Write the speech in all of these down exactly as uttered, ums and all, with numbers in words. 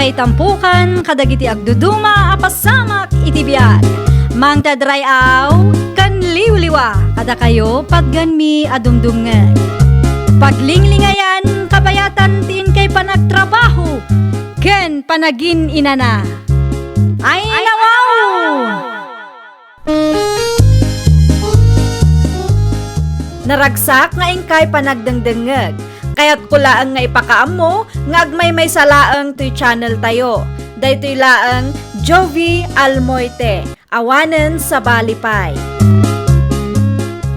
Ay tampukan kadagiti agduduma a pasamak iti biag. Mangted ray-aw ken liwliwa kadakayo patgenmi a dumdumngeg. Paglinglingayan, kabayatan ti inkay panagtrabaho ken panagin-inana. Ay, nawaw! Naragsak nga inkay panagdengdengngeg. Kayatko laeng nga ipakaammo nga agmaymaysa laeng toy channel tayo. Daytoy laeng Jovie Almoite, awanen sabali pay.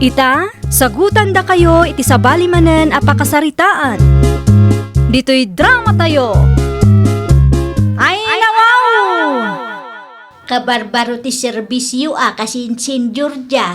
Ita, sagutandakayo iti sabali manen a pakasaritaan. Ditoy drama tayo. Ay, nawaw! Kabarbaro ti serbisyo a kasinsin, Georgia.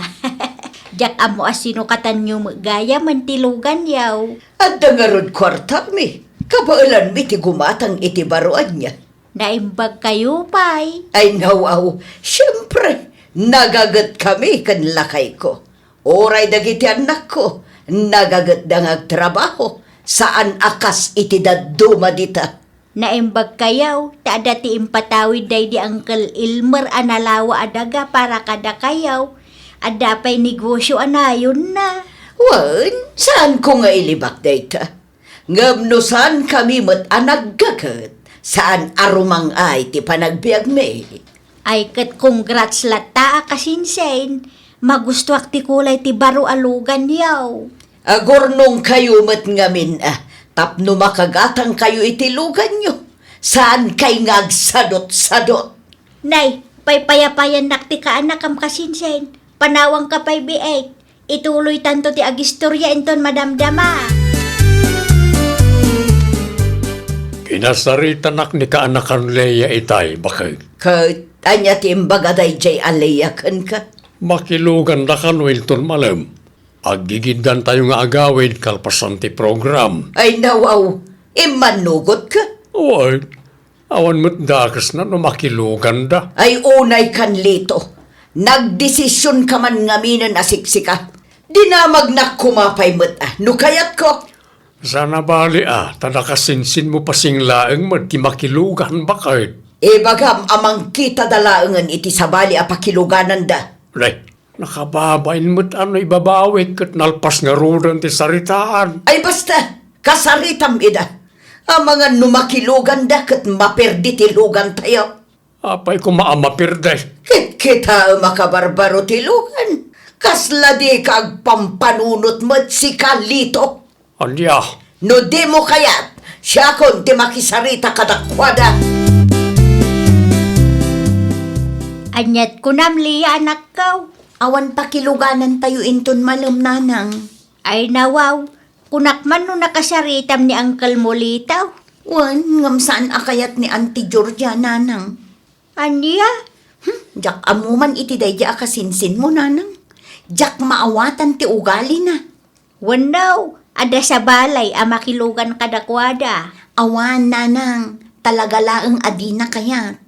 Diak ammo a sino katanyo met gayam ti luganyo. Adda ngarud kuartami. Kabaelanmi ti gumatang iti baro ania. Naimbagkayo pay. Ay, nawaw. Siempre, nagagetkami ken lakayko. Uray dagiti annakko, nagagetda nga agtrabaho, saan a kas iti dadduma dita. Naimbagkayo, ta adda ti impatawid daydi Uncle Elmer a nalawa a daga para kadakayo. Adda pay negosyo a nayonna. Wen, saanko nga ilibak dayta. Ngem no saankami met a naggaget, saan a rumang-ay ti panagbiagmi. Ay ket congrats latta a kasinsin, magustuak ti kulay ti baro a luganyo. Agurnongkayo met ngamin a, tapno makagatangkayo iti luganyo, saankay nga agsadutsadut. Nay, paypayapayannak ti kaanakam kasinsin, panawangka pay biit. Ituloytanto ti agistorya inton madamdama. Kinasaritanak ni kaanakan Lea itay, baket. Ket ania ti imbaga daydiay a Lea kenka? Makiluganda kano inton malem. Aggigiddantayo nga agawid kalpasan ti program. Ay, nawaw, immannugotka? Wen, awan met dakesna no makiluganda. Ay, unay kan Lito. Nagdesisionka man ngaminen a siksika. Dinamagnak koma pay met a, no kayatko. Saan a bali a, ta nakasinsinmo pasing laeng met ti makilugan, baket. Ibagam a mangkitada laengen iti sabali a pakilugananda. Nay, nakababain met a no ibabawik ket nalpas ngaruden ti saritaan. Ay basta, kasaritam ida. Amangan no makiluganda ket maperdi ti lugantayo. Apay koma a maperdi? Kitkitaem a kabarbaro ti lugan. Kasla dika agpampanunot met sika, Lito. Ania? No dimo kayat, siakon ti makisarita kadakuada. Aniat kunam, Lea, anakko? Awan pakiluganantayo inton malem, nanang. Ay, nawaw, kunak man no nakasaritam ni Uncle mo, Lito. Wen, ngem saan a kayat ni Auntie Georgia, nanang. Ania? Hmm, diak ammo man iti daydi a kasinsinmo, nanang. Diak maawatan ti ugalina. Wenno, adda sabali a makilugan kadakuada. Awan, nanang, talaga laeng a dina kayat.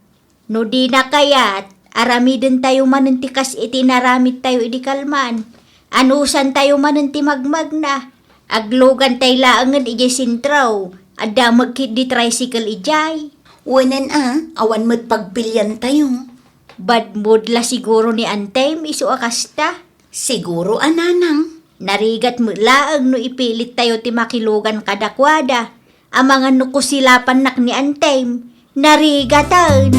No dina kayat, aramidentayo manen ti kas iti inaramidtayo idi kalman. Anusantayo manen ti magmagna. Aglugantay laengen idiay sentro. Adda met ketdi tricycle idiay. Wen a, awan met pagpiliantayo. Bad mood la siguro ni Antem isu a kasta. Siguro a, nanang. Narigat met laeng no ipilittayo ti makilugan kadakuada. Amangan no kusilapannak ni Antem, narigatan.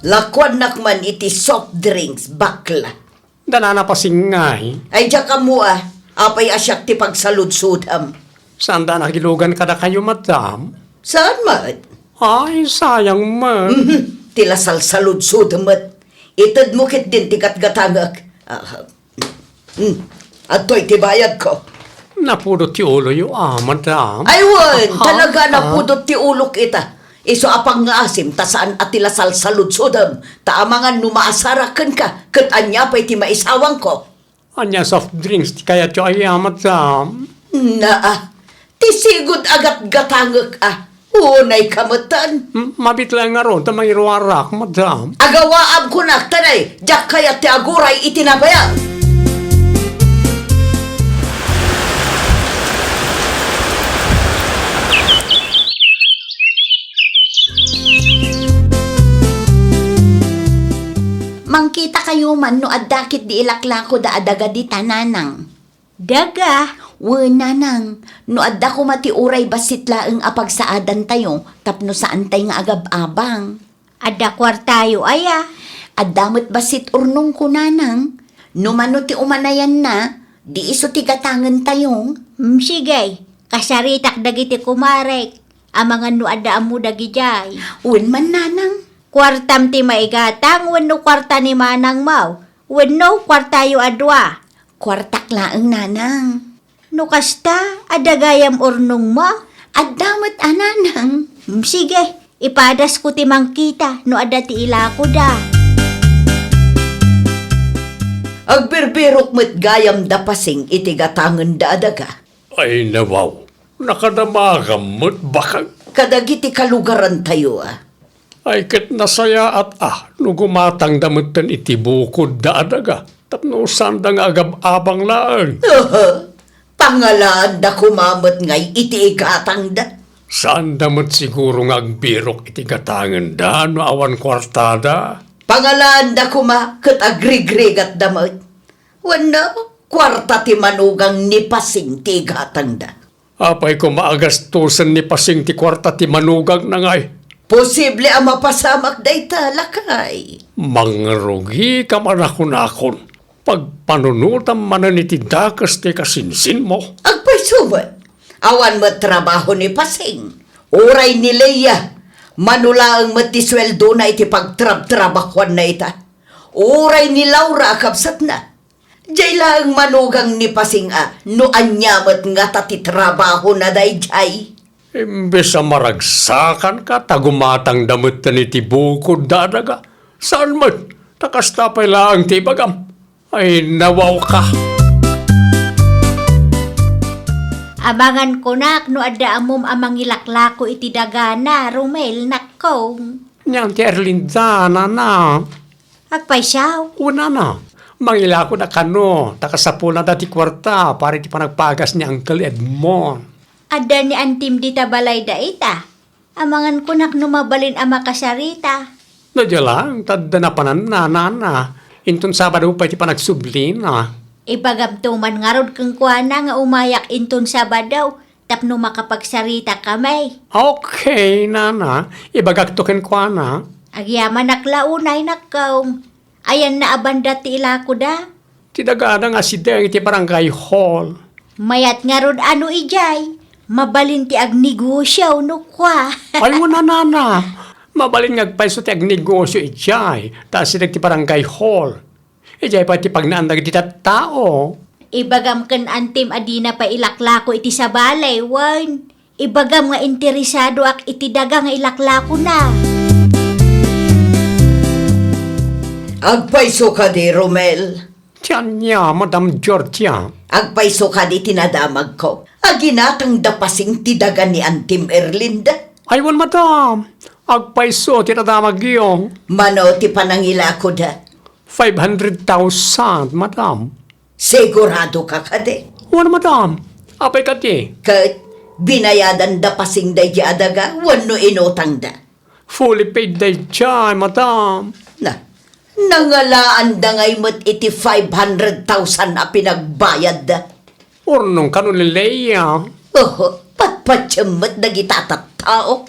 Lakuannak man iti soft drinks, bakla. Danana pasingay. Ay, diak ammo a. Apay a siak ti pagsaludsodam? Saan da nakilugan kadakayo, madam? Saan met? Ay, sayang met. Mhm. Ti la salsaludsodem met. Itedmo ketdin ti gatgatangek. Ah, hmm. Adtoy ti bayadko. Napudot ti uloyo, ah, madam. Ay, wen, ah, talaga, ah, napudot ti ulok ita. Isu a pangngaasim ta saan a ti la salsaludsodem, ta amangan no maasarak kenka, ket ania pay ti maisawangko? Ania, soft drinks ti kayatyo aya, madam? Naa, ti sigud a gatgatangek a, unay ka metten. M-, mabiit laeng ngarud ta mangiruarak, madam. Agawaam kunak, tanay, diak kayat ti aguray iti nabayag. Mangkitakayo man no adda ketdi ilaklakoda a daga dita, nanang. Daga? Wen, nanang, no adda koma ti uray bassit laeng a pagsaadantayo tapno saantay nga agab-abang. Adda kuartayo aya? Adda met bassit urnongko, nanang. No mano ti umanayanna, di isu ti gatangentayo. Mm, sige, kasaritak dagiti kumarek. Amangan no adda ammo dagidiay. Wen man, nanang. Kuartam ti maigatang wenno kuarta ni manangmo? Wenno kuartayo a dua? Kuartak laeng, nanang. No kasta, adda gayam urnongmo? Adda met a, nanang. Mm, sige, ipadasko ti mangkita no adda ti ilakoda. Agbirbirok met gayam da Pasing iti gatangenda a daga. Ay, nawaw, nakadamagam met, bakag. Kadagiti kalugarantayo a. Ay, ket nasayaat a no gumatangda metten iti bukodda a daga, tapno saanda nga agab-abang laeng. Aha, pangalaanda koma met ngay iti igatangda. Saanda met siguro nga agbirok iti gatangenda no awan kuartada. Pangalaanda koma ket agrigrigatda met. Wenno, kuarta ti manugang ni Pasing ti igatangda. Apay koma a gastusen ni Pasing ti kuarta ti manugangna ngay? Posible a mapasamak dayta, lakay. Mangrugikam a nakunakon. Pagpanunotam manen iti dakes ti kasinsinmo. Agpayso met. Awan met trabaho ni Pasing. Uray ni Leia, mano laeng met ti sueldona iti pagtrabtrabahoanna ita. Uray ni Laura a kabsatna. Diay laeng manugang ni Pasing a no ania met ngata ti trabahona daydiay. Imbes a maragsakanka ta gumatangda metten iti bukodda a daga. Saan met, ta kasta pay laeng ti ibagam. Ay, nawawka. Amangan kunak no adda ammom a mangilaklako iti dagana, Romel, nakkong. Nian ti Erlinda, nana. Agpayso? Wen, nana. Mangilako da kano, ta kasapulna da ti kuarta para iti panagpagas ni Uncle Edmond. Adda ni Antim dita balay dayta. Amangan kunak no mabalin a makasarita. No, dia lang, ta adda napananna, nana. Inton Sabado pay ti panagsublina. Ibagamto man ngarud kenkuana nga umayak inton Sabado, tapno makapagsarita kami. Okay, nana. Ibagakto kenkuana. Agyamanak la unay, nakkong. Ayanna a banda ti ilakoda? Ti dagada nga sideng iti barangay hall. Mayat ngarud a no idiay, mabalin ti agnegosio no kua. Ay, wen, nana. Mabalin nga agpayso ti agnegosio idiay, ta asideg ti barangay hall. Idiay pay ti pagnaan dagiti tattao. Ibagam ken Antim a dina pay ilaklako iti sabali, wen. Ibagam nga interesadoak iti daga nga ilaklakona. Agpayso kadi, Romel? Ti ania, Madam Georgia? Agpayso kadi ti nadamagko a ginatangda Pasing ti daga ni Antim Erlinda? Ay, wen, madam. Agpayso ti nadamagyo. Mano ti panangilakoda? Five hundred thousand, madam. Siguradoka kadi? Wen, madam. Apay kadi? Ket binayadanda Pasing daydi a daga wenno inutangda? Fully paid daydiay, madam. Na, nangalaanda ngay met iti five hundred thousand a pinagbayadda? Urnong kano, Leia? Oho, patpatiem met dagita a tattao.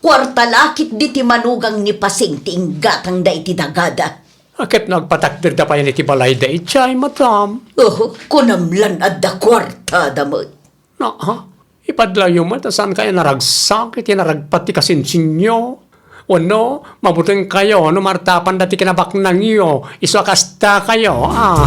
Kuarta la ketdi ti manugang ni Pasing ti inggatangda iti dagada. A, ket no agpatakderda payen iti balayda idiay, madam? Oho, kunam lan adda kuartada met. Na, ha? Ipadlayo met a saan kayo naragsak iti naragpat ti kasinsinyo. Wenno, mabuteng kayo no martapanda ti kinabaknangyo, isu a kasta kayo, a.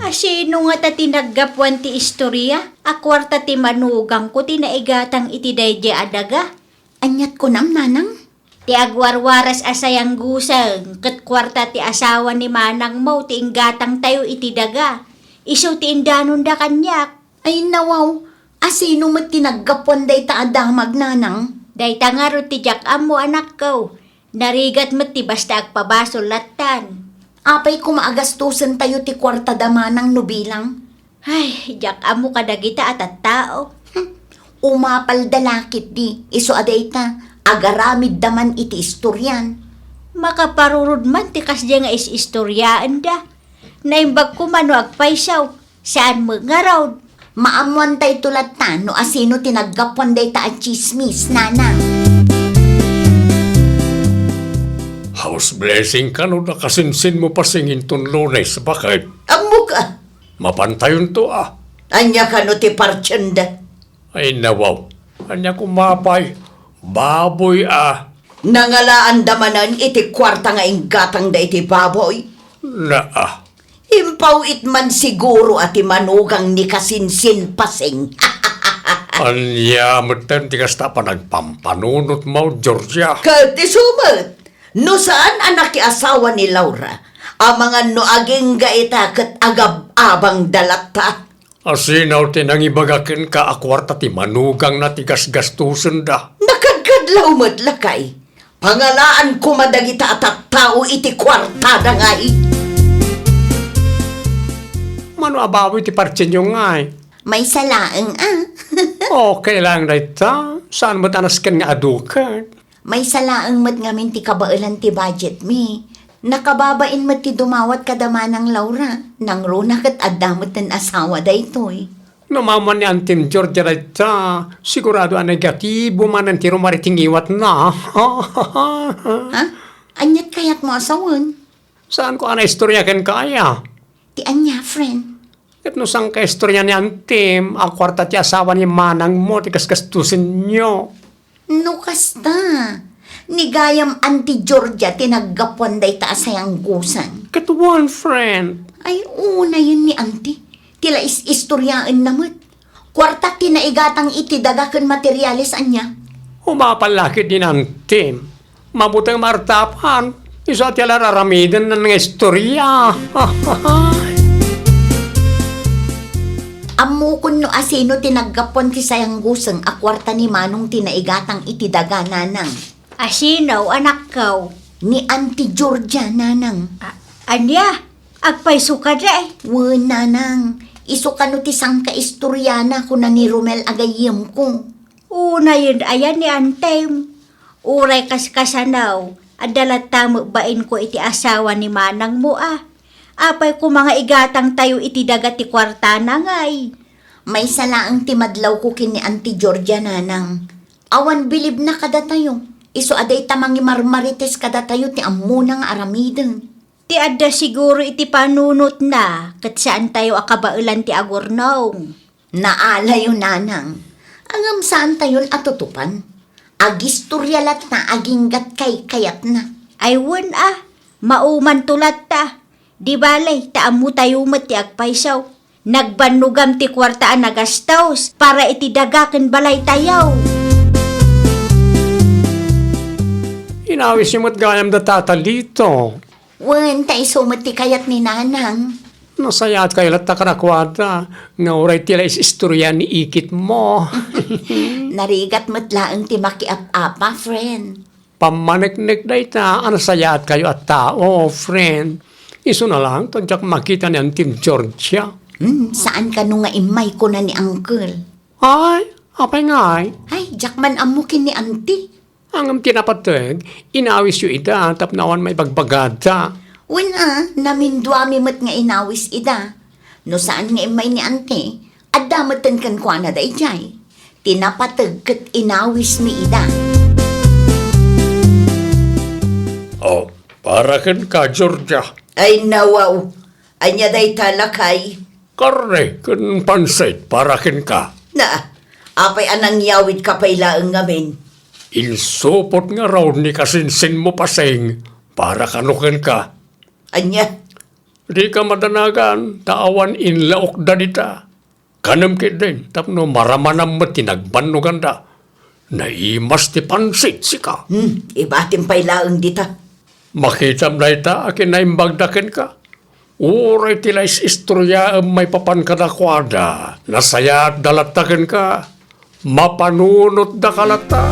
A sino ngata ti naggapuan ti istoria a kuarta ti manugangko ti naigatang iti daydiay a daga? Aniat kunam, nanang? Ti agwarwaras a sayangguseng ket kuarta ti asawa ni manangmo ti inggatangtayo iti daga. Isu ti indanonda kaniak. Ay, nawaw, a sino met ti naggapuan dayta a damag, nanang? Dayta ngarud ti diak ammo, anakko. Narigat met ti basta agpabasol lattan. Apay koma a gastosentayo ti kuartada, manang, no bilang? Ay, diak ammo kadagita a tattao. Hmm. Umapalda la ketdi, isu a dayta, agaramidda man iti istorian. Makaparurod man ti kasdiay nga is-istoriaenda. Naimbag koma no agpayso, saan met ngarud. Maammoantayto latta no asino ti naggapuan dayta a tsismis, nanang. House blessing kano da kasinsinmo, Pasing, inton Lunes, baket? Ammok a. Mapantayonto a. Ania kano ti partienda? Ay, nawaw. Ania koma pay? Baboy a. Nangalaanda manen iti kuarta nga inggatangda iti baboy? Naa. Impaw-it man siguro a ti manugang ni kasinsin, Pasing. Ania metten ti kasta a panagpampanunotmo, Georgia? Ket isu met, no saan a nakiasawa ni Laura, amangan no agingga ita ket agab-abangda latta. Asino ti nangibaga kenka a kuarta ti manugangna ti gasgastusenda? Nakadkadlaw met, lakay. Pangalaan koma dagita a tattao iti kuartada, ngay. Mano a baboy ti partienyo, ngay? Maysa laeng a. Okay laeng dayta. Saan met a nasken nga adu ket? Maysa laeng met ngamin ti kabaelan ti budgetmi. Nakababain met ti dumawat kada Manang Laura. Nangruna ket adda met ti asawa daytoy. No maammoan ni Antim Georgia dayta, sigurado a negatibo manen ti rumar iti ngiwatna. Ha? Aniat kayatmo a sawen? Saanko a naistoria kenka aya? Ti ania, friend? Ket no saan nga istorya ni Antim a kuarta ti asawa ni manangmo ti gasgastusenyo? No kasta, ni gayam Auntie Georgia ti naggapuan dayta a sayanggusan. Ket wen, friend. Ay, unayen ni Auntie. Ti la is-istoryaenna met. Kuarta ti naigatang iti daga ken materiales ania? Umapal la ketdi ni Antim. Mabuteng maartapan. Isu a ti ala ar-aramiden nga istorya. Ammokon no asino ti naggapuan ti sayangguseng a kuarta ni Manong ti naigatang iti daga, nanang. Asino, anakko? Ni Auntie Georgia, nanang. A-, ania? Agpayso kadi? Wen, nanang. Isu kano ti sangkaistoryana, kuna ni Romel a gayyemko. Unayen aya ni Antem. Uray kaskasano, adda latta met bainko iti asawa ni manangmo a. Apay koma nga igatangtayo iti daga ti kuartana, ngay? Maysa laeng ti madlawko ken ni Auntie Georgia, nanang. Awan bilibna kadatayo. Isu a dayta mangimarmarites kadatayo ti ammona nga aramiden. Ti adda siguro iti panunotna ket saantayo a kabaelan ti agurnong. Naalayo, nanang. Ngem saantayon a tutupan. Agistorya latta aginggat kaykayatna. Ay wen a, maumanto latta. Di bale, ta ammotayo met ti agpayso. Nagbannogam ti kuarta a nagastos para iti daga ken balaytayo. Inawisyo met gayam da Tata Lito. Wen, ta isu met ti kayat ni Nanang. Nasayaat kayo latta kadakuada, nga uray ti la is-istorya ni ikitmo. Narigat met laeng ti makiap-apa, friend. Pammaneknek dayta a nasayaat kayo a tao, friend. Isuna laeng ta diak makita ni Auntie Georgia. Hmm, saan kano nga immay, kuna ni Uncle. Ay, apay ngay? Ay, diak man ammo ken ni Auntie. Ngem ti napateg, inawisyo ida tapno awan maibagbagada. Wen a, naminduami met nga inawis ida. No saan nga immay ni Auntie, adda metten kenkuana daydiay. Ti napateg ket inawismi ida. Oh, para kenka, Georgia. Ay, nawaw. Ania dayta, lakay? Karne ken pansit para kenka. Na, apay a nangyawidka pay laeng ngamin? Insupot ngarud ni kasinsinmo, Pasing, para kano kenka. Ania? Dika madanagan, ta awan inlaokda dita. Kanem ketdin tapno maramanam met ti nagbannoganda. Naimas ti pansit, sika. Hmm, ibatim pay laeng dita. Makitam dayta a kinaimbagda kenka. Uray ti la is-istoryaem maipapan kadakuada, nasayaatda latta kenka. Mapanunotdaka latta.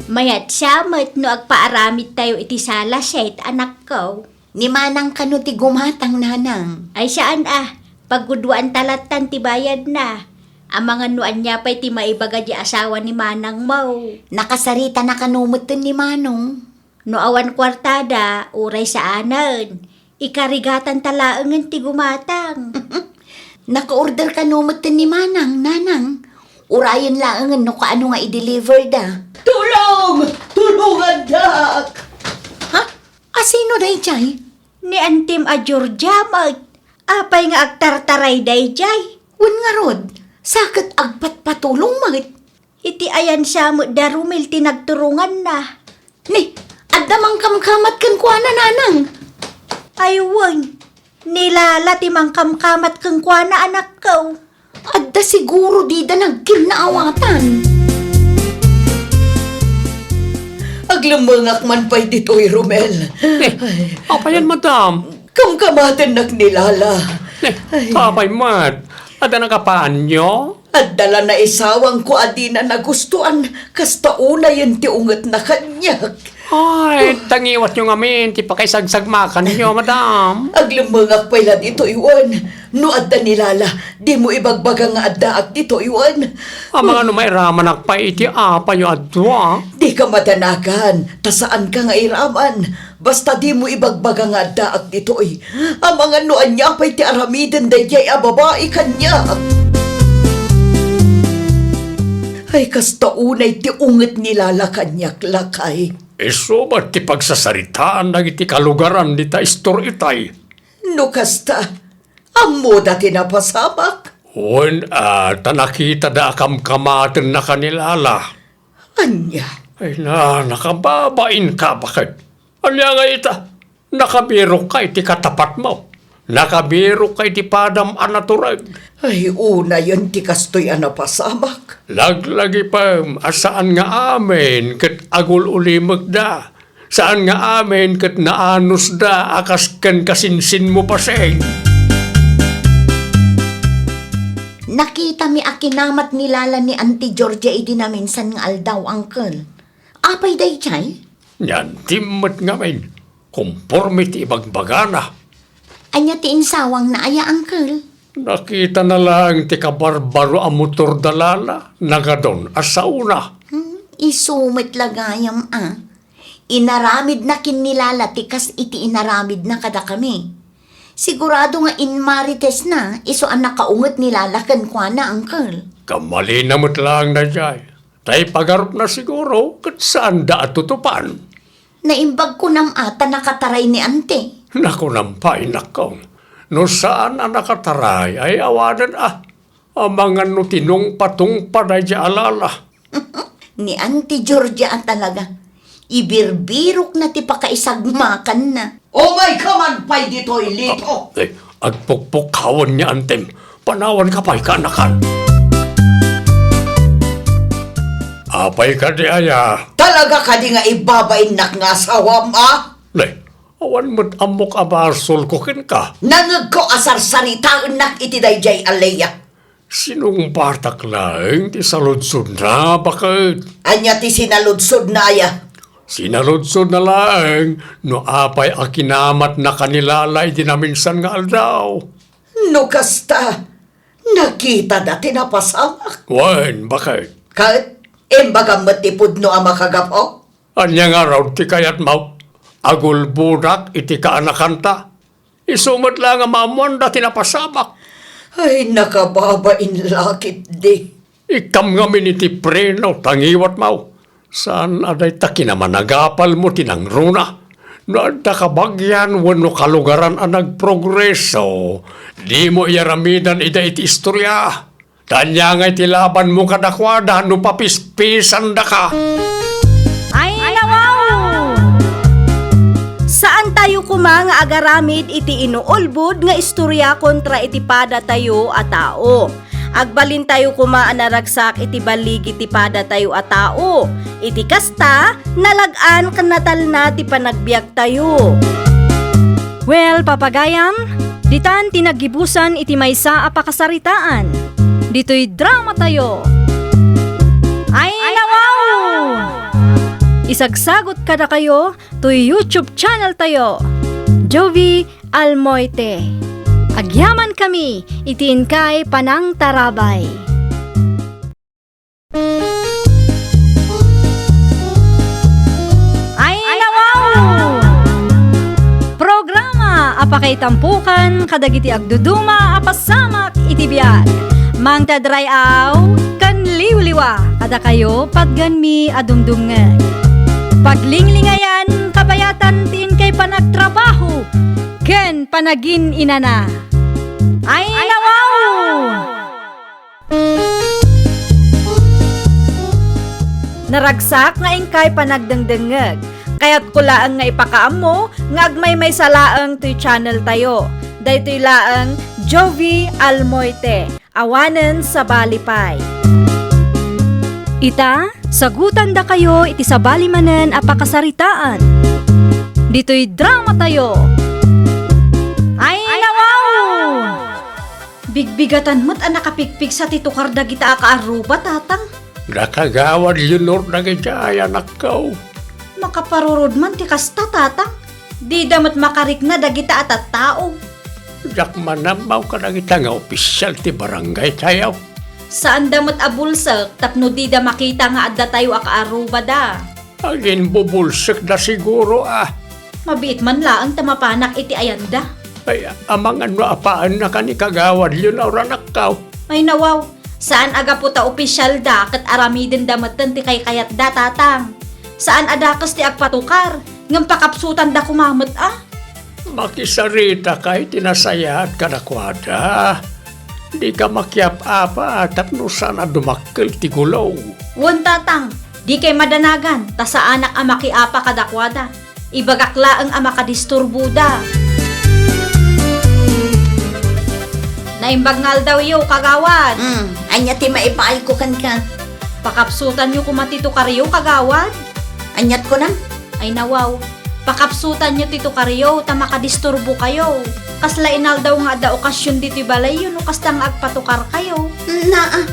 Mayat siya met no agpaaramidtayo iti sala set, anakko. Ni Manang kano ti gumatang, Nanang? Ay, saan a. Pagguduanta lattan ti bayadna. Amangan no ania pay ti maibaga di asawa ni manangmo. Nakasarita na kano metten ni Manong. No awan kuartada, uray saanen. Ikarigatan ta laengen ti gumatang. Naka-order kano metten ni Manang, Nanang. Urayen laengen no kaano nga i-deliver da. Tulong! Tulungandak! Ha? Asino dayjay? Ni Antim a Georgia met. Apay nga agtartaray dayjay? Wen ngarud, sa ket agpatpatulong met. Iti ayansa met da Romel ti nagturonganna. Ni, adda mangkamkamat kenkuana, Nanang? Ay wen, ni Lala ti mangkamkamat kenkuana, anakko. Adda siguro dida nagkinnaawatan. Aglemmengak man pay ditoy, Romel. Eh, apayan, madam? Kamkamatennak ni Lala. Eh, ay. Apay met? Adda nakapaanyo? Adda la naisawangko a dina nagustuan, kasta unayen ti ungetna kaniak. Ay, tangiwatyo ngamin ti pakaisagsagmakanyo, madam. Aglemmengak pay la ditoy wen. No adda ni Lala, dimo ibagbaga nga addaak ditoy wen. Amangan no mairamanak pay iti apayo a dua. Dika madanagan, ta saanka nga iraman. Basta dimo ibagbaga nga addaak ditoy. Amangan no ania pay ti aramiden daydiay a babai kaniak. Ay, kasta unay ti unget ni Lala kaniak, lakay. Isu met ti pagsasaritaan dagiti kalugaran dita istor itay. No kasta, ammoda ti napasamak? Wen, a, ta nakitada a kamkamatenna ka ni Lala. Ania? Ay na, nakababain ka, baket? Ania nga ita? Nakabirok ka iti katapatmo. Nakabirok ka iti padam a natureg. Ay, unayen ti kastoy a napasamak. Laglagipem a saan nga amin ket agul-ulimekda. Saan nga amin ket naanusda a kas ken kasinsinmo, Paseng. Nakitami a kinamat ni Lala ni Auntie Georgia idi naminsan nga aldaw, Uncle. Apay daydiay? Ni Auntie met ngamin, konforme ti ibagbagana. Ania ti insawangna aya, Uncle? Nakitana laeng ti kabarbaro a motor da Lala, nagadun a saona. Hmm, isu met la gayam a. Inaramidna ken ni Lala ti kas iti inaramidna kadakami. Sigurado nga inmaritesna isu a nakaunget ni Lala kenkuana, Uncle. Kamalina met laeng daydiay. Ta ipagarupna siguro ket saanda a tutupan. Naimbag kunam a ta nakataray ni Auntie. Nakunam pay, nakkong. No saan a nakataray, ay awanen a. Amangan no tinungpatungpa daydiay a Lala. Ni Auntie Georgia a talaga. Ibirbirokna ti pakaisagmakanna. Umay ka man pay ditoy, Lito. Ah, eh, agpukpukawan ni Antem. Panawan ka pay, kaanakan. Apay kadi aya? Talaga kadi nga ibabainnak nga asawam, a? Nay, awan met ammok a basolko kenka. Nangegko a sarsaritaennak iti daydiay a Lea. Sinungbatak laeng ti saludsodna, baket. Ania ti sinaludsodna aya? Sinaludsodna laeng no apay a kinamatna ka ni Lala idi naminsan nga aldaw. No kasta, nakitada ti napasamak. Wen, baket. Ket, imbagam met ti pudno a makagapu? Ania ngarud ti kayatmo? Agulbodak iti kaanakanta? Isu met la nga maammoanda ti napasamak. Ay, nakababain lakip di. Ikkam ngamin iti preno, ta ngiwatmo. Saan a dayta kinamanagapalmo ti nangruna. No adda kabagian wenno kalugaran a nagprogreso, dimo iyaramidan ida iti istorya. Ta ania ngay ti labanmo kadakuada no papispisandaka? Ay, nawaw! Saantayo koma nga agaramid iti inuulbod nga istorya kontra iti padatayo a tao. Agbalintayo koma a naragsak iti baligi ti padatayo a tao. Iti kasta, nalag-an ken natalna ti panagbiagtayo. Well, papagayam, ditan ti naggibusan iti maysa a pakasaritaan. Ditoy dramatayo. Ay, nawaw! Isagsagot kadakayo toy YouTube channel tayo, Jovie Almoite. Agyamankami iti inkay panangtarabay. Itampukan kadagiti agduduma a pasamak iti biag. Mangted ray-aw ken liwliwa kadakayo patgenmi a dumdumngeg. Paglinglingayan, kabayatan ti inkay panagtrabaho ken panagin-inana. Ay, nawaw! Naragsak nga inkay panagdengdengngeg. Kayatko laeng nga ipakaammo nga agmaymaysa laeng toy channel tayo. Daytoy laeng Jovie Almoite, awanen sabali pay. Ita, sagutandakayo iti sabali manen a pakasaritaan. Ditoy drama tayo. Ay, nawaw! Bigbigatan met a nakapigpigsa ti tukar dagita a kaarruba, Tatang. Da Kagawad Leonor dagidiay, anakko. Makaparurod man ti kasta, Tatang. Dida met makarikna dagita a tattao. Diak manammaw kadagita nga opisial ti barangay tayo. Saanda met a bulsek tapno dida makita nga addatayo a kaarrubada. Aginbubulsekda siguro a. Mabiit man laeng ta mapanak iti ayanda. Ay, amangan no apaannaka ni Kagawad Leonor, anakko. Ay, nawaw, saan a gapu ta opisialda ket aramidenda metten ti kaykayatda, Tatang. Saan a dakes ti agpatukar, ngem pakapsutanda koma met a. Makisaritakay ti nasayaat kadakuada. Dika makiap-apa tapno saan a dumakkel ti gulo. Wen, Tatang, dikay madanagan ta saanak a makiapa kadakuada. Ibagak laeng a makadisturboda. Naimbag nga aldawyo, Kagawad. Hmm, ania ti maipaayko kenka? Pakapsutanyo koma ti tukaryo, Kagawad. Aniat kunam? Ay, nawaw. Pakapsutanyo ti tukaryo ta makadisturbokayo. Kasla inaldaw nga adda okasion ditoy balayyo no kasta nga agpatukarkayo. Naa,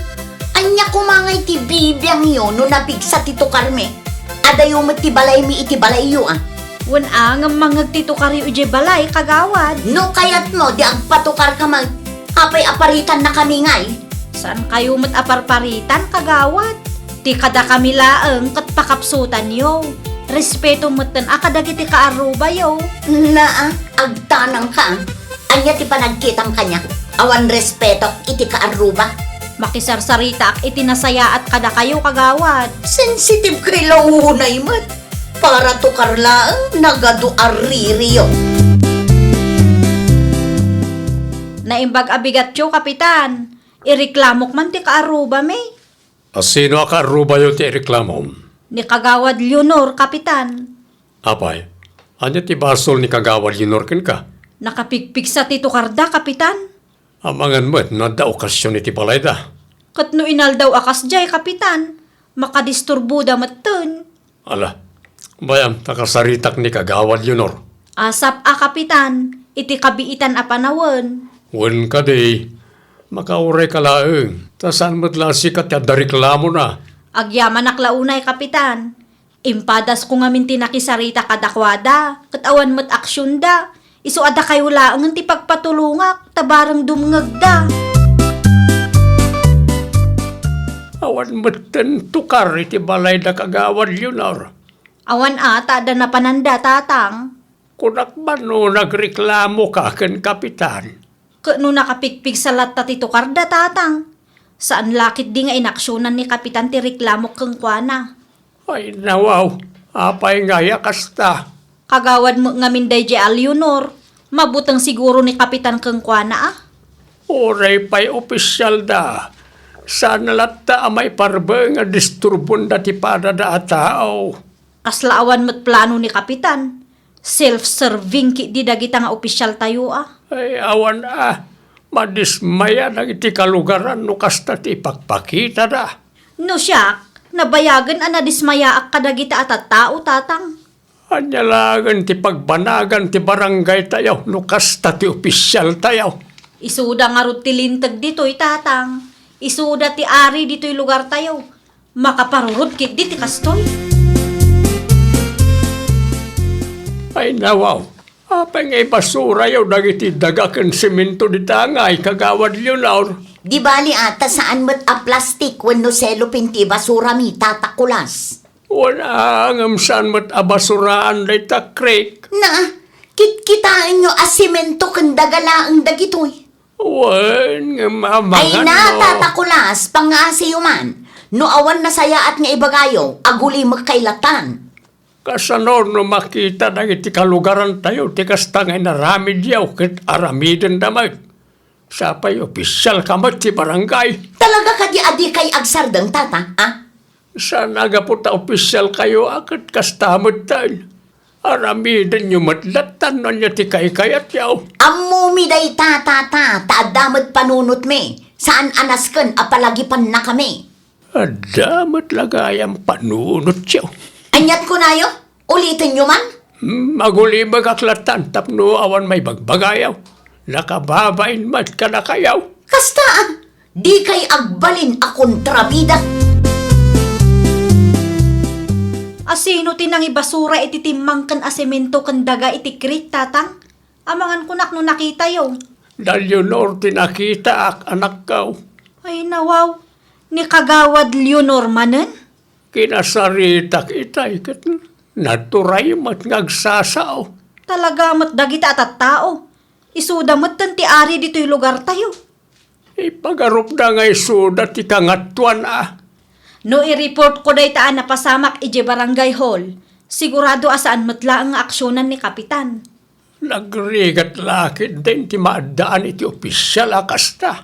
ania koma ngay ti bibiangyo no napigsa ti tukarmi? Adayo met ti balaymi iti balayyo a. Wen a, ngem mangngeg ti tukaryo idiay balay, Kagawad. No kayatmo, di agpatukarka met. Apay a paritannakami ngay? Saankayo met a parparitan, Kagawad. Ti kadakami laeng ket pakapsutanyo. Respeto metten a kadagiti kaarrubayo. Naa, agtanangka. Ania ti panagkitam kaniak? Awan respetok iti kaarruba? Makisarsaritaak iti nasayaat kadakayo, Kagawad. Sensitive kay la unay met. Para tukar laeng, nagadu a ririyo. Naimbag a bigatyo, Kapitan. Ireklamok man ti kaarrubami. A sino a kaarrubayo ti ireklamom? Ni Kagawad Leonor, Kapitan. Apay, ania ti basol ni Kagawad Leonor kenka? Nakapigpigsa ti tukarda, Kapitan. Amangan met no adda okasion iti balayda. Ket no inaldaw a kasdiay, Kapitan, makadisturboda metten. Ala, bayam ta kasaritak ni Kagawad Leonor. Asap a, Kapitan, iti kabiitan a panawen. Wen kadi, makaurayka laeng, ta saan met la a sika ti adda reklamona. Agyamanak la unay, Kapitan. Impadasko ngamin ti nakisarita kadakuada, ket awan met aksionda. Isu a dakayo laengen ti pagpatulongak, ta bareng dumngegda. Awan metten tukar iti balayda, Kagawad Leonor. Awan a, ta adda napananda, Tatang. Kunak man no nagreklamoka ken Kapitan. Ket no nakapigpigsa latta ti tukarda, Tatang, saan la ketdi nga inaksionan ni Kapitan ti reklamok kenkuana. Ay, nawaw, apay ngay a kasta? Kagawad met ngamin daydiay a Leonor, mabuteng siguro ni Kapitan kenkuana a. Uray pay opisialda, saan latta a maiparbeng a disturbonda ti padada a tao. Kasla awan met plano ni Kapitan. Self-serving ketdi dagita nga opisialtayo a. Ay, awan a. Madismaya dagiti kalugaran no kasta ti ipakpakitada. No siak, nabayagen a nadismayaak kadagita a tattao, Tatang. Ania laengen ti pagbanagan ti barangaytayo no kasta ti opisialtayo? Isuda ngarud ti linteg ditoy, Tatang. Isuda ti ari ditoy lugartayo. Makaparurod ketdi ti kastoy. Ay, nawaw. Apay nga ibasurayo dagiti daga ken semento dita ngay, Kagawad Leonor? Di bali a, ta saan met a plastik wenno cellophane ti ibasurami, Tata Kulas. Wen a, ngem saan met a basuraan dayta creek. Na, Kitkitaenyo a semento ken daga laeng dagitoy. Wen, ngem amangan Ay na, no. Tata Kulas, pangaasiyo man. No awan nasayaat nga ibagayo, agulimek kay latan. Kasano no makita dagiti kalugarantayo ti kasta nga inaramidyo ket aramidenda met? Sapay opisyal ka met ti barangay. Talaga kadi a dikay agsardeng, Tata, a? Saan a gapu ta opisyal kayo a ket kasta metten. Aramidenyo met lattan no ania ti kaykayatyo. Ammomi dayta, Tata, ta adda met panunotmi. Saan a nasken a palagipannakami. Adda met la gayam panunotyo. Aniat kunayo? Ulitenyo man? Hmm, agulimegak lattan tapno awan maibagbagayo. Nakababain met kadakayo. Kasta, a? Dikay agbalin a kontrabida. A sino ti nangibasura iti timmangken a semento ken daga iti creek, Tatang? Amangan kunak no nakitayo. Da Leonor ti nakitaak, anakko. Ay, nawaw. Ni Kagawad Leonor manen? Kinasaritak itay ket naturay met nga agsasao. Talaga met dagita a tattao. Isuda metten ti ari ditoy lugartayo. Ipagarupda nga isuda ti kangatoan a. No i-reportko dayta a napasamak idiay barangay hall, sigurado a saan met laeng nga aksionan ni Kapitan. Nagrigat la ketdin ti maaddaan iti opisyal a kasta.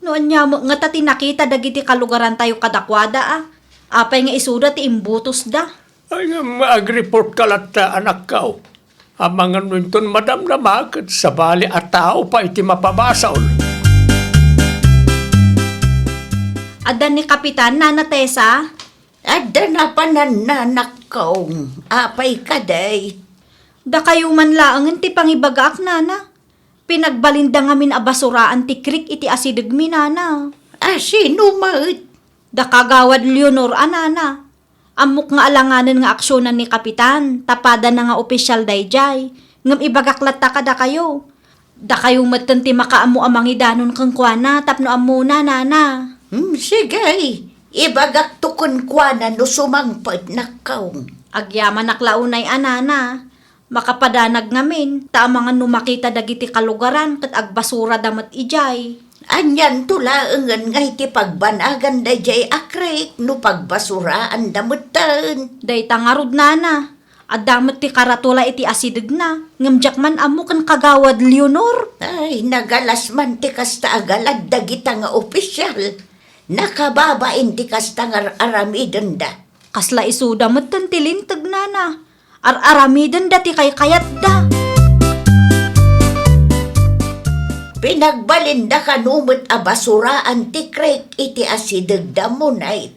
No ania met ngata ti nakita dagiti kalugarantayo kadakuada a, apay nga isuda ti imbutosda? Ay, ngem agreportka latta, anakko. Amangan no inton madamdama ket sabali a tao pay ti mapabasol. Adda ni Kapitan, Nana Tessa? Adda napanan, anakko. Apay kadi? Dakayo man laengen ti pangibagaak, Nana. Pinagbalinda ngamin a basuraan ti creek iti asidegmi, Nana. A sino met? Da Kagawad Leonor a, Nana. Ammok nga alanganen nga aksionan ni Kapitan, ta padana nga opisyal daydiay, ngem ibagak latta kadakayo. Dakayo metten ti makaammo a mangidanon kenkuana tapno ammona, Nana. Hmm, sige. Ibagakto kenkuana no sumangpet, nakko. Agyamanak la unay a, Nana. Makapadanag ngamin, ta amangan no makita dagiti kalugaran ket agbasurada met idiay. Anianto laengen nga iti pagbanaganda idiay a creek no pagbasuraanda metten? Dayta ngarud, Nana. Adda met ti karatula iti asidegna, ngem diak man ammo ken Kagawad Leonor. Ay, nagalas man ti kasta a galad dagita nga opisyal. Nakababain ti kasta nga ar-aramidenda. Kasla isuda metten ti linteg, Nana. Ar-aramidenda ti kaykayatda. Pinagbalinda kano met a basuraan ti creek iti asidegda, Monet.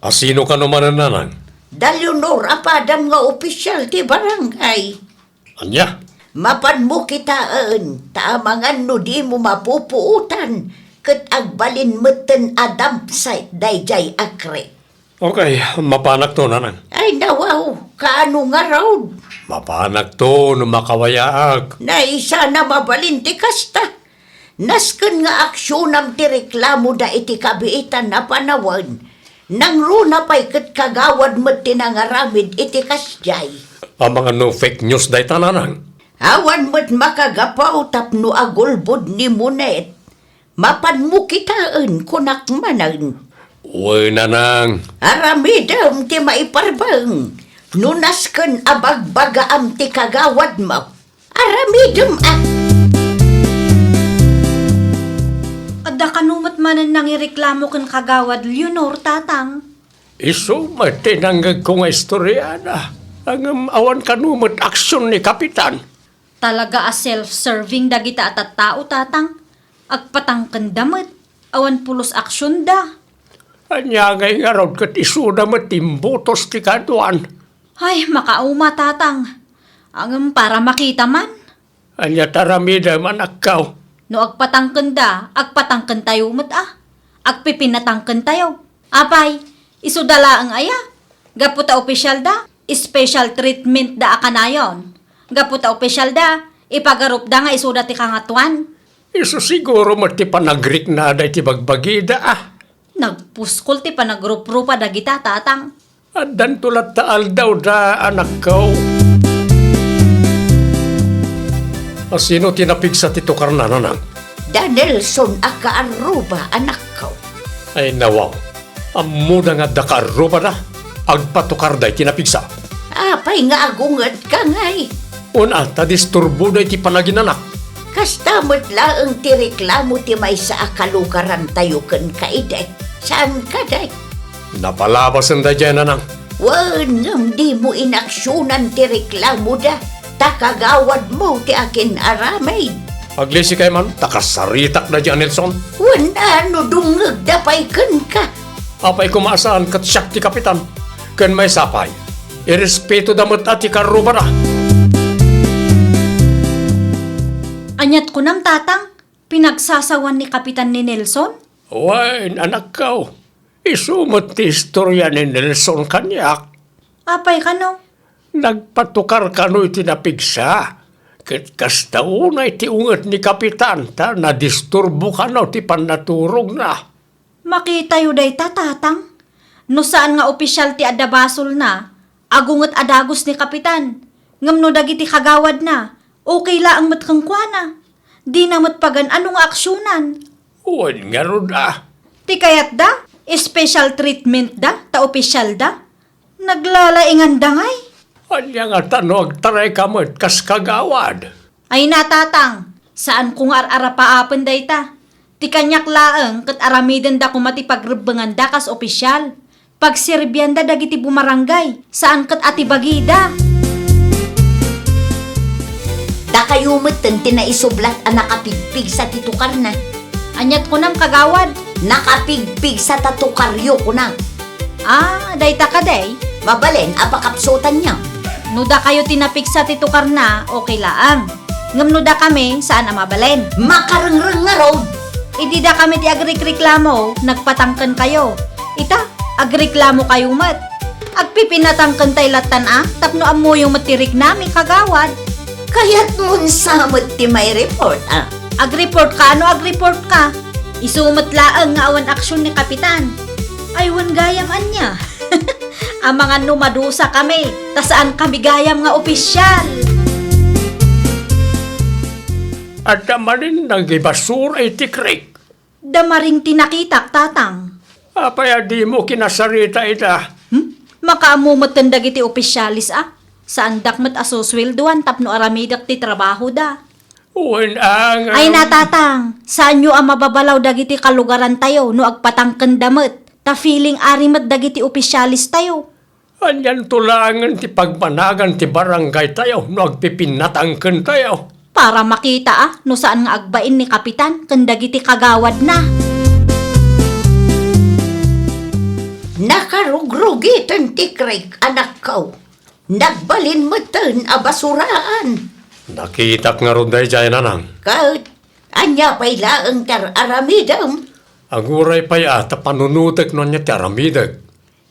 A sino kano manen, Nanang? Da Leonor a padam nga opisyal ti barangay. Ania? Mapanmo kitaen, ta amangan no dimo mapupuotan, ket agbalin metten a dump site daydiay a creek. Okay, mapanakto, Nanang. Ay, nawaw, kaano ngarud? Mapanakto no makawayaak. Nay, sana mabalin ti kasta. Nasken nga aksionam ti reklamoda iti kabiitan a panawen. Nangruna pay ket kagawad met ti nangaramid iti kasdiay. Amangan no fake news dayta, Nanang? Awan met makagapu tapno agulbod ni Monet. Mapanmo kitaen, kunak manen. Wen, Nanang. Aramidem ti maiparbeng. No nasken a bagbagaam ti kagawadmo, aramidem a. Adda kano met manen nangireklamo ken Kagawad Leonor, Tatang? Isu met ti nangngegko nga istoriana. Ngem awan kano met aksion ni Kapitan. Talaga a self-serving dagita a tattao, Tatang. Agpatangkenda met. Awan pulos aksionda. Ania ngay ngarud ket isuda met ti imbutos ti kaduan? Ay, makauma, Tatang. Ngem para makita man. Ania ti aramidem, anakko? No agpatangkenda, agpatangkentayo met a. Agpipinatangkentayo. Apay, isuda laeng aya? Gapu ta opisyalda, special treatment da a kanayon. Gapu ta opisyalda, ipagarupda nga isuda ti kangatoan. Isu siguro met ti panagriknada iti bagbagida a. Nagpuskol ti panagruprupa dagita, Tatang. Addanto latta aldawda, anakko. A sino ti napigsa ti tukarna, nanang? Da Nelson a kaarruba, anakko. Ay, nawaw. Ammoda nga adda kaarrubada. Agpatukar dayta napigsa. Apay nga agungetka ngay? Una, ta disturboda iti panaginanak. Kasta met laeng ti reklamo ti maysa a kalugarantayo kenka idi. Saan kadi? Napalabasen daydiay, nanang. Wen, ngem dimo inaksionan ti reklamoda, ta kagawadmo ti akin-aramid. Aglisikay man, ta kasaritak daydiay a Nelson. Wen, a no dumngegda pay kenka? Apay koma a saan ket siak ti kapitan. Ken maysa pay, irespetoda met a ti kaarrubada. Aniat kunam, Tatang? Pinagsasawan ni Kapitan ni Nelson? Wen, anakko. Isu met ti istoria ni Nelson kaniak. Apay kano? Nagpatukar kano iti napigsa. Ket kasta unay ti unget ni Kapitan ta nadisturbo kano ti pannaturogna. Makitayo dayta, Tatang. No saan nga opisial ti adda basolna, agunget a dagus ni Kapitan. Ngem no dagiti kagawadna, okay laeng met kenkuana. Dina met pagan-ano nga aksionan. Wen ngarud a. Ti kayatda, special treatment da, ta opisial da. Naglalainganda ngay. Ania ngata no agtarayka met kas kagawad? Ay na, Tatang, saanko nga ar-arapaapen dayta. Ti kaniak laeng ket aramidenda koma ti pagrebbenganda kas opisial. Pagserbianda dagiti bumaranggay, saan ket a ti bagida. Dakayo metten ti naisublat a nakapigpigsa ti tukarna. Aniat kunam, kagawad? Nakapigpigsa ta tukaryo, kuna. Ah, dayta kadi? Mabalin a pakapsutanyo. No dakayo ti napigsa ti tukarna, okay laeng. Ngem no dakami, saan a mabalin. Makarengreng ngarud! Idi dakami ti agrikreklamo, nagpatang kenkayo. Ita, agreklamokayo met. Agpipinatang kentay lattan a, tapno ammoyo met ti riknami, kagawad. Kayatmon sa met ti maireport, a? Agreport ka, ano agreport ka? Isu met laeng nga awan aksion ni Kapitan. Ay, wen gayam ania? Amangan no madusa kami, ta saan kami gayam nga opisial. Adda manen nagibasura iti creek. Da maring ti nakitak, Tatang. Apay a dimo kinasarita ita? Hmm? Makaammo metten dagiti opisialis a. Saandak met a susueldoan tapno aramidek ti trabahoda. Wen a, nga Ay na, Tatang, saanyo a mababalaw dagiti kalugarantayo no agpatangkenda met, ta feeling ari met dagiti opisialistayo. Anianto laengen ti pagbanagan ti barangaytayo no agpipinnatangkentayo? Para makita a no saan nga agbain ni Kapitan ken dagiti kagawadna. Nakarugrugiten ti creek, anakko. Nagbalin metten a basuraan. Nakitak ngarud daydiay, nanang. Ket ania pay laeng ti ar-aramidem? Aguray pay a ta panunotek no ania ti aramidek.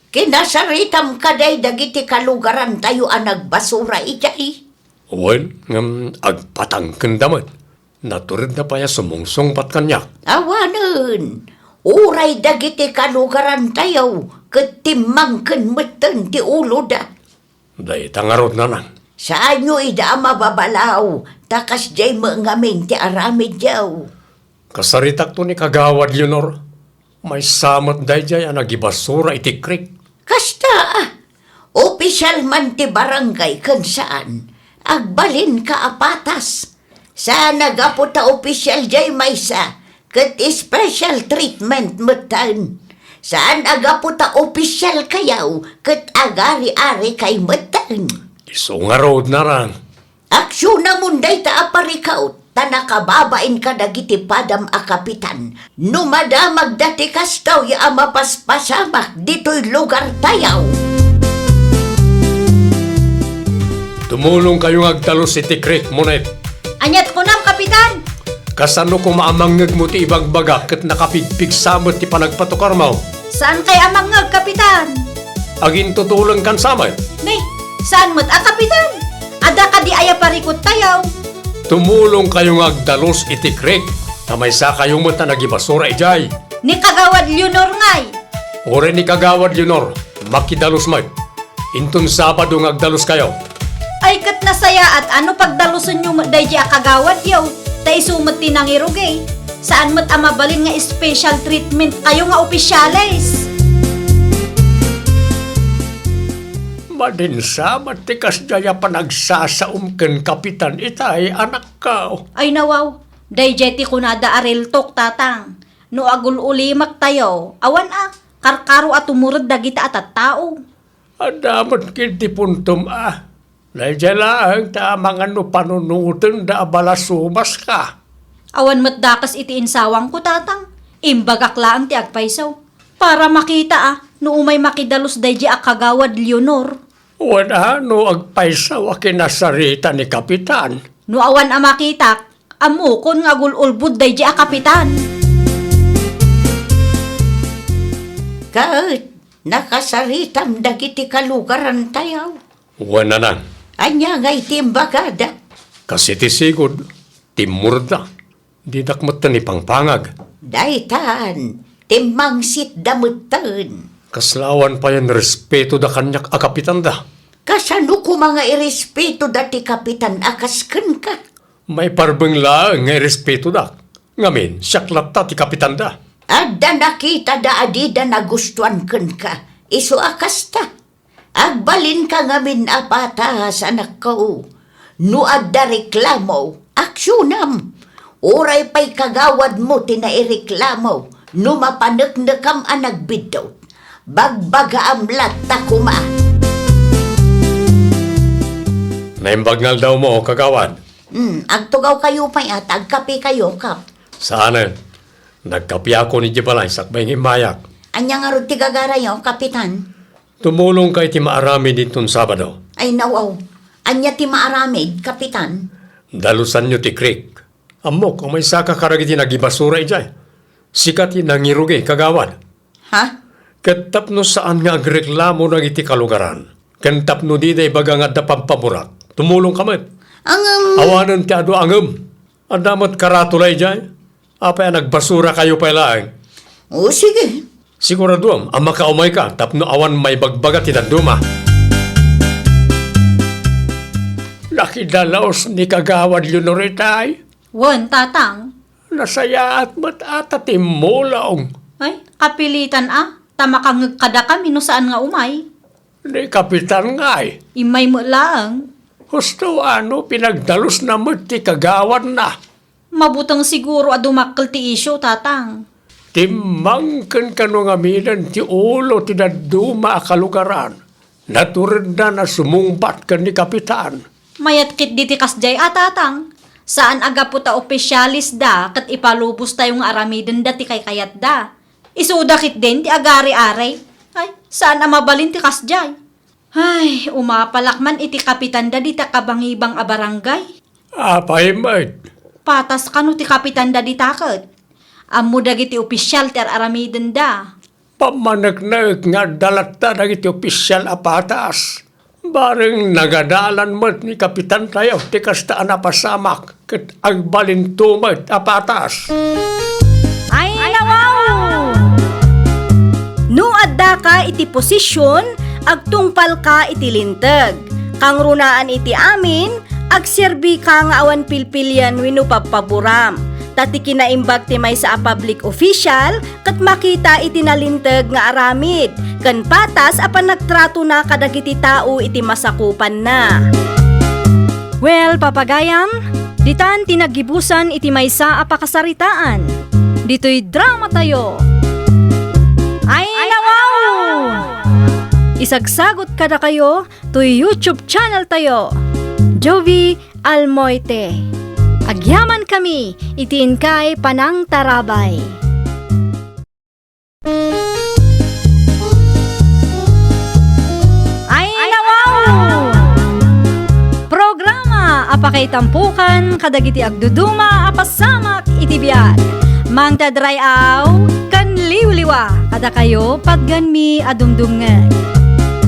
Kinasaritam kadi dagiti kalugarantayo a nagbasura idiay? Wen, ngem agpatangkenda met. Naturedda pay a sumungsungbat kaniak. Awanen, uray dagiti kalugarantayo ket timmangken metten ti uloda. Dayta ngarud, nanang. Saanyo ida a mababalaw, ta kasdiay met ngamin ti aramidyo. Kasaritakto ni Kagawad Leonor. Maysa met daydiay a nagibasura iti creek. Kasta a, opisial man ti barangay ken saan, agbalinka a patas. Saan a gapu ta opisial diay maysa, ket special treatment metten. Saan a gapu ta opisialkayo, ket agari-arikay metten. Isu ngarud, nanang. Aksionamon dayta a parikut, ta nakababain kadagiti padam a kapitan. No madamagda ti kastoy a mapaspasamak ditoy lugartayo. Tumulongkayo nga agdalus iti creek, Monet. Aniat kunam, Kapitan? Kasano koma a mangngegmo ti ibagbagak ket nakapigpigsa met ti panagpatukarmo? Saankay a mangngeg, Kapitan? Agintutulengkan sa met. Ne, saan met a, Kapitan? Adda kadi aya parikuttayo? Tumulongkayo nga agdalus iti creek, ta maysakayo met a nagibasura idiay. Ni Kagawad Leonor ngay. Uray ni Kagawad Leonor, makidalus met. Inton Sabado nga agdaluskayo. Ay, ket nasayaat a no pagdalusenyo met daydi a kagawadyo, ta isu met ti nangirugi. Saan met a mabalin nga special treatment kayo nga opisyales. Madinsa met ti kasdiay a panagsasaom ken Kapitan itay, anakko. Ay, nawaw, daydiay ti kunada a real talk, Tatang. No agul-ulimaktayo, awan a, karkaro a tumured dagita a tattao. Adda met ketdi puntom a. Daydiay laeng ta amangan no panunotenda a balasobaska. Awan met dakes iti insawangko, Tatang. Imbagak laeng ti agpayso. Para makita a, no umay makidalus daydi a kagawad Leonor. Wen a, no agpayso a kinasarita ni Kapitan. No awan a makitak, ammokon nga agul-ulbod daydi a Kapitan. Ket nakasaritam dagiti kalugarantayo. Wen, Nanang. Ania ngay ti imbagada? Kas iti sigud, timmurda. Didak metten ipangpangag. Daytan, timmangsitda metten. Kasla awan payen respetoda kaniak a kapitanda. Kasano koma nga irespetoda ti kapitan a kas kenka? Maiparbeng laeng nga irespetodak. Ngamin, siak latta ti kapitanda. Adda nakitada a dida nagustuan kenka, isu a kasta. Agbalinka ngamin a patas, anakko. No adda reklamo, aksionam. Uray pay kagawadmo ti naireklamo, no mapaneknekam a nagbiddut, bagbagaam latta koma. Naimbag nga aldawmo, kagawad. Hmm, agtugawkayo pay a ta agkapekayo, Kap. Saanen. Nagkapeakon idiay balay sakbay nga immayak. Ania ngarud ti gagarayo, Kapitan? Tumulongka iti maaramid inton Sabado. Ay, nawaw. Ania ti maaramid, Kapitan? Dalusanyo ti creek. Ammok a maysaka kadagiti nagibasura idiay. Sika ti nangirugi, kagawad. Ha? Ket tapno saan nga agreklamo dagiti kalugaran, ken tapno dida ibaga nga adda pampaburak, tumulongka met. Ngem. Awanen ti adu a ngem. Adda met karatula idiay. Apay a nagbasurakayo pay laeng? O, sige. Siguraduem a makaumayka tapno awan maibagbaga ti dadduma. Nakidalus ni Kagawad Leonor itay. Wen, Tatang. Nasayaat met a ta timmulong. Ay, kapilitan a, ta makangngeg kadakami no saan nga umay. Ni Kapitan ngay. Immay met laeng. Husto a no pinagdalusna met ti kagawadna. Mabuteng siguro a dumakkel ti isyu, Tatang. Timmang ken kano ngaminen ti ulo ti dadduma a kalugaran. Natureddan a sumungbat ken ni Kapitan. Mayat ketdi ti kasdiay a, Tatang. Saan a gapu ta opisyalesda ket ipalubostayo nga aramidenda ti kaykayatda. Isuda ketdin ti agari-ari. Ay, saan a mabalin ti kasdiay. Ay, umapalak man iti kapitanda dita kabangibang a barangay. Apay met? Patas kano ti kapitanda dita ket. Ammo dagiti opisyal ti ar-aramidenda. Pammaneknek nga adda latta dagiti opisyal a patas. Bareng nagadalan met ni kapitantayo ti kasta a napasamak ket agbalinto met a patas. Ay, nawaw! No addaka iti posisyon, agtungpalka iti linteg. Kangrunaan iti amin, agserbika nga awan pilpilian wenno pabpaboram. Ta ti kinaimbag ti maysa a public official, ket makita iti nalinteg nga aramid ken patas a panagtratona kadagiti tao iti masakupanna. Well, papagayam, ditan ti naggibusan iti maysa a pakasaritaan. Ditoy dramatayo. Ay, nawaw! Isagsagot kadakayo toy YouTube channel tayo, Jovie Almoite. Agyamankami iti inkay panangtarabay. Ay, nawaw! Programa a pakaitampokan kadagiti agduduma a pasamak iti biag. Mangted ray-aw ken liwliwa kadakayo patgenmi a dumdumngeg.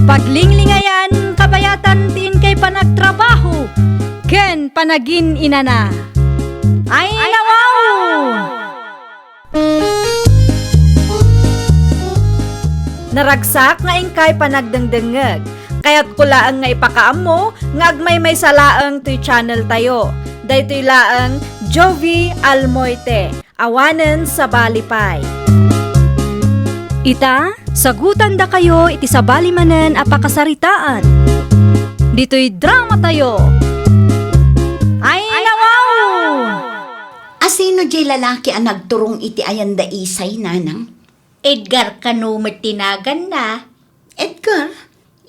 Paglinglingayan, kabayatan ti inkay panagtrabaho ken panagin-inana. Ay, nawaw! Naragsak nga inkay panagdengdengngeg. Kayatko laeng nga ipakaammo nga agmaymaysa laeng toy channel tayo. Daytoy laeng Jovie Almoite, awanen sabali pay. Ita, sagutandakayo iti sabali manen a pakasaritaan. Ditoy drama tayo. Ay, nawaw! Asino diay lalaki a nagturong iti ayan da Isay, nanang? Edgar kano met ti naganna. Edgar,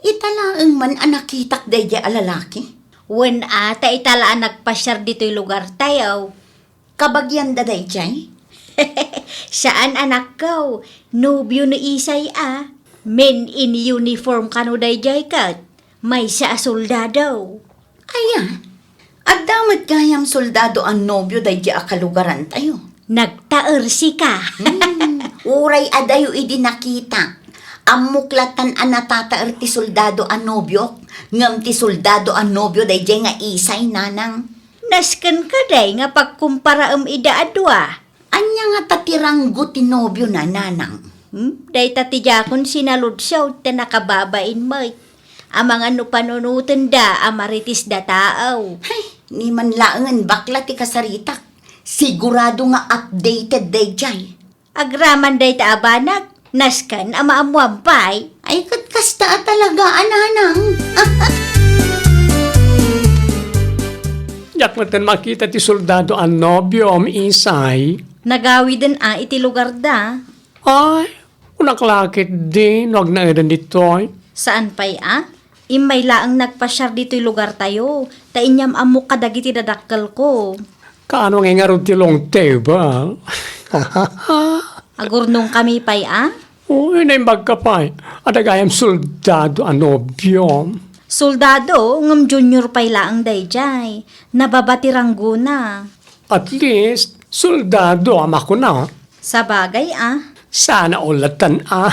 ita laeng man a nakitak daydiay a lalaki. Wen a, ta ita la a nagpasiar ditoy lugar tayo. Kabagianda daydiay? Saan, anakko. Nobio ni Isay a. Men in uniform kano daydiay ket maysa a soldado. Aya, adda met gayam soldado a nobio daydiay a kalugarantayo? Nagtaer sika. Hmm, uray adayo idi nakita. Ammok latan a natataer ti soldado a nobiok, ngem ti soldado a nobio daydiay nga Isay, nanang. Nasken kadi nga pagkumparaem ida a dua? Ania ngata ti ranggo ti nobiona, nanang? Hmm? Dayta ti diakon sinaludsod ta nakababain met. Amangan no panunotenda a marites da tao. Hay, ni man laengen bakla ti kasaritak. Sigurado nga updated daydiay. Agraman dayta a banag, nasken a maammoan pay. Ay, ket kasta a talaga a, nanang. Diak metten makita ti soldado a nobiom, Isay. Nagawiden a iti lugarda. Ay, kunak la ketdi no agnaeden ditoy. Saan pay a? Immay laeng nagpasiar ditoy lugartayo, ta inyam-ammok kadagiti dadakkelko. Kaano ngay ngarud ti long table? Agurnongkami pay a? Uy, naimbagka pay. Adda gayam soldado a nobiom. Soldado, ngem junior pay laeng daydiay. Nababa ti ranggona. At least, soldado a makuna. Sabagay a. Sana all latan a.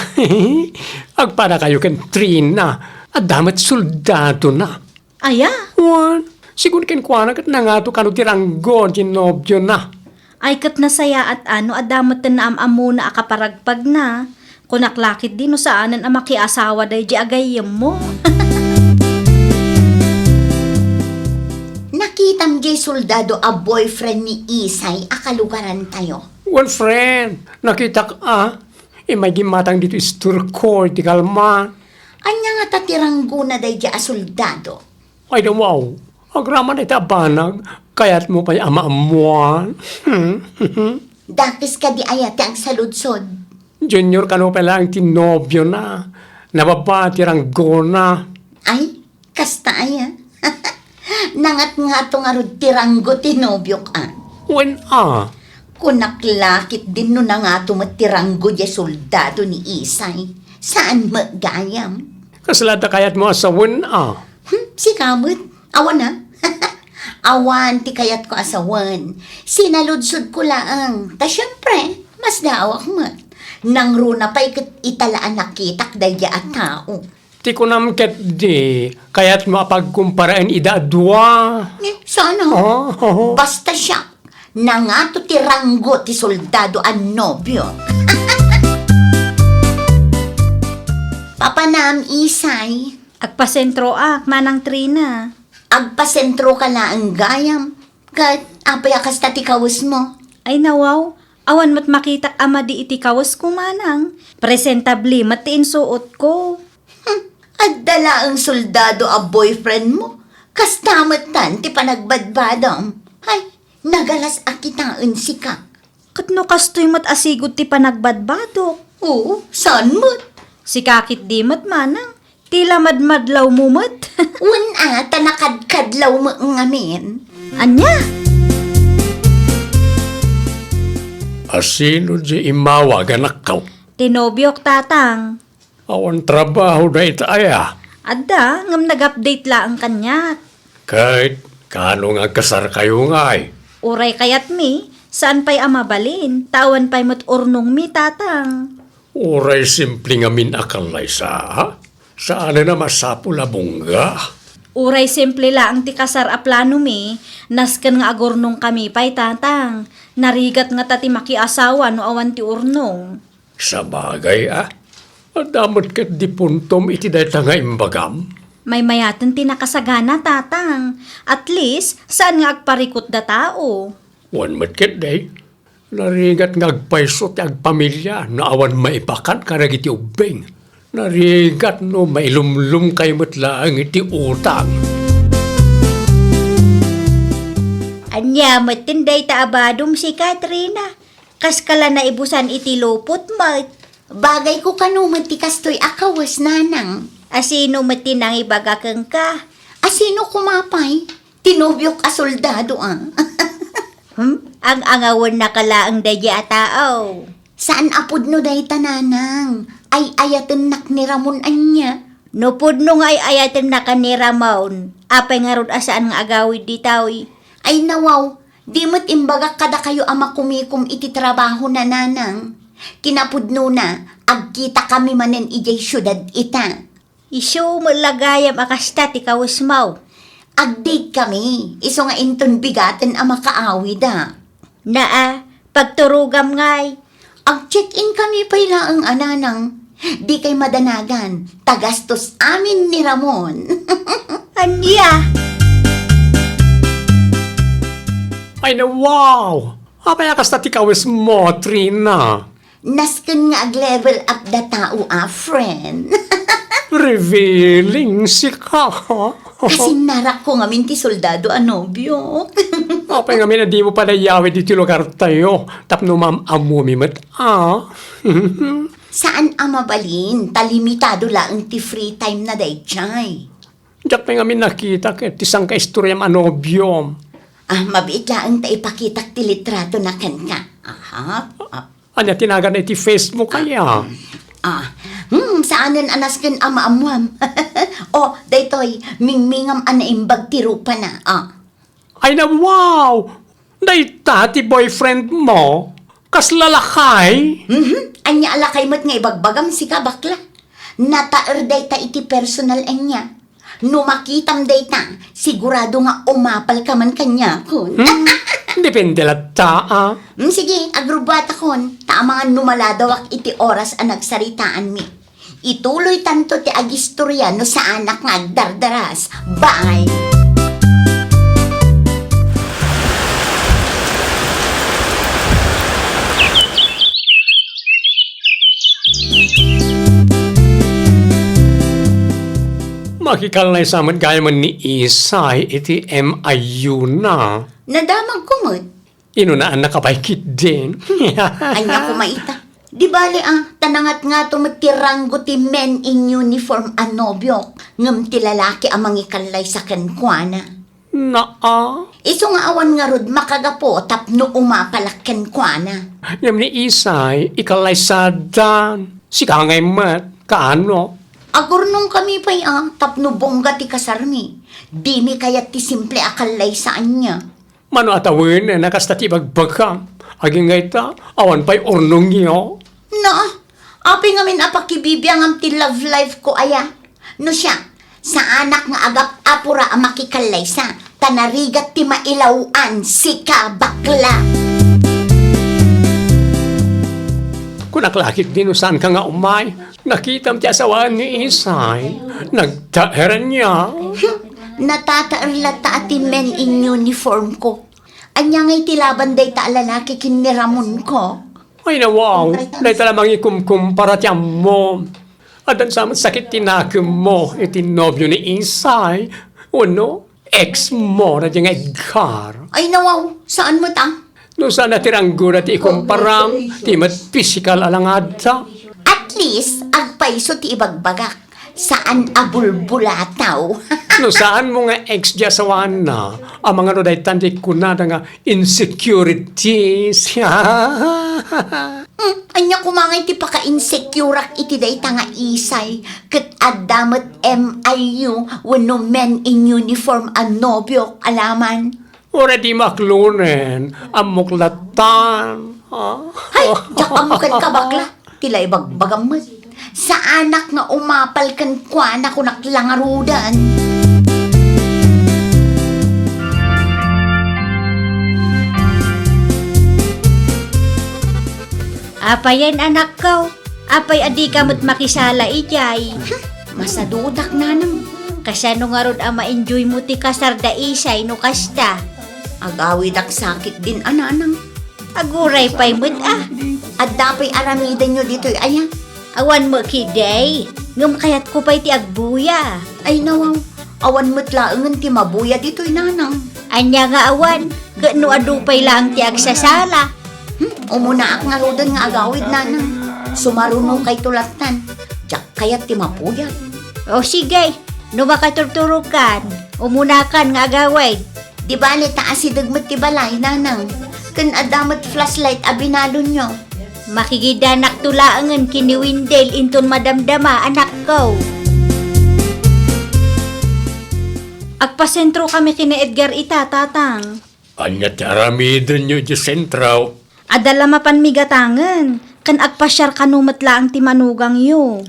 Agpadakayo ken Trina. Adda met soldadona. Aya? Wen, sigun kenkuana ket nangato kano ti ranggo ti nobiona. Ay, ket nasayaat a no adda met ti naam-ammona a kaparagpagna. Kunak la ketdi no saanen a makiasawa daydiay a gayyemmo. Nakitam diay soldado a boyfriend ni Isay a kalugarantayo? Wen, friend, nakitak a. Immay gimmatang ditoy store ko iti kalman. Ania ngata ti ranggona daydiay a soldado? Ay, dawaw. Agraman ita a banag, kayatmo pay a maammuan. Dakes kadi aya ti agsaludsod? Junior kano pay laeng ti nobiona. Nababa ti ranggona. Ay, kasta aya? Nangatngato ngarud ti ranggo ti nobiok a? Wen a. Kunak la ketdin no nangato met ti ranggo diay soldado ni Isay. Saan met gayam? Kasla ta kayatmo a sawen a? Hmm, sika met. Awan a. Awan ti kayatko a sawen. Sinaludsodko laeng. Ta siempre, masdaawak met. Nangruna pay ket ita la a nakitak daydiay a tao. Ti kunam ketdi, kayatmo a pagkumparaen ida a dua? Eh, saan a? Oh. Basta siak, nangato ti ranggo ti soldado a nobio. Papanam, Isay? Agpasentroak, Manang Trina. Agpasentroka laeng gayam. Ket apay a kasta ti kawesmo? Ay, nawaw, awan met makitak a madi iti kawesko, Manang. Presentable met ti insuotko. Hmm, adda laeng soldado a boyfriendmo. Kasta metten ti panagbadbadam. Hay, nagalas a kitaen sika. Ket no kastoy met a sigud ti panagbadbadok? Oo, saan met? Sika ketdi met, Manang. Ti la madmadlawmo met. Wen a, ta nakadkadlawmo ngamin. Ania? Asino diay immawag, anakko? Ti nobiok, Tatang. Awan trabaho dayta aya? Adda, ngem nag-update laeng kaniak. Ket kaano nga agkasarkayo ngay? Uray kayatmi, saan pay a mabalin, ta awan pay met urnongmi, Tatang. Uray simple ngamin a kallaysa, saanen a masapul a bungga. Uray simple laeng ti kasar a planomi, nasken nga agurnongkami pay, Tatang. Narigat ngata ti makiasawa no awan ti urnong. Sabagay a, adda met ketdi puntom iti dayta nga imbagam. Maymayaten ti nakasagana, Tatang. At least, saan nga agparikut da tao. Wen met ketdi. Narigat nga agpayso ti agpamilia no awan maipakan kadagiti ubbing. Narigat no mailumlomkay met laeng iti utang. Ania metten dayta a badom, si Katrina? Kaskala naibusan iti lupot met. Bagayko kano met ti kastoy a kawes, nanang. A sino met ti nangibaga kenka? A sino koma pay? Ti nobiok a soldado, a. Hmm? Ang-angawennaka laeng daydi a tao. Saan a pudno dayta, nanang. Ay-ayatennak ni Ramon ania. No pudno nga ay-ayatennak ni Ramon, apay ngarud a saan nga agawid ditoy? Ay, nawaw, di met imbagak kadakayo a makumikom iti trabahona, nanang. Kinapudnona, agkitakami manen idiay siudad ita. Isu met la gayam a kasta ti kawesmo. Agdate kami, isu nga inton bigaten a makaawida. Naa, pagturogam ngay. Ag-check-in kami pay laeng a, nanang. Dikay madanagan, ta gastos amin ni Ramon. Ania? Ay na, wow! Apay a kasta ti kawesmo, Trina? Nasken nga ag-level up da tao a, friend. Revealing, sika. Kasinnarakko ngamin ti soldado a nobio. Apay ngamin a dimo pay nayawid iti lugartayo tapno maam-ammomi met, a? Saan a mabalin, ta limitado laeng ti free time na daydiay. Diak pay ngamin nakita ket ti sangkaistoriam a nobiom. A, mabiit laeng ta ipakitak ti litratona kenka. Aha. A. Ania ti naganna iti Facebook aya? A. Hmm, saanen a nasken a maammuam. O, daytoy, mingmingam a naimbag ti rupana. A. Ay na, wow! Dayta ti boyfriendmo? Kasla lakay? Mhm. Ania a lakay met nga ibagbagam, sika, bakla? Nataer dayta iti personal ania. No makitam dayta, sigurado nga umapalka man kaniakon. Hmm? Depende latta, a. Hmm, sige, agrubbuatakon, ta amangan no maladawak iti oras a nagsaritaanmi. Ituloytanto ti agistoria no saanak nga agdardaras. Bye! Makikallaysa met gayam ni Isay iti M I U na. Nadamagko met. Inunaannak pay ketdin. Ania koma ita? Di bale a, ta nangatngato met ti ranggo ti men in uniform a nobiok, ngem ti lalaki a mangikallaysa kenkuana. Naa. Isu nga awan ngarud makagapu tapno umapalak kenkuana. Ngem ni Isay, ikallaysada. Sika ngay met, kaano? Agurnongkami pay a, tapno bongga ti kasarmi. Dimi kayat ti simple a kallaysa ania. Mano a tawenen a kasta ti ibagbagam? Agingga ita, awan pay urnongyo. Na, apay ngamin a pakibibiangam ti love life ko aya? No siak, saanak nga agap-apura a makikallaysa, ta narigat ti mailaw-an, sika, bakla. Kunak la ketdi no saanka nga umay. Nakitam ti asawaan ni Isay. Nagtaeran niya. Natataer latta a ti men in uniform ko. Ania ngay ti laban dayta a lalaki ken ni Ramon ko? Ay, nawaw, dayta la mangikumkumpara ti ammom. Addan sa met sakit ti nakemmo iti nobio ni Isay, wenno ex mo na di nga Edgar. Ay, nawaw, saan met a? No saan a ti ranggona ti ikumparam, ti met pisikal a langadda. At least, agpayso ti ibagbagak. Saan a bulbulataw. No saan mo nga ex di asawana, amangan no daytan ti kunada nga insecurities. Hmm, ania koma ngay ti paka-insecureak iti dayta nga Isay, ket adda met M I U wenno men in uniform a nobiok a laman? Uray di maklonen, ammok lattan. Ah. Hay, diak ammo kenka, bakla. Ti la ibagbagam met. Saanak nga umapal kenkuana, kunak la ngaruden. Apayen, anakko? Apay a dika met makisala idiay? Masadutak, nanang. Kasano ngarud a ma-enjoy mo ti kasar da Isay no kasta? Agawidak sakit din a, Nanang. Aguray pay met a. Adda pay aramidenyo ditoy aya? Awan met ketdi, ngem kayatko pay ti agbuya. Ay nawaw, awan met laengen ti mabuya ditoy, Nanang. Ania nga awan? Ket no adu pay laeng ti agsasala? Hmm, umunaak ngaruden nga agawid, Nanang. Sumarunokayto lattan. Diak kayat ti mapuyat. O sige, no makaturturogkan, umunakan nga agawid. Di bale ta asideg met ti balay, Nanang. Ken adda met flashlight a binalonyo. Makigidanakto laengen ken ni Wendell inton madamdama, anakko. Agpasentrokami ken ni Edgar ita, Tatang. Ania ti aramidenyo iti sentro? Adda la mapanmi gatangen, ken agpasiar kano met laeng ti manugangyo.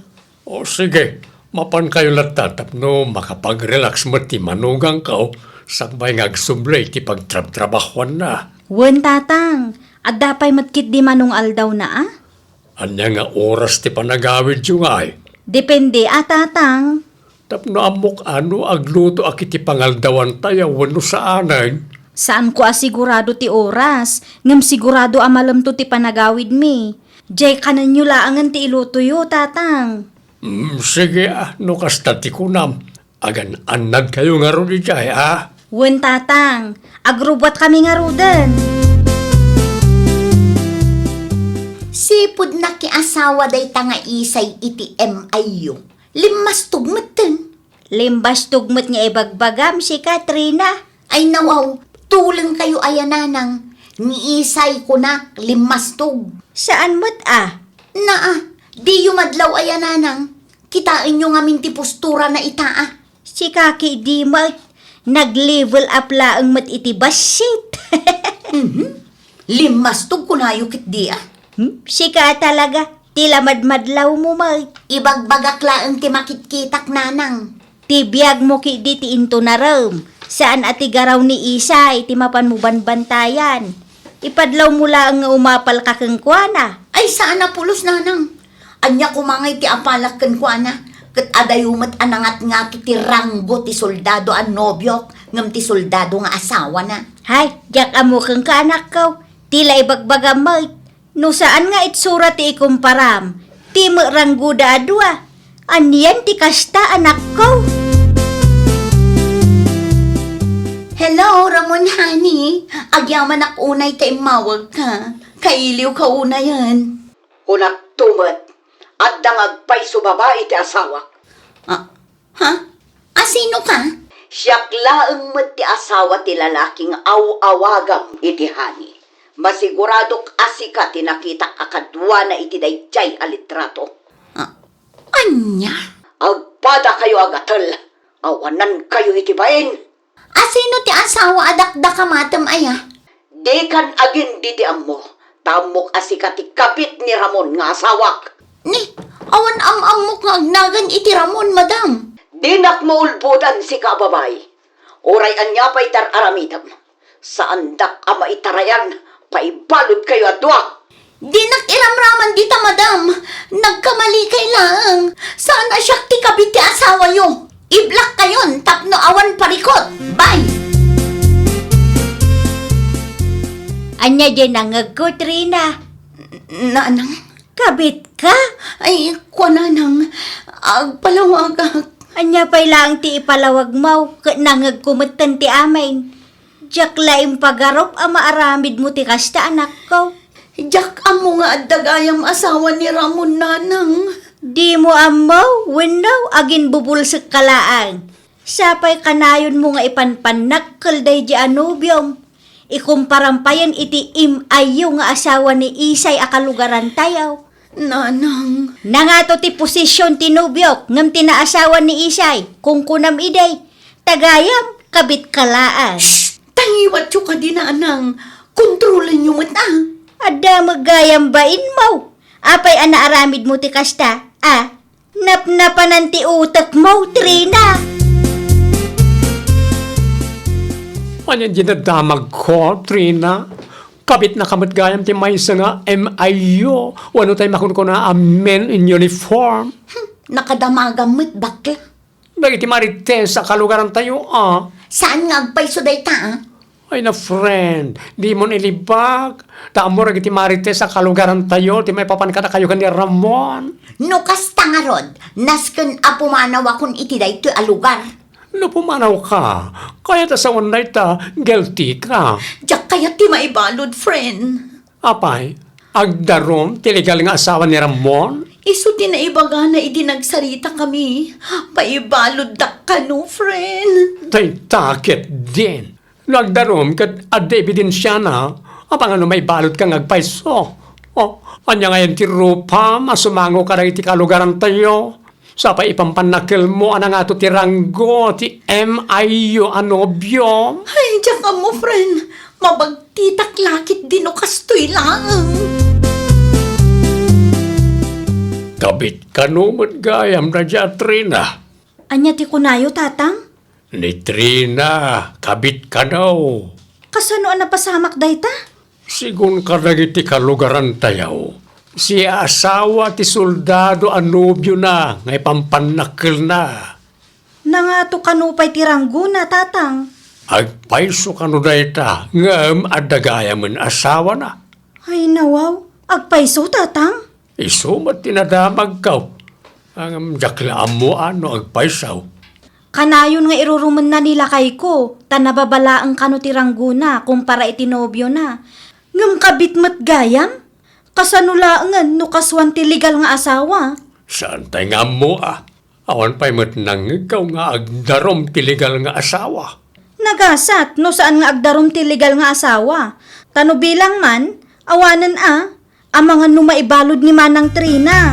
O sige, mapankayo latta tapno makapag-relax met ti manugangko sakbay nga agsubli ti pagtrabtrabahuanna. Wen, Tatang, adda pay met ketdi manung-aldawna a? Ania nga oras ti panagawidyo ngay? Depende a, Tatang. Tapno ammok a no aglutoak iti pangaldawantayo wenno saanen. Saanko a sigurado ti oras, ngem sigurado a malemto ti panagawidmi. Diay kanenyo laengen ti ilutoyo, Tatang. Mm, sige a, no kasta ti kunam. Agan-annadkayo ngarud idiay, a? Wen, Tatang. Agrubbuatkami ngaruden. Sipud nakiasawa dayta nga Isay iti M I U. Limmastog metten. Limmastog met nga ibagbagam, sika, Trina. Ay nawaw, tulengkayo aya, Nanang. Ni Isay kunak, limmastog. Saan met a? Naa, diyo madlaw aya, Nanang. Kitaenyo ngamin ti posturana ita a. Sika ketdi met, nag-level up laeng met iti bassit. Mhm. Limmastog kunayo ketdi a. Hmm? Sika talaga, ti lamadmadlawmo met. Ibagbagak laeng ti makitkitak, Nanang. Ti biagmo ketdi ti intunarem. Saan a ti garaw ni Isay ti mapanmo banbantayan. Ipadlawmo laeng nga umapalka kenkuana. Ay, saan a pulos, Nanang. Ania koma ngay ti apalak kenkuana? Ket adayo met a nangatngato ti ranggo ti soldado a nobiok ngem ti soldado nga asawana. Hay, diak ammo kenka, anakko. Ti la ibagbagam met. No saan nga itsura ti ikumparam, ti met ranggoda a dua. Anian ti kasta, anakko? Hello, Ramon, honey. Agyamanak unay ta immawagka. Kailiwka unayen. Kunakto met, adda nga agpayso babai ti asawak. Ah, ha? Asino ka? Siak laeng met ti asawa ti lalaki nga aw-awagam iti honey. Masiguradok a sika ti nakitak a kaduana iti daydiay a litrato. Ah, ania? Agpadakayo a gatel, awanankayo iti bain. Asino ti asawa a dakdakamatem aya? Dikan agin diti ammo, ta ammok a sika ti kabit ni Ramon nga asawak. Ni, awan am-ammok nga agnagan iti Ramon, madam. Dinak maulbodan sika a babai. Uray ania pay ti ar-aramidem, saandak a maitarayan, paibaludkayo a dua. Dinak iramraman dita, madam. Nagkamalikayo laeng. Saan a siak ti kabit ti asawayo. Iblakkayon tapno awan parikut. Bye! Ania diay nangngegko, Trina? Nanang? Kabitka? Ay, kua, Nanang. Agpalawagak. Ania pay laeng ti ipalawagmo, ket nangngegko metten ti amin. Diak la impagarup a maaramidmo ti kasta, anakko. Diak ammo nga adda gayam asawa ni Ramon, Nanang. Dimo ammo wenno aginbubulsekka laeng? Sapay kanayonmo nga ipanpannakkel daydi a nobiom. Ikumparam payen iti M I U nga asawa ni Isay a kalugarantayo. Nanang. Nangato ti posisyon ti nobiok ngem ti naasawa ni Isay, kunkunam idi. Ta gayam, kabitka laeng. Shh! Tangiwatyo kadi, Nanang. Kontrolenyo met a. Adda met gayam bainmo. Apay a naaramidmo ti kasta, a? Napnapanan ti utekmo, Trina. Ania diay damagko, Trina? Kabitnaka met gayam ti maysa nga M I U, wenno tay makunkuna a men in uniform. Hmm, nakadamagam met, bakla. Dagiti marites a kalugarantayo, a. Saan nga agpayso dayta, a? Ay na, friend, dimon ilibak. Ta ammo dagiti marites a kalugarantayo ti maipapan kadakayo ken ni Ramon. No kasta ngarud, nasken a pumanawakon iti daytoy a lugar. No pumanawka, kayat a sawen dayta, guilty ka. Diak kayat ti maibalud, friend. Apay, agdarum ti legal nga asawa ni Ramon? Isu ti naibagana idi nagsaritakami. Paibaluddak kano, friend. Dayta ketdin. No agdarum ket adda ebidensiana, apaman no maibaludka nga agpayso? O, ania ngayen ti rupam a sumango kadagiti kalugarantayo? Sa pay ipampannakkelmo a nangato ti ranggo ti M I U a nobiom? Ay, diak ammo, friend. Mabagtitak la ketdi no kastoy laeng. Kabit kano met gayam dayta a Trina? Ania ti kunayo, Tatang? Ni Trina, kabit kano. Kasano a napasamak dayta? Sigun kadagiti kalugarantayo, siya asawa ti soldado a nobiona nga ipampannakkelna. Nangato kano pay ti ranggona, Tatang? Agpayso kano dayta, ngem adda gayamen asawana. Ay, nawaw. Agpayso, Tatang? Isu met ti nadamagko. Ngem diak la ammo a no agpayso. Kanayon nga irurumenna ni lakayko, ta nababalaeng kano ti ranggona kumpara iti nobiona. Ngem kabit met gayam? Kasano laengen no kasuan ti legal nga asawa? Saan tay nga ammo a. Awan pay met nangngegko nga agdarum ti legal nga asawa. Nagasat no saan nga agdarum ti legal nga asawa. Ta no bilang man, awanen a, amangan no maibalud ni Manang Trina.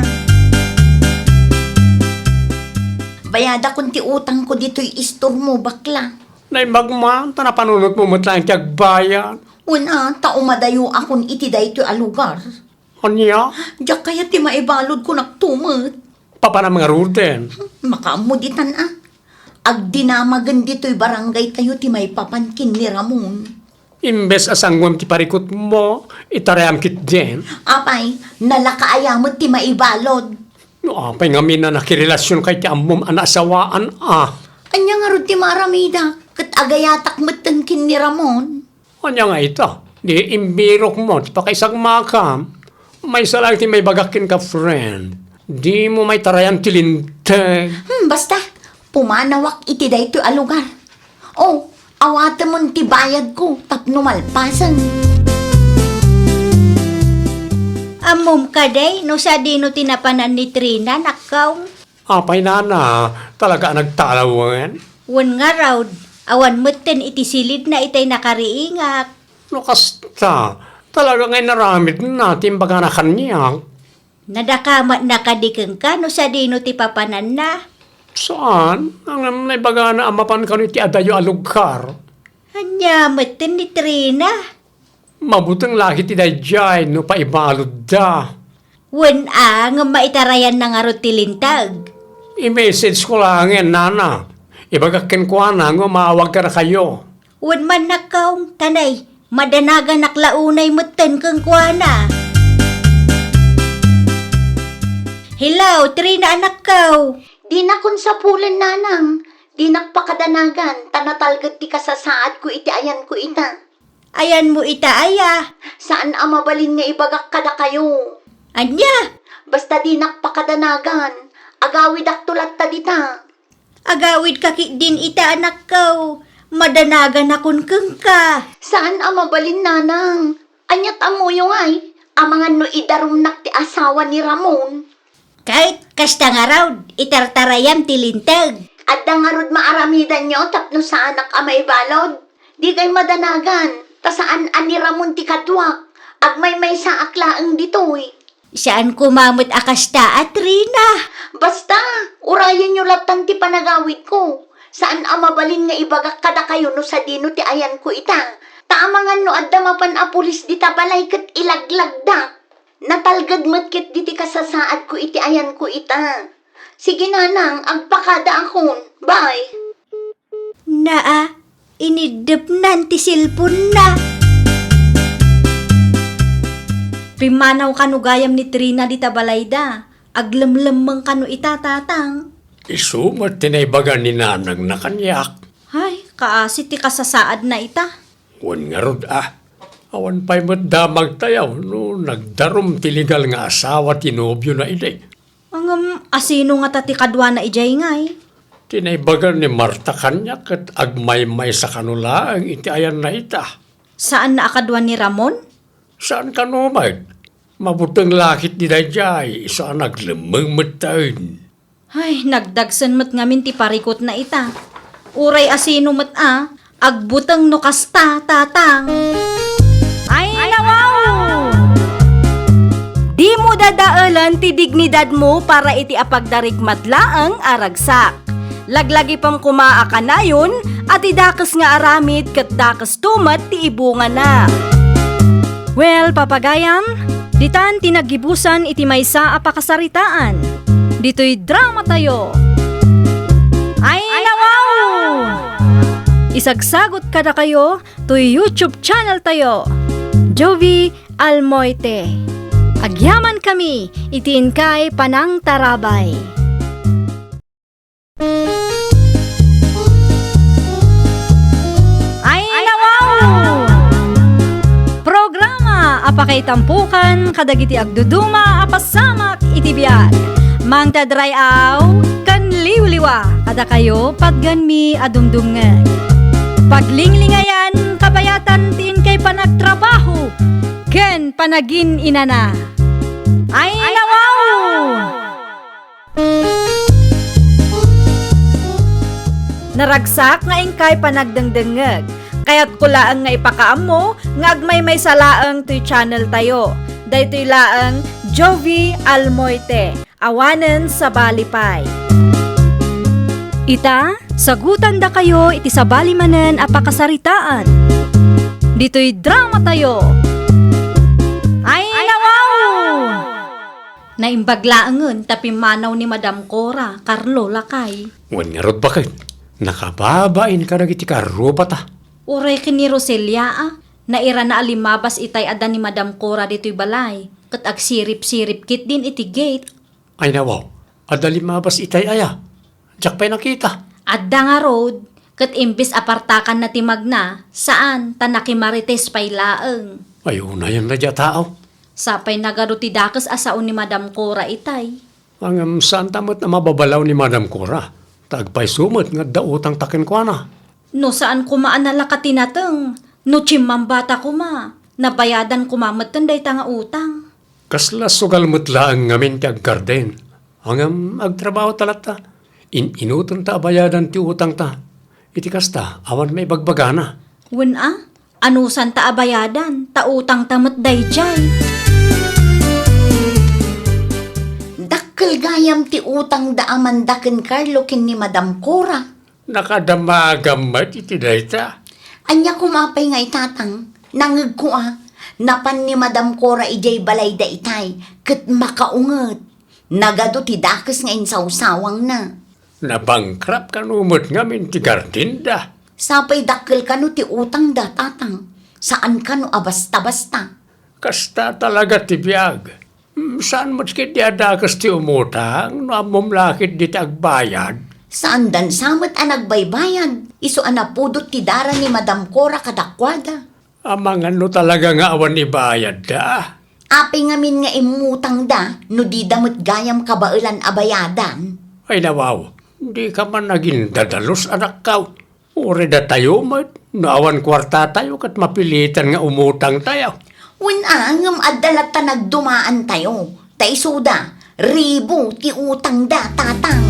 Bayadakon ti utangko ditoy istormo, bakla. Naimbag man, ta napanunotmo met laeng ti agbayad. Wen a, ta umadayoakon iti daytoy a lugar. Ania? Diak kayat ti maibalud, kunakto met. Papanam ngaruden? Makaammo ditan a. Agdinamagen ditoy barangaytayo ti maipapan ken ni Ramon. Imbes a sanguem ti parikutmo, itarayam ketdin. Apay, nalaka aya met ti maibalud. No apay ngamin a nakirelasionka iti ammom a naasawaan a? Ania ngarud ti maaramidak? Ket agayatak metten ken ni Ramon. Ania nga ita? Di imbirokmo ti pakaisagmakam. Maysa laeng ti maibagak kenka, friend. Dimo maitarayan ti linteg. Hmm, basta, pumanawak iti daytoy a lugar. O, awatemon ti bayadko tapno malpasen. Ammom kadi no sadino ti napanan ni Trina, nakkaw? Apay, nana, talaga a nagtalawen? Wen ngarud, awan metten iti silidna itay nakariingak. No kasta, talaga nga inaramidna ti imbagana kaniak. Nadakamatna kadi kenka no sadino ti papananna? Saan, ngem naibagana a mapan kano iti adayo a lugar. Ania metten ni Trina? Mabuteng la ket ti daydiay no paibaludda. Wen a, ngem maitarayanna ngarud ti linteg. I-message ko laengen, nana. Ibagak kenkuana nga umaawag kadakayo. Wen man, nakkaw, tanay, madanaganak la unay metten kenkuana. Hello, Trina, anakkaw. Dinakon sapulen, nanang. Dinak pakadanagan, ta natalged ti kasasaadko iti ayanko ita. Ayanmo ita aya? Saan a mabalin nga ibagak kadakayo. Ania? Basta dinak pakadanagan, agawidakto latta dita. Agawidka ketdin ita, anakkaw. Madanaganakon kenka. Saan a mabalin, nanang. Aniat ammoyo ngay, amangan no idarumnak ti asawa ni Ramon. Ket kasta ngarud, itartarayam ti linteg. Adda ngarud maaramidanyo tapno saanak a maibalud? Dikay madanagan, ta saan a ni Ramon ti kaduak. Agmaymaysaak laeng ditoy. Saan koma met a kasta, a Trina. Basta, urayenyo lattan ti panagawidko. Saan a mabalin nga ibagak kadakayo no sadino ti ayanko ita. Ta amangan no adda mapan a pulis dita balay ket ilaglagdak. Natalged met ketdi ti kasasaadko iti ayanko ita. Sige, nanang, agpakadaakon. Bye. Naa, iniddepnan ti cellphone-na. Pimmanaw kano gayam ni Trina dita balayda. Aglemlemmeng kano ita, tatang. Isu met ti naibaga ni nanangna kaniak. Ay, kaasi ti kasasaadna ita. Wen ngarud a, awan pay met damagtayo no nagdarum ti legal nga asawa ti nobiona idi. Ngem asino ngata ti kaduana idiay ngay? Ti naibaga ni Marta kaniak ket agmaymaysa kano laeng iti ayanna ita. Saanna a kadua ni Ramon? Saan kano met. Mabuteng la ketdi daydiay, isu a naglemmeng metten. Ay, nagdagsen met ngamin ti parikutna ita. Uray asino met a, agbuteng no kasta, Tatang. Ay, nawaw! Dimo dadaelen ti dignidadmo para iti apagdarikmat laeng a ragsak. Laglagipem koma a kanayon a ti dakes nga aramid ket dakesto met ti ibungana. Well, papagayam, ditan ti naggibusan iti maysa a pakasaritaan. Ditoy dramatayo. Ay, nawaw! Isagsagot kadakayo toy YouTube channeltayo, Jovie Almoite. Agyamankami iti inkay panangtarabay. Ay, nawaw! Programa a pakaitampokan kadagiti agduduma a pasamak iti biag. Mangted ray-aw ken liwliwa kadakayo patgenmi a dumdumngeg. Paglinglingayan, kabayatan ti inkay panagtrabaho ken panagin-inana. Ay, nawaw! Naragsak nga inkay panagdengdengngeg. Kayatko laeng nga ipakaammo nga agmaymaysa laeng toy channeltayo. Daytoy laeng Jovie Almoite, awanen sabali pay. Ita, sagutandakayo iti sabali manen a pakasaritaan. Ditoy dramatayo. Ay, nawaw! Naimbag laengen ta pimmanaw ni Madam Cora, Carlo, lakay. Wen ngarud baket, nakababain kadagiti karrupata. Uray ken ni Roselia a, nairana a limmabas itay adda ni Madam Cora ditoy balay, ket agsirip-sirip ketdin iti gate. Ay nawaw, adda limmabas itay aya? Diak pay nakita. Adda ngarud, ket imbes a partakanna ti magna, saan, ta nakimarites pay laeng. Ay, unayen daydiay a tao. Sapay nagadu ti dakes a sao ni Madam Cora itay. Ngem saanta met a mababalaw ni Madam Cora, ta agpayso met nga adda utangta kenkuana. No saan koma a nalaka ti nateng, no chimmambata koma, nabayadan koma metten dayta nga utang. Kasla sugal met laeng ngamin ti aggarden. Ngem agtrabaho ta latta. In-inutenta a bayadan ti utangta. Iti kasta, awan maibagbagana. Wen a, anusanta a bayadan, ta utangta met daydiay. Dakkel gayam ti utangda a manda ken Carlo ken ni Madam Cora. Nakadamagam met iti dayta. Ania koma pay nga itatang, nangegko a, napan ni Madam Cora idiay balayda itay, ket makaunget. Nagadu ti dakes nga insawsawangna. Nabankrupt kano met ngamin ti gardenda. Sapay dakkel kano ti utangda, tatang. Saan kano a basta-basta. Kasta talaga ti biag. Hmm, saan met ketdi a dakes ti umutang no ammom la ketdi ti agbayad? Saandan sa met a nagbaybayad. Isu a napudot ti dara ni Madam Cora kadakuada. Amangan no talaga nga awan ibayadda. Apay ngamin nga immutangda no dida met gayam kabaelan a bayadan? Ay nawaw, dika man agindadalus, anakkaw. Uray datayo met, no awan kuartatayo ket mapilitan nga umutangtayo. Wen a, ngem adda latta nagdumaantayo. Ta isuda, ribu ti utangda, tatang.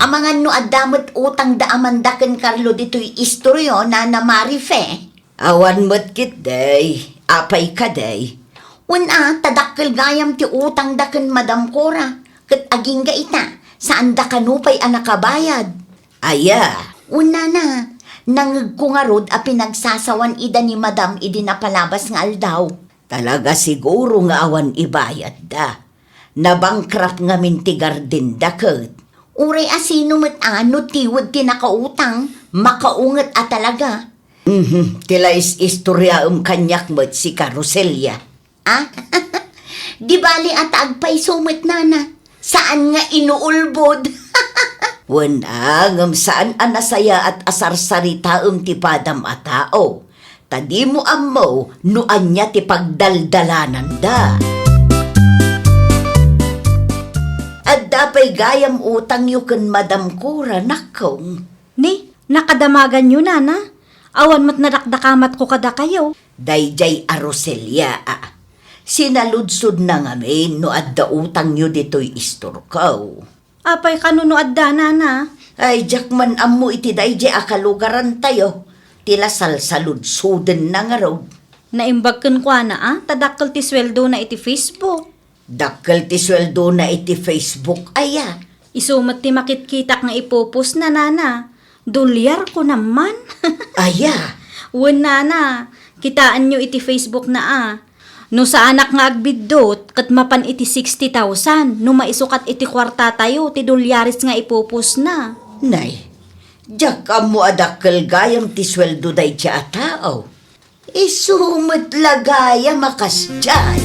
Amangan no adda met utangda a manda ken Carlo ditoy istorya, Nana Marife. Awan met ketdi, apay kadi? Wen a, ta dakkel gayam ti utangda ken Madam Cora, ket agingga ita, saanda kano pay a nakabayad. Aya? Wen nana, nangegko ngarud a pinagsasawan ida ni Madam idi napalabas nga aldaw. Talaga siguro nga awan ibayadda. Nabankrupt ngamin ti gardenda ket. Uray asino met a no tiwed ti nakautang, makaunget a talaga. Mhm, ti la is-istoryaem kaniak met sika, Roselia. Ah? Di bali a ta agpayso met, nana. Saan nga inuulbod? Wen a, ngem saan a nasayaat a sarsaritaem ti padam a tao, ta dimo ammo no ania ti pagdaldalananda. Adda pay gayam utangyo ken Madam Cora, nakkong? Ni, nakadamaganyo, nana? Awan met nadakdakamatko kadakayo. Daydiay a Roselia, a. Sinaludsodna ngamin no adda utangyo ditoy istorko. Apay kano no adda, nana? Ay, diak man ammo iti daydiay a kalugarantayo. Ti la salsaludsodenna ngarud. Naimbag kenkuana, a, ta dakkel ti sueldona iti Facebook. Dakkel ti sueldona iti Facebook aya? Isu met ti makitkitak nga ipupostna, nana. Dolyar, kunam man. Aya? Wen, nana. Kitaenyo iti Facebook na, a. No saanak nga agbiddut, ket mapan iti sixty thousand, no maisukat iti kuartatayo ti dolyares nga ipupostna. Nay, diak ammo a dakkel gayam ti sueldo daydiay a tao. Isu met la gayam a kasdiay.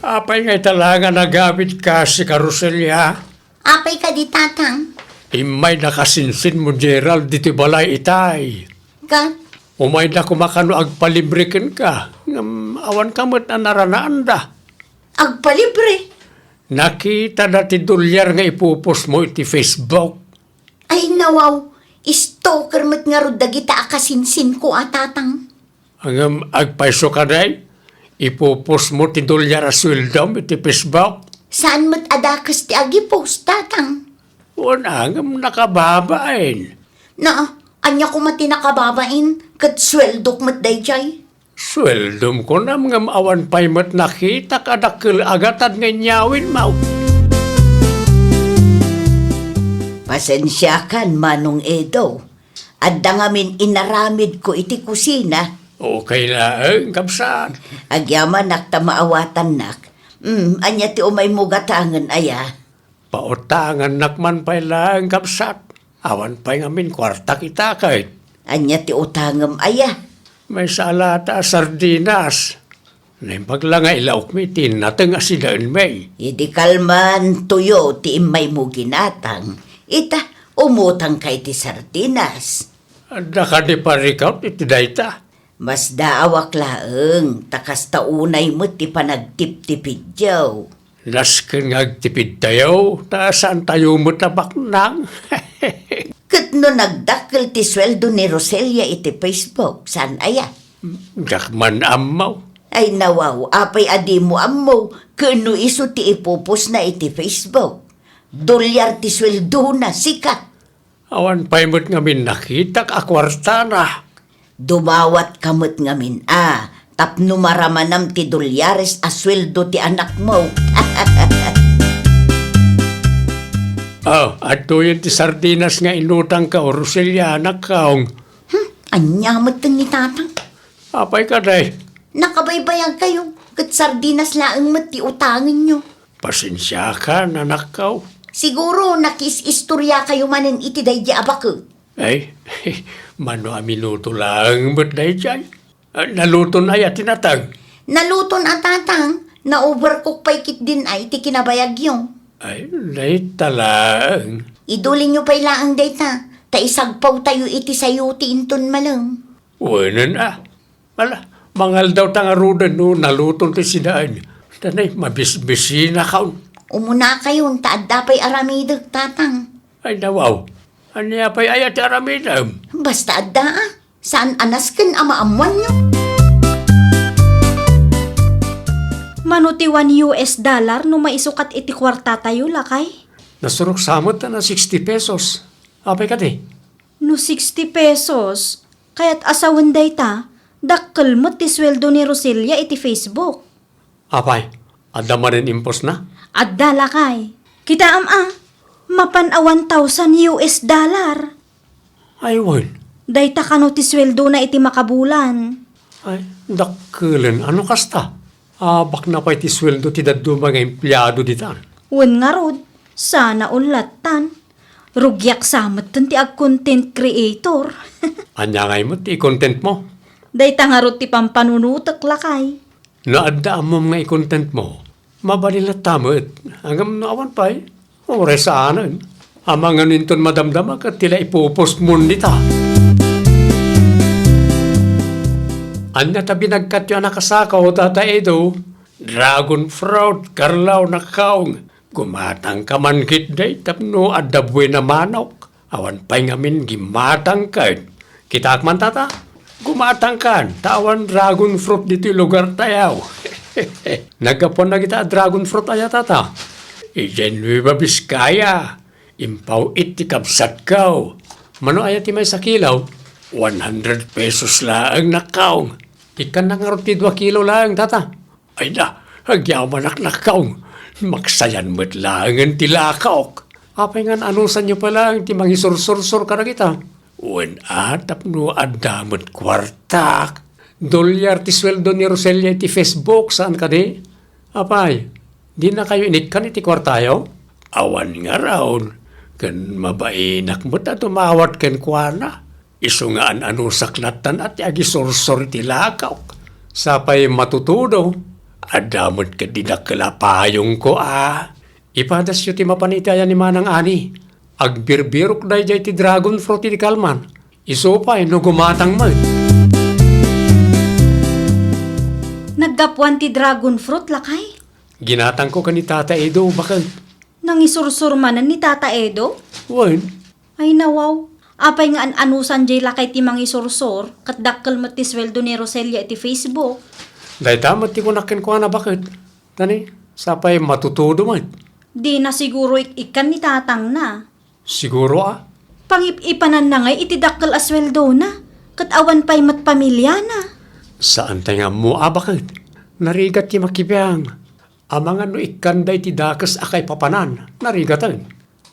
Apay nga ita la nga nagawidka, sika, Roselia? Apay kadi, tatang? Immayda kasinsinmo, Gerald, ditoy balay itay. Ket? Umayda koma kano agpalibre kenka, ngem awanka met a naranaanda. Agpalibre? Nakitada ti dolyar nga ipupostmo iti Facebook. Ay, nawaw, stalker met ngarud dagita a kasinsinko a, tatang. Ngem agpayso kadi, ipupostmo ti dolyar a sueldom iti Facebook? Saan met a dakes ti agipost, tatang. Wen a, ngem nakababain. Na, ania koma ti nakababain, ket sueldok met daydiay? Sueldom, kunam, ngem awan pay met nakitak a dakkel a gatad nga inyawidmo. Pasensiakan, Manong Edo. Adda ngamin inaramidko iti kusina. Okay laeng, kabsat. Agyamanak ta maawatannak. Hmm, ania ti umaymo gatangen aya? Pautangannak man pay laeng, kabsat. Awan pay ngamin kuartak ita ket. Ania ti utangem aya? Maysa a lata a sardinas. Naimbag la nga ilaokmi ti nateng a sidaenmi. Idi kalman toyo ti immaymo ginatang, ita, umutangka iti sardinas. Adda kadi parikut iti dayta? Masdaawak laeng, ta kasta unay met ti panagtiptipidyo. Nasken nga agtipidtayo, ta saantayo met a baknang. Ket no nagdakkel ti sueldo ni Roselia iti Facebook, saan aya? Diak man ammo. Ay, nawaw, apay a dimo ammo, ken no isu ti ipupostna iti Facebook? Dolyar ti sueldona, sika. Awan pay met ngamin nakitak a kuartana. Dumawatka met ngamin a tapno maramanam ti dolyares a sueldo ti anakmo. Oh, adtoyen ti sardinas nga inutangko, Roselia, nakkong. Hmm, ania met ni tatang? Apay kadi? Nakabaybayagkayo, ket sardinas laeng met ti utangenyo. Pasensiakan, anakko. Siguro, nakis-istoriakayo manen iti daydi a baket. Ay, mano a minuto laeng met daydiay. Ah, naluton aya ti nateng? Naluton a, tatang, na-overcook pay ketdin ay ti kinabayagyo. Ay, dayta laeng. Idulinyo pay laeng dayta, ta isagpawtayo iti sayo ti inton malem. Wenen a. Ala, mangaldawta ngaruden no naluton ti sidaen. Tanay, mabisbisinakon. Umunakayon, ta adda pay aramidek, tatang. Ay, nawaw. Ania pay aya ti aramidem? Basta adda, a. Saan a nasken a maammoanyo. Mano ti one U S dollar no maisukat iti kuartatayo, lakay? Nasurok sa met a sixty pesos. Apay kadi? No sixty pesos, kayat a sawen dayta, dakkel met ti sueldo ni Roselia iti Facebook. Apay, adda manen impostna? Adda, lakay. Kitaem a, mapan a one thousand U S dollar. Ay, wen. Dayta kano ti sueldona iti makabulan. Ay, dakkelen. Ano kasta? Abakna pay ti sueldo ti dadduma nga empleado ditan. Wen ngarud, sana unlattan. Rugiak sa metten ti ag-content creator. Ania ngay met ti i-contentmo? Dayta ngarud ti pampanunotek, lakay. No adda ammom nga i-contentmo, Mabalin latta met, ngem no awan pay, uray saanen. Amangan inton madamdama ket ti la ipupusmon dita. Ania ta binagkatyo a nakasakaw, Tata Edo? Dragon fruit, Carlo, nakkaong. Gumatangka man ketdi tapno adda buena manok. Awan pay ngamin gimatangkan. Kitaak man, Tata. Gumatangkan, ta awan dragon fruit ditoy lugartayo. Naggapuan dagita a dragon fruit aya, Tata? Idiay Nueva Vizcaya. Impaw-it ti kabsatko. Mano aya ti maysa kilo? One hundred pesos laeng, nakkaong. Ikkannak ngarud ti dua kilo laeng, Tata. Ay na, agyamanak, nakkaong. Maksayan met laengen ti lakaok. Apay nga anusanyo pay laeng ti mangisursursor kadagita? Wen a, tapno adda met kuartak. Dolyar ti sueldo ni Roselia iti Facebook, saan kadi? Apay, dinakayo inikkan iti kuartayo? Awan ngarud, ken mabainak met a dumawat kenkuana. Isu nga an-anusak lattan a ti agisursor iti lakaok. Sapay matutudo, adda met ketdi dakkel a payongko a. Ipadasyo ti mapan iti aya ni Manang Ani. Agbirbirok daydiay ti dragon fruit idi kalman. Isu pay no gumatang met. Naggapuan ti dragon fruit, lakay? Ginatangko ken ni Tata Edo, baket. Nangisursor manen ni Tata Edo? Wen. Ay, nawaw. Apay nga an-anusan jay lakay ti mangisursor, ket dakkel met ti sueldo ni Roselia iti Facebook. Dayta met ti kunak kenkuana, baket. Tani, sapay matutudo met. Dina siguro ik-ikkan ni tatangna. Siguro a? Pangip-ipananna ngay iti dakkel a sueldona, ket awan pay met pamiliana. Saan tay nga ammo a, baket? Narigat ti makibiang. Amangan no ikkanda iti dakes a kaipapanan, narigaten.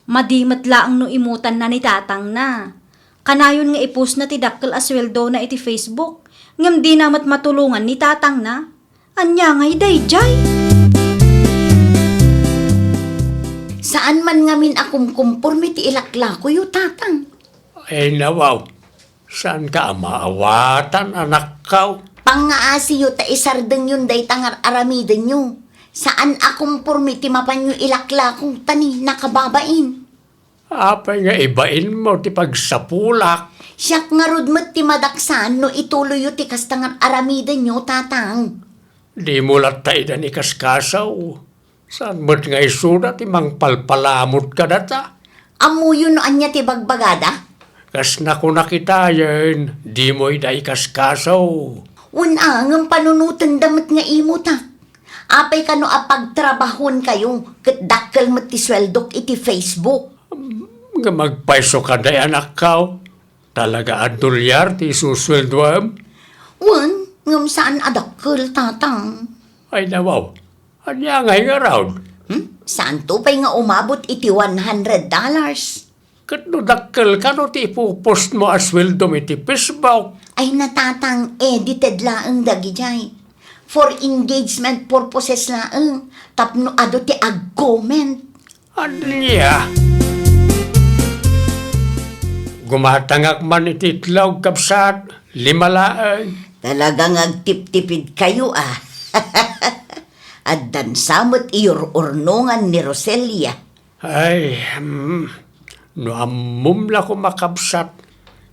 Madi met laeng no imutanna ni tatangna. Kanayon nga ipostna ti dakkel a sueldona iti Facebook, ngem dina met matulongan ni tatangna. Ania ngay daydiay? Saan man ngamin a kumkumporme ti ilaklakoyo, tatang. Ay, nawaw. Saanka a maawatan, anakko? Pangngaasiyo ta isardengyon dayta nga ar-aramidenyo. Saan a kumporme ti mapanyo ilaklako, ta ni nakababain. Apay nga ibainmo ti pagsapulak? Siak ngarud met ti madaksan no ituloyyo ti kasta nga ar-aramidenyo, tatang. Dimo latta ida ni kaskasaw. Saan met nga isuda ti mangpalpalamut kadata? Ammoyo no ania ti bagbagada? Kas nakunak itayen, dimo ida ikaskasaw. Wen a, ngem panunotenda met nga imo ta. Apay kano a pagtrabahuenkayo ket dakkel met ti sueldok iti Facebook? Ngem agpayso kadi, anakko. Talaga a dolyar ti isusueldoem? Wen, ngem saan a dakkel, tatang. Ay, nawaw. Ania ngay ngarud? Hmm? Saanto pay nga umabot iti one hundred dollars? Ket no dakkel kano ti ipupostmo a sueldom iti Facebook? Ay, natatang, edited laeng dagidiay. For engagement purposes laeng, tapno adu ti ag-comment. Ania? Gumatangak man iti itlog, kabsat. Lima laeng. Talaga nga agtiptipidkayo, a. Addan sa met iyur-urnongan ni Roselia. Ay, hmm, no ammom la koma, kabsat,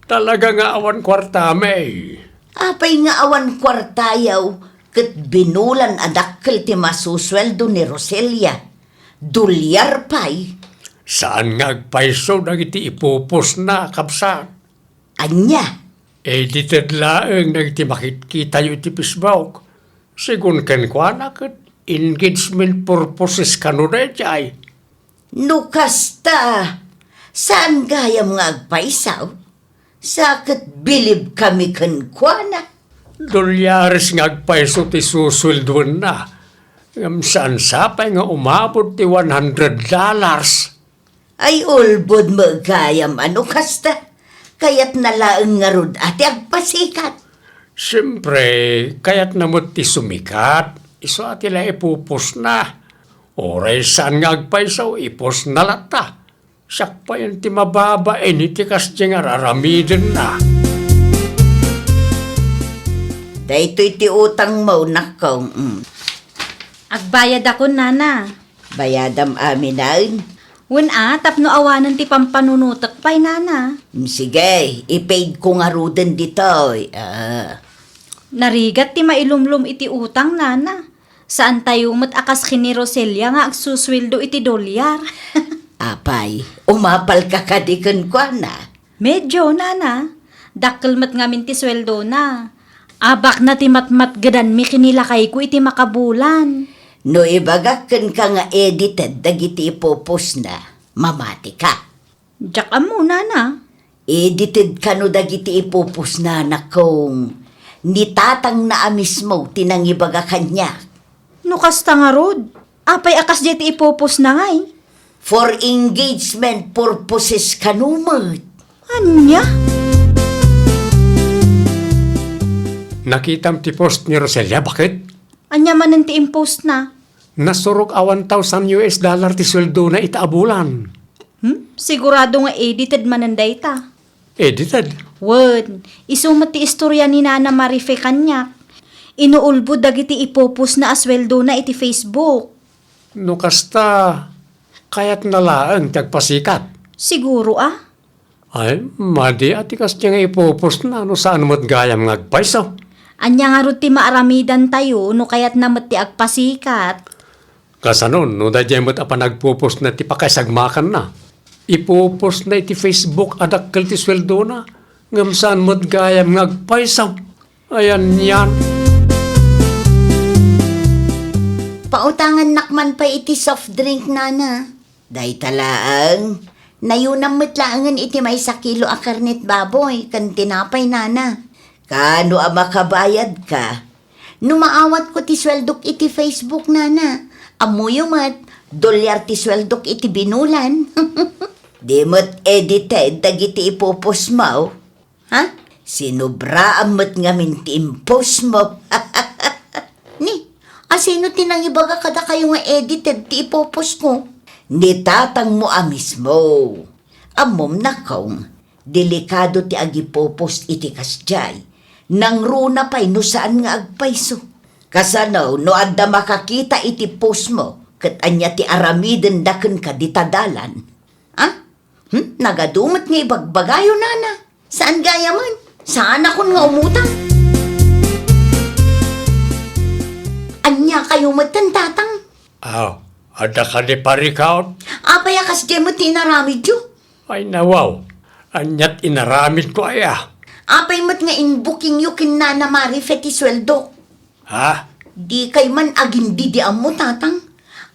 talaga nga awan kuartami. Apay nga awan kuartayo ket binulan a dakkel ti masusueldo ni Roselia? Dolyar pay. Saan nga agpayso dagiti ipupostna, kabsat? Ania? Edited laeng dagiti makitkitayo iti Facebook. Segun kenkuana ket engagement purposes kano daydiay. No kasta, saan gayam nga agpayso? Sa ket bilibkami kenkuana. Dolyares nga agpayso ti susueldoenna, ngem saan sapay nga umabot ti one hundred dollars. Ay, ulbod met gayam a no kasta. Kayatna laeng ngarud a ti agpasikat. Siempre, kayatna met ti sumikat. Isu a ti la ipupostna. Uray saan nga agpayso, ipostna latta. Siak payen ti mababain iti kasdiay nga ar-aramidenna. Daytoy ti utangmo, nakkaw. Mm. Agbayadakon, nana. Bayadam amin, nana. Wen a, tapno awanen ti pampanunotek pay, nana. Mm, sige, i-paid ko ngaruden ditoy. Ah. Narigat ti mailumlom iti utang, nana. Saantayo met a kas ken ni Roselia nga agsusueldo iti dolyar. Apay, umapalka kadi kenkuana? Medyo, nana. Dakkel met ngamin ti sueldona. Abakna ti matmatgedanmi ken ni lakayko iti makabulan. No ibagak kenka nga edited dagiti ipupostna, mamatika. Diak ammo, nana. Edited kano dagiti ipupostna, nakong, ni tatangna a mismo ti nangibaga kaniak. No kasta ngarud, apay a kasdiay ti ipupostna ngay? For engagement purposes kano met. Ania? Nakitam ti post ni Roselia, baket? Ania manen ti impostna? Nasurok a one thousand U S dollar ti sueldona ita a bulan. Hmm? Sigurado nga edited manen dayta. Edited? Wen, isu met ti istorya ni Nana Marife kaniak. Inuulbod dagiti ipupostna a sueldona iti Facebook. No kasta, kayatna laeng ti agpasikat. Siguro a. Ay, madi a ti kasdiay nga ipupostna no saan met gayam nga agpayso. Ania ngarud ti maaramidantayo no kayatna met ti agpasikat? Kasano no daydiay met a panagpupostna ti pakaisagmakanna? Ipupostna iti Facebook a dakkel ti sueldona, ngem saan met gayam nga agpayso. Ayan yan. Pautangannak man pay iti soft drink, nana. Dayta laeng, nayunam met laengen iti maysa kilo a karnet baboy ken tinapay, nana. Kano a makabayadka? No maawatko ti sueldok iti Facebook, nana, ammoyo met, dolyar ti sueldok iti binulan. Di met edited dagiti ipupostmo. Ha? Sinobraam met ngamin ti impostmo. Ni, asino ti nangibaga kadakayo nga edited ti ipupostko? Ni tatangmo a mismo. Ammom, nakong, delikado ti agipupost iti kasdiay. Nangruna pay no saan nga agpayso. Kasano no adda makakita iti postmo ket ania ti aramidenda kenka dita dalan? Ha? Hmm? Nagadu met nga ibagbagayo, nana. Saan gayamen? Saanakon nga umutang. Ania kayo metten, tatang? Aw, adda kadi parikaw? Apay a kasdiay met ti inaramidyo? Ay, nawaw. Aniat inaramidko aya? Apay met nga inbukingyo ken Nana Marife ti sueldo? Ha? Dikay man agindidi ammo, tatang.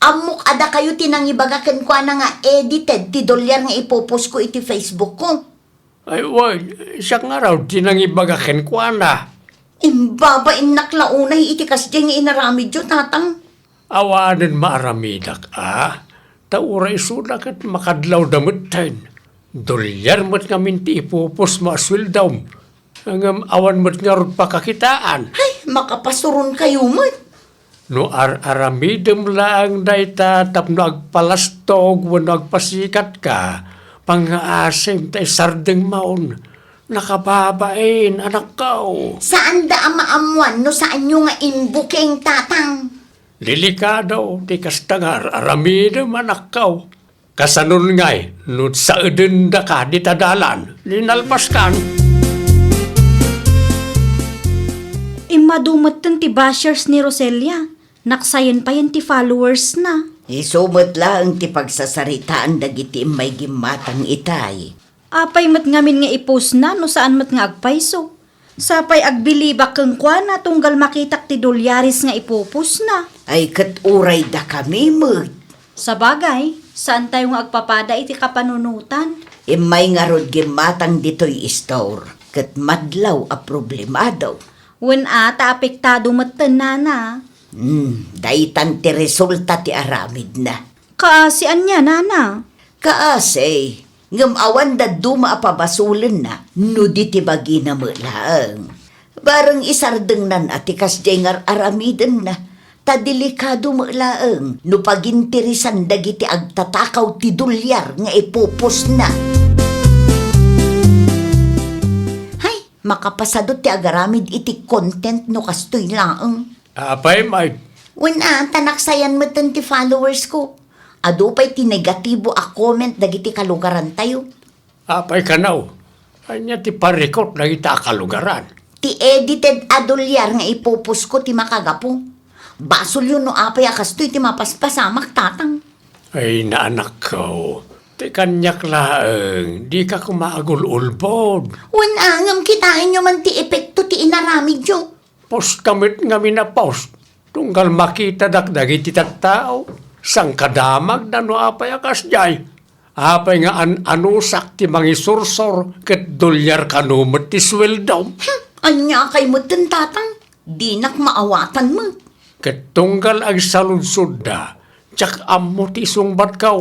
Ammok a dakayo ti nangibaga kenkuana nga edited ti dolyar nga ipopost ko iti Facebook ko. Ay, wen, siak ngarud ti nangibaga kenkuana. Imbabainnak la unay iti kasdiay nga inaramidyo, tatang. Awanen maaramidak a, ta uray isuda ket makadlawda metten. Dolyar met ngamin ti ipupostmo a sueldom, ngem awan met ngarud pakakitaan. Ay, makapasuron kayo met. No ar-aramidem laeng dayta tapno agpalastog wenno agpasikatka, pangngaasim ta isardengmon. Nakababain, anakko. Saanda a maammoan no saanyo nga imbuking, tatang. Delikado ti kasta nga ar-aramidem, anakko. Kasanon ngay no saedendaka dita dalan, linalpaskan? Immadu metten ti bashers ni Roselia. Naksayen payen ti followers na. Isu met laeng ti pagsasaritaan dagiti immay gimmatang itay. Apay met ngamin nga ipostna no saan met nga agpayso? Sapay agbilibak kenkuana tunggal makitak ti dolyares nga ipupostna. Ay, ket uray dakami met. Sabagay, saantayo nga agpapada iti kapanunotan. Immay ngarud gimmatang ditoy istor, ket madlaw a problemado. Wen a, ta apektado metten, nana. Hmm, daytan ti resulta ti aramidna. Kaasi ania, nana? Kaasi, ngem awan dadduma a pabasolenna no di ti bagina met laeng. Bareng isardengnan a ti kasdiay nga ar-aramidenna, ta delikado met laeng no paginteresan dagiti agtatakaw ti dolyar nga ipupostna. Hay, makapasado ti agaramid iti content no kastoy laeng. Apay, Mike, Wen a, ta naksayan metten ti followers ko. Adu pay ti negatibo a comment dagiti kalugarantayo. Apay kano? Ania ti parikot dagita a kalugaran? Ti edited a dolyar nga ipopost ko ti makagapu. Basolyo no apay a kastoy ti mapaspasamak, Tatang. Ay, naanakko, ti kaniak laeng, dika koma agul-ulbod. Wen a, ngem kitaenyo man ti epekto ti inaramidyo. Post ka met ngamin a post. Tunggal makitadak dagiti tattao, sangkadamagda no apay a kasdiay. Apay nga an-anusak ti mangisursor ket dolyar kano met ti sueldom? Hmm, ania kay metten, Tatang? Dinak maawatan met. Ket tunggal agsaludsodda, diak ammo ti isungbatko.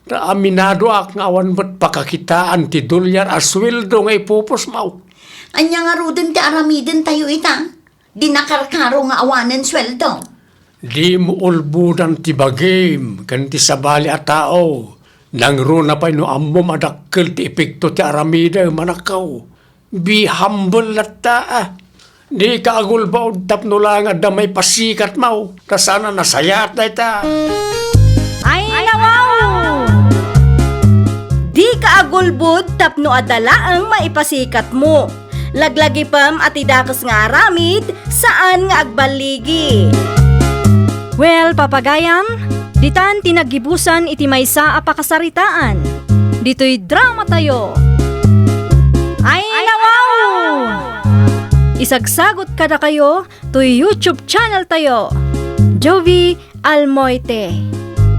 Ta aminadoak nga awan met pakakitaan ti dolyar a sueldo nga ipupusmo. Ania ngaruden ti aramidentayo ita? Di nakarkaro nga awanen sueldo. Dimo ulbodan ti bagim ken ti sabali a tao. Nangruna pay no ammom a dakkel ti epekto ti aramidem, anakko. Be humble latta, a. Dika agulbod tapno laeng adda maipasikatmo, ta saan a nasayaat dayta. Ay, nawaw! Dika agulbod tapno adda laeng maipasikatmo. Laglagipem a ti dakes nga aramid, saan nga agballigi. Well, papagayam, ditan ti naggibusan iti maysa a pakasaritaan. Ditoy dramatayo. Ay, nawaw! Isagsagot kadakayo toy YouTube channel tayo, Jovie Almoite.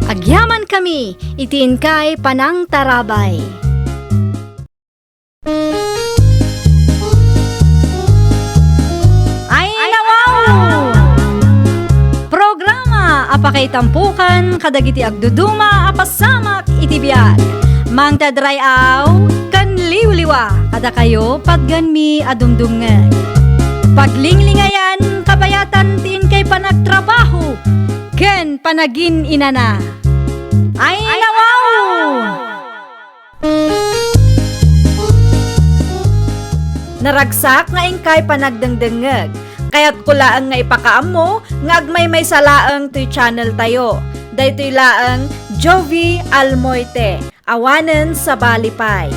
Agyamankami iti inkay panangtarabay. Ay, nawaw! Programa a pakaitampokan kadagiti agduduma a pasamak iti biag. Mangted ray-aw ken liwliwa kadakayo patgenmi a dumdumngeg. Paglinglingayan, kabayatan ti inkay panagtrabaho ken panagin-inana. Ay, nawaw! Naragsak nga inkay panagdengdengngeg. Kayatko laeng nga ipakaammo nga agmaymaysa laeng toy channel tayo. Daytoy laeng Jovie Almoite, awanen sabali pay.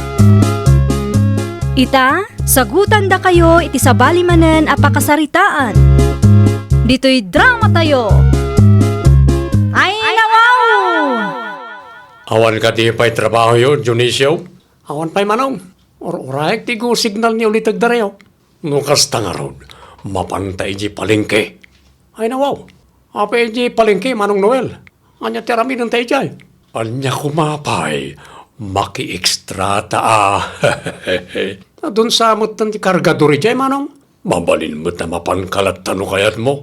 Ita, sagutandakayo iti sabali manen a pakasaritaan. Ditoy dramatayo. Ay, nawaw! Awan kadi pay trabahoyo, Dionisio? Awan pay, Manong. Ur-uraek ti go signal ni uliteg darayo. No kasta ngarud, mapanta idiay palengke. Ay, nawaw. Apay idiay palengke, Manong Noel? Ania ti aramidenta idiay? Ania koma pay, makiekstrata a. Adun sa metten ti kargador idiay, Manong? Mabalin met a mapanka latta no kayatmo.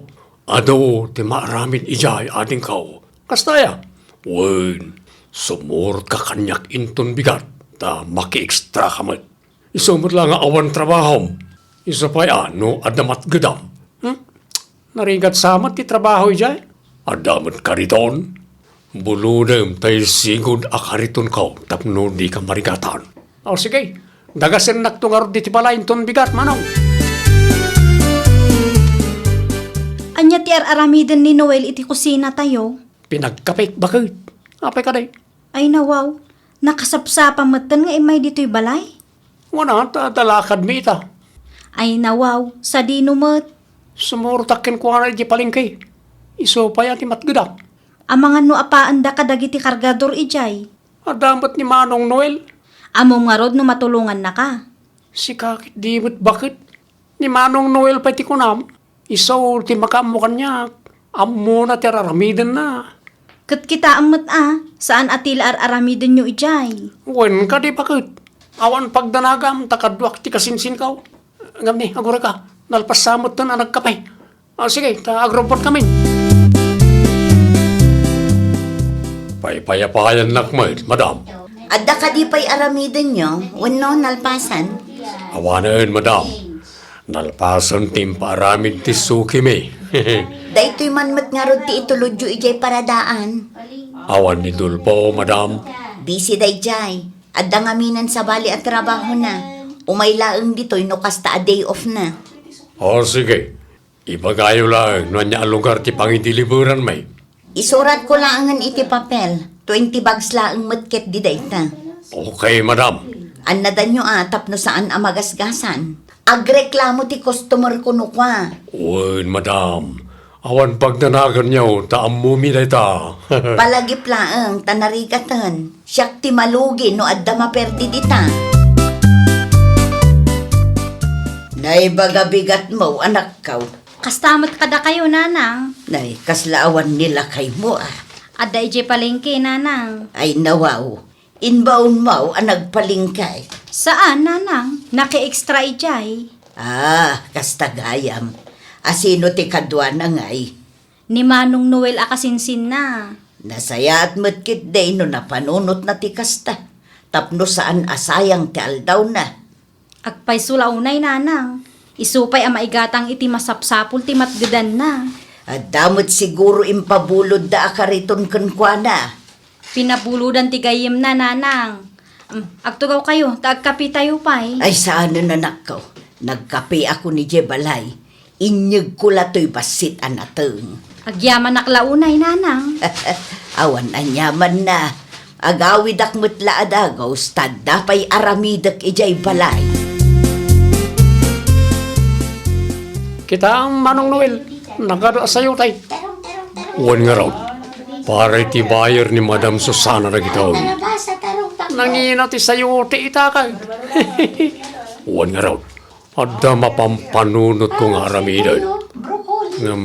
Adu ti maaramid idiay, adingko. Kasta aya? Wen, sumurotka kaniak inton bigat, ta makiekstraka met. Isu met la nga awan trabahom. Isu pay a no adda matgedam. Hmm? Narigat sa met ti trabaho idiay? Adda met kariton. Bulodem tay sigud a karitonko tapno dika marigatan. O, sige. Dagasennakto ngarud iti balay inton bigat, Manong. Ania ti ar-aramiden ni Noel iti kusinatayo? Pinagkapek, baket. Apay kadi? Ay, nawaw. Nakasapsapa metten nga immay ditoy balay? Wen a, ta adda lakadmi ita. Ay, nawaw. Sadino met? Sumurotak kenkuana idiay palengke. Isu pay a ti matgedak. Amangan no apaenda kadagiti kargador idiay. Adda met ni Manong Noel. Ammom ngarud no matulongannaka? Sika ket di met baket. Ni Manong Noel pay ti kunam. Isu ti makaammo kaniak. Ammona ti ar-aramidenna. Ket kitaem met a, saan a ti la ar-aramidenyo idiay. Wen kadi, baket. Awan pagdanagam ta kaduak ti kasinsinko. Ngem ni, agurayka, nalpas sa metten a nagkape. Ah, sige, ta agruppotkami. Paypayapayannak met, madam. Adda kadi pay aramidenyo wenno nalpasan? Awanen, madam. Nalpasen ti impaaramid ti sukimi. Daytoy man met ngarud ti itulodyo idiay paradaan. Awan ni Dolfo, madam. Busy daydiay. Adda ngaminen sabali a trabahona. Umay laeng ditoy no kasta a day off na. O, sige. Ibagayo laeng no ania a lugar ti pangideliveranmi. Isuratko laengen iti papel. Twenty bags laeng met ketdi dayta. Okay, madam. Annadanyo a tapno saan a magasgasan. Agreklamo ti customer ko no kua. Wen, madam. Awan pagdanaganyo ta ammomi dayta. Palagip laeng ta narigaten. Siak ti malugi no adda maperdi dita. Naibaga bigatmo, anakko. Kasta met kadakayo, nanang. Nay, kasla awan ni lakaymo, a. Adda idiay palengke, nanang. Ay, nawaw. Imbaonmo a nagpalengke. Saan, nanang. Naki-extra idiay. Ah, kasta gayam. A sino ti kaduana ngay? Ni Manong Noel a kasinsinna. Nasayaat met ketdi no napanunotna ti kasta. Tapno saan a sayang ti aldawna. Agpayso la unay, nanang. Isu pay a maigatang iti masapsapul ti matgedanna. Adda met siguro impabulodda a kariton kenkuana. Pinabulodan ti gayyemna, nanang. Mm, agtugawkayo, ta agkapitayo pay. Ay, saanen, anakko. Nagkapiak idiay balay. Inyegko la toy bassit a nateng. Agyamanak la unay, nanang. Awan aniamanna. Agawidak met la a dagus, ta adda pay aramidek idiay balay. Kitaem, Manong Noel, nagadu a sayote. Wen ngarud, para iti buyer ni Madam Susana dagitoy. Nangina ti sayote ita kay. Wen ngarud, adda mapampanunotko nga aramiden. Ngem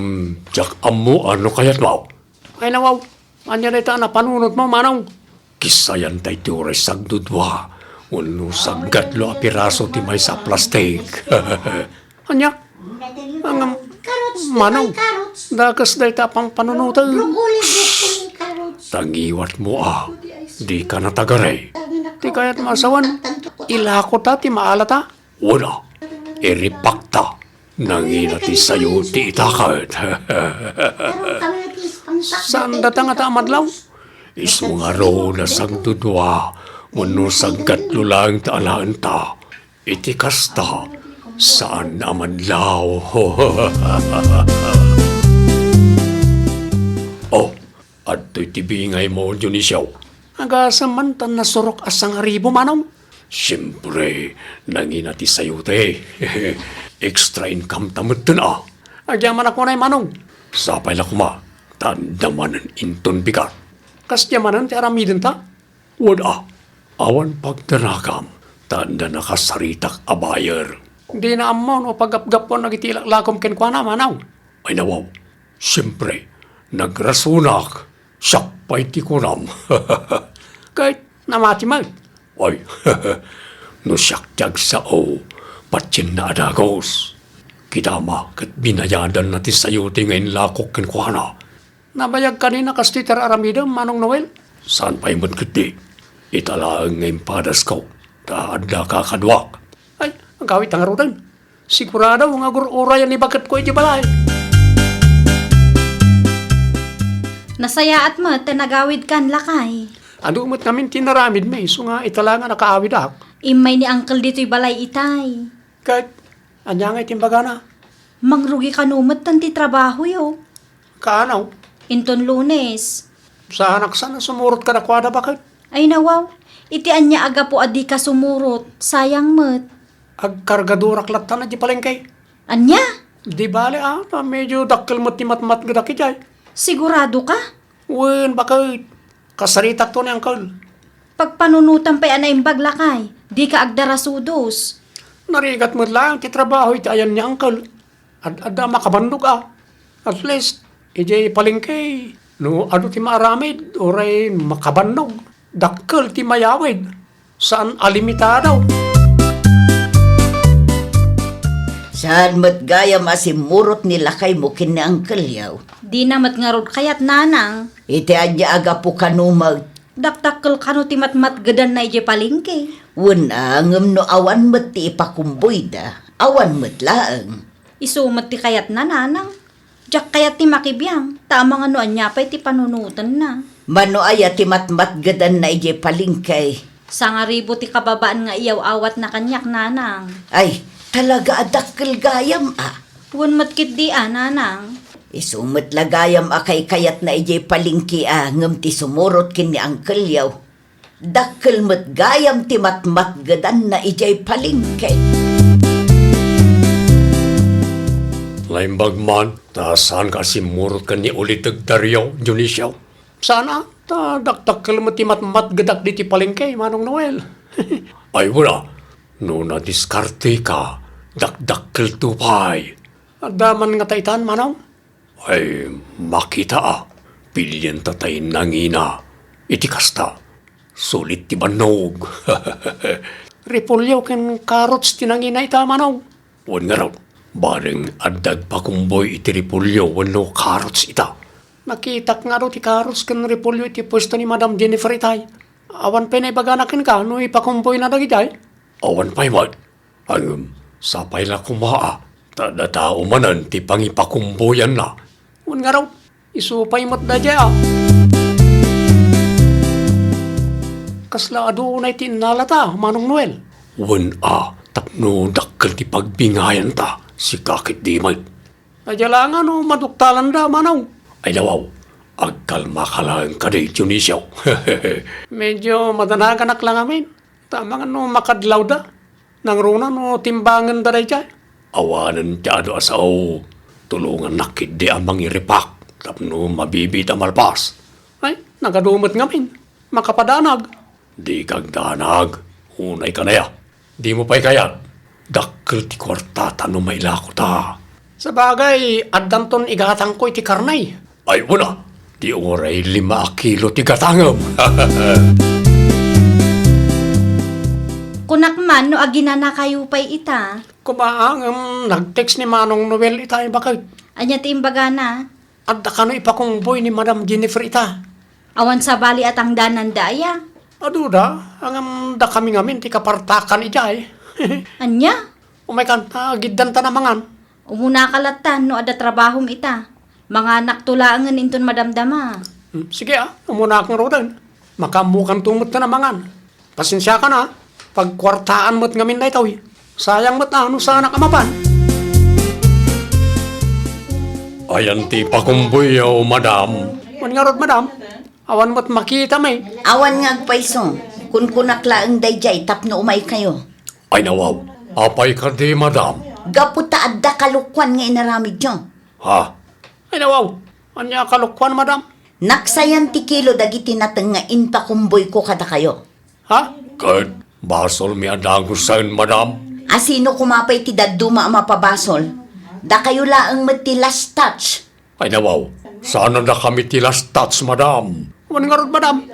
diak ammo no kayatmo. Ay, nawaw, ania dayta a napanunotmo, Manong? Kissayan tay ti uray sagdudua wenno saggatlo a piraso ti maysa a plastik. Ania? Ngem, Manong, dakes dayta a pampanunotem. Broccoli, broccoli, carrots. Ta ngiwatmo a, dika natagari. Ti kayatmo a sawen, ilako ta ti maalata. Wen a, iripakta. Nangina ti sayote ita ket. Saan dayta ngata a madlaw? Isu ngarud a sagdudua wenno saggatlo laeng ta alaenta. Iti kasta, saan a madlaw. Oh, adtoy ti bingaymo, Dionisio. Agasem man ta nasurok a sangaribu, Manong. Siempre, nangina ti sayote. Extra income ta metten a. Agyamanak unay, Manong. Sapay la koma, ta adda manen inton bigat. Kasdiay manen ti aramidenta? Wen a, awan pagdanagam, ta adda nakasaritak a buyer. Dina ammo no paggapgappuan dagiti ilaklakom kenkuana, Manong. Ay, nawaw. Siempre, nagrasonak. Siak pay ti kunam. Ket namati met. Ay, no siak ti agsao, patienna a dagus. Kitama ket binayadanna ti sayote nga inlakok kenkuana. Nabayag kadi a kastoy ti aramidem, Manong Noel? Saan pay met ketdi. Ita laeng nga impadasko, ta adda kakaduak. Ay, agawidta ngaruden. Sigurado nga agur-urayan ni baketko idiay balay. Nasayaat met ta nagawidkan, lakay. Adu met ngamin ti inaramidmi, isu nga ita la nga nakaawidak. Immay ni Uncle ditoy balay itay. Ket, ania ngay ti imbagana? Mangrugi kano metten ti trabahoyo. Kaano? Inton Lunes. Saanak saan a sumurot kadakuada, baket? Ay, nawaw. Iti ania a gapu a dika sumurot, sayang met. Agkargadorak latta idiay palengke. Ania? Di bale, a, ta medyo dakkel met ti matmatgedak idiay. Sigurado ka? Wen, baket. Kasaritakto ni Uncle. Pagpanunotam pay a naimbag, lakay. Dika agdarasudos. Narigat met laeng ti trabaho iti ayan ni Uncle. Ad-adda makabannog a. At least, idiay palengke, no adu ti maaramid, uray makabannog. Dakkel ti mayawid. Saan a limitado. Saan met gayam a simmurot ni lakaymo ken ni Uncle Yao? Dina met ngarud kayat, nanang. Iti ania a gapu kano met? Dakdakkel kano ti matmatgedanna idiay palengke. Wen a, ngem no awan met ti ipakumboyda, awan met laeng. Isu met ti kayatna, nanang. Diak kayat ti makibiang, ta amangan no ania pay ti panunotenna. Mano aya ti matmatgedanna idiay palengke? Sangaribu ti kababaan nga iyaw-awatna kaniak, nanang. Ay, talaga a dakkel gayam a. Wen met ketdi a, nanang. Isu met la gayam a kaykayatna idiay palengke a ngem ti sumurot ken ni Uncle Leo. Dakkel met gayam ti matmatgedanna idiay palengke. Naimbag man, ta saanka a simmurot ken ni Uliteg Dario, Dionisio? Saan a, ta dakdakkel met ti matmatgedak ditoy palengke, Manong Noel. Ay, wen a, no nadiskarteka, dakdakkelto pay. Adda man ngata itan, Manong? Ay, makita a, pilienta tay nangina. Iti kasta, sulit ti bannog. Repolyo ken carrots ti nangina ita, Manong. Wen ngarud, bareng adda agpakumboy iti repolyo wenno carrots ita. Nakitak nga adu ti carrots ken repolyo iti puesto ni Madam Jennifer itay. Awan pay naibagana kenka no ipakumboyna dagidiay? Awan pay met. Ngem, sapay la koma a, ta adda tao manen ti pangipakumboyanna. Wen ngarud, isu pay met daydiay a. Kasla adu unay ti innalata, Manong Noel? Wen a, tapno dakkel ti pagbingayanta, sika ketdi met. Daydiay laeng a no maduktalanda, Manong. Ay, nawaw, agkalmaka laeng kadi, Dionisio. Medyo madanaganak la ngamin. Ta amangan no makadlawda. Nangruna no timbangenda daydiay. Awanen ti adu a sao. Tulongannak ketdi a mangiripak tapno mabibiit a malpas. Ay, nagadu met ngamin. Makapadanag. Dika agdanag. Unay kanaya. Dimo pay kayat. Dakkel ti kuartata no mailakota. Sabagay, addanton igatangko iti karne. Ay, wen a, di uray lima a kilo ti gatangem. Kunak man no aginanakayo pay ita. Koma, ngem nag-text ni Manong Noel ita, baket. Ania ti imbagana? Adda kano ipakungboy ni Madam Jennifer ita. Awan sabali a tangdananda aya? Aduda, ngem dakami ngamin ti kapartakan idiay. Ania? Umaykan, ah, giddanta na mangan. Umunaka latta no adda trabahom ita. Manganakto laengen inton madamdama. Hmm, sige, ah, umunakang ruden. Makaammokanto met ta na mangan. Pasensiakan, ah. Pagkuartaan met ngamin daytoy. Sayang met, ah, no saanak a mapan. Ayan ti pakumboyyo, madam. Wen ngarud, madam. Awan met makita, may. Awan nga agpayso. Kunkunak laeng daydiay tapno umaykayo. Ay, nawaw. Apay kadi, madam? Gapu ta adda kalokuan nga inaramidyo. Ha? Ay, nawaw. Ania a kalokuan, madam? Naksayan ti kilo dagiti nateng nga impakumboyko kadakayo. Ha? Ket basolmi a dagusen, madam? A sino koma pay ti dadduma a mapabasol? Dakayo laeng met ti last touch. Ay, nawaw. Saan a dakami ti last touch, madam? Wen ngarud, madam.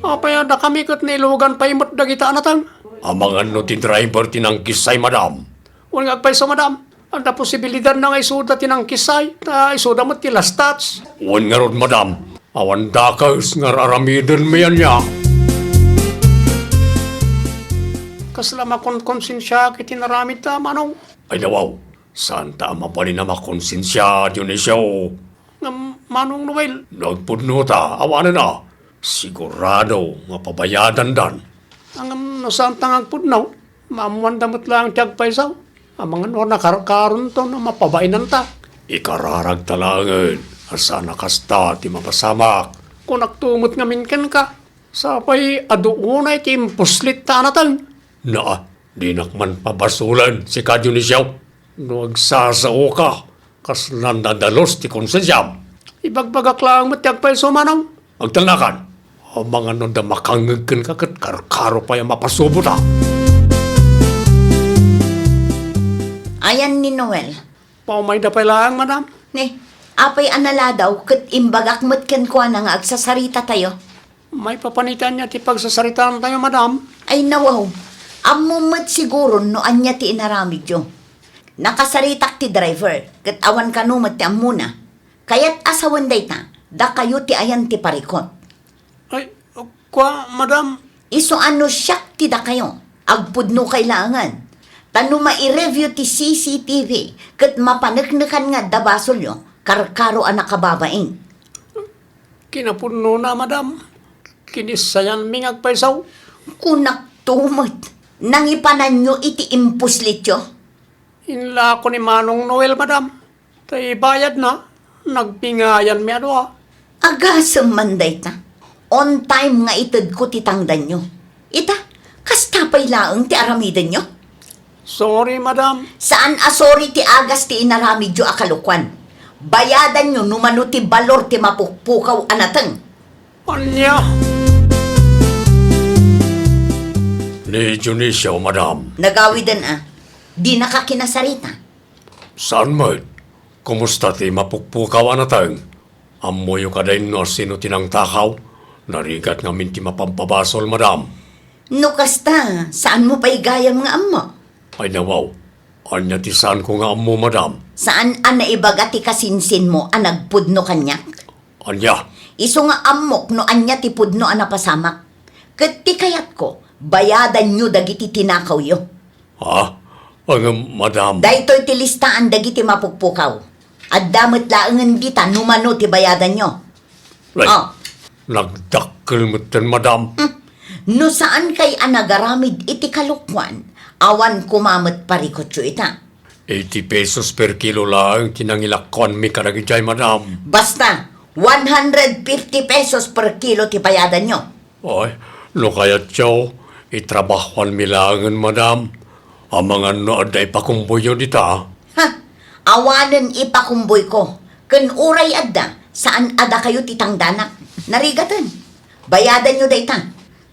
Apay a dakami ket nailugan pay met dagita a nateng? Amangan no ti driver ti nangkissay, madam. Wen nga agpayso, madam. Adda posibilidad na nga isuda ti nangkissay, ta isuda met ti last touch. Wen ngarud, madam. Awan dakes nga ar-aramidenmi ania. Kasla makonkonsensiaak iti naramidta, Manong. Ay, nawaw. Saanta a mabalin a makonsensia, Dionisio. Ngem, Manong Noel. No agpudnota, awanen a. Sigurado nga pabayadandan. Ngem, no saanta nga agpudno, maammoanda met laeng ti agpayso. Amangan no nakarkaronto no mapabainanta. Ikararagta laengen a saan a kasta ti mapasamak. Kunakto met ngamin kenka, sapay adu unay ti impuslitta a nateng. Naa, dinak man pabasolen, sika Dionisio. No agsasaoka, kasla nadalus ti konsensiam. Ibagbagak laeng met ti agpayso, Manong. Agtalnakan. Amangan no adda makangngeg kenka ket karkaro pay a mapasubota. Ayan ni Noel. Paumayda pay laeng, madam. Ne, apay a naladaw ket imbagak met kenkuana nga agsasaritatayo. Maipapan iti ania ti pagsasaritaantayo, madam? Ay, nawaw. Ammom met siguro no ania ti inaramidyo. Nakasaritak ti driver, ket awan kano met ti ammona. Kayat a sawen dayta, dakayo ti ayan ti parikut. Ay, kua, madam. Isu a no siak ti dakayo, agpudnokay laengen. Ta no mai-review ti C C T V ket mapaneknekan nga adda basolyo, karkaro a nakababain. Kinapudnona, madam. Kinissayanmi nga agpayso. Kunakto met, nangipananyo iti impuslityo? Inlako ni Manong Noel, madam. Ta ibayadna, nagbingayanmi a dua. Agasem man dayta. On time nga itedko ti tangdanyo. Ita, kasta pay laeng ti aramidenyo? Sorry, madam. Saan a sorry ti agas ti inaramidyo a kalokuan. Bayadanyo no mano ti balor ti mapukpukaw a nateng. Ania? Ni Dionisio, madam. Nagawiden a. Dinaka kinasarita. Saan met? Kumusta ti mapukpukaw a nateng? Ammoyo kadi no asino ti nangtakaw? Narigat ngamin ti mapampabasol, madam. No kasta, saanmo pay gayam nga ammo? Ay, nawaw. Ania ti saanko nga ammo, madam? Saan a naibaga ti kasinsinmo a nagpudno kaniak? Ania? Isu nga ammok no ania ti pudno a napasamak. Ket ti kayatko, bayadanyo dagiti tinakawyo. Ha? Ngem, madam. Daytoy ti listaan dagiti mapukpukaw. Adda met laengen dita no mano ti bayadanyo. Ay, oh. Nagdakkel metten, madam. Hmm. No saankay a nagaramid iti kalokuan, awan koma met parikutyo ita. Eighty pesos per kilo laeng ti nangilakkuanmi kadagijay, madam. Basta, one hundred fifty pesos per kilo ti bayadanyo. Ay, no kayatyo, itrabahoanmi laengen, madam. Amangan no adda ipakumboyyo dita. Ha? Awanen ipakumboyko. Ken uray adda, saan a dakayo ti tangdanak. Narigaten. Bayadanyo dayta.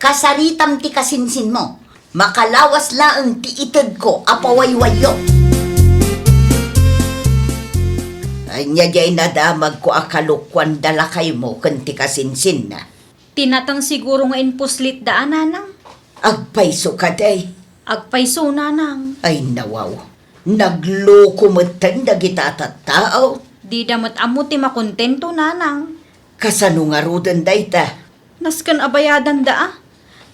Kasaritam ti kasinsinmo. Makalawas laeng ti itedko a pawaywayyo. Ania diay nadamagko a kalokuan da lakaymo ken ti kasinsinna? Ti nateng siguro nga impuslitda a, nanang. Agpayso kadi? Agpayso, nanang. Ay, nawaw. Nagloko metten dagita a tattao. Dida met ammo ti makontento, nanang. Kasano ngaruden dayta? Nasken a bayadanda a.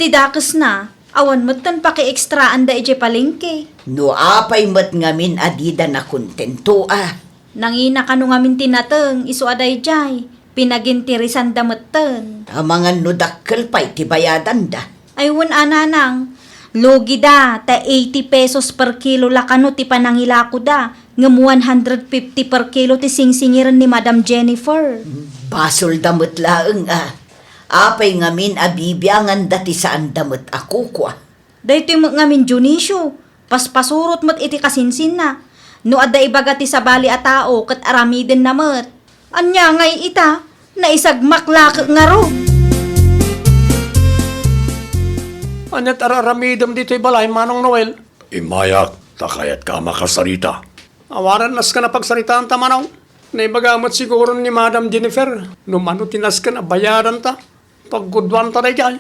Ti dakesna, awan metten pakiekstraanda idiay palengke. No apay met ngamin a dida nakontento a? Nangina kano ngamin ti nateng, isu a daydiay, pinaginteresanda metten. Amangan no dakkel pay ti bayadanda. Ay wen a, nanang, lugida ta eighty pesos per kilo la kano ti panangilakoda, ngem one hundred fifty per kilo ti singsingiren ni Madam Jennifer. Basolda met laeng a. Apay ngamin a bibianganda ti saanda met a kukua? Daytoy met ngamin, Dionisio, paspasurot met iti kasinsinna. No adda ibaga ti sabali a tao ket aramidenna met. Ania ngay ita? Naisagmak la ket ngarud. Ania ti ar-aramidem ditoy balay, Manong Noel? Immayak, ta kayatka a makasarita. Awanen nasken a pagsaritaanta, Manong. Naibaga met siguro ni Madam Jennifer no mano ti nasken a bayadanta. Pagguduanta daydiay.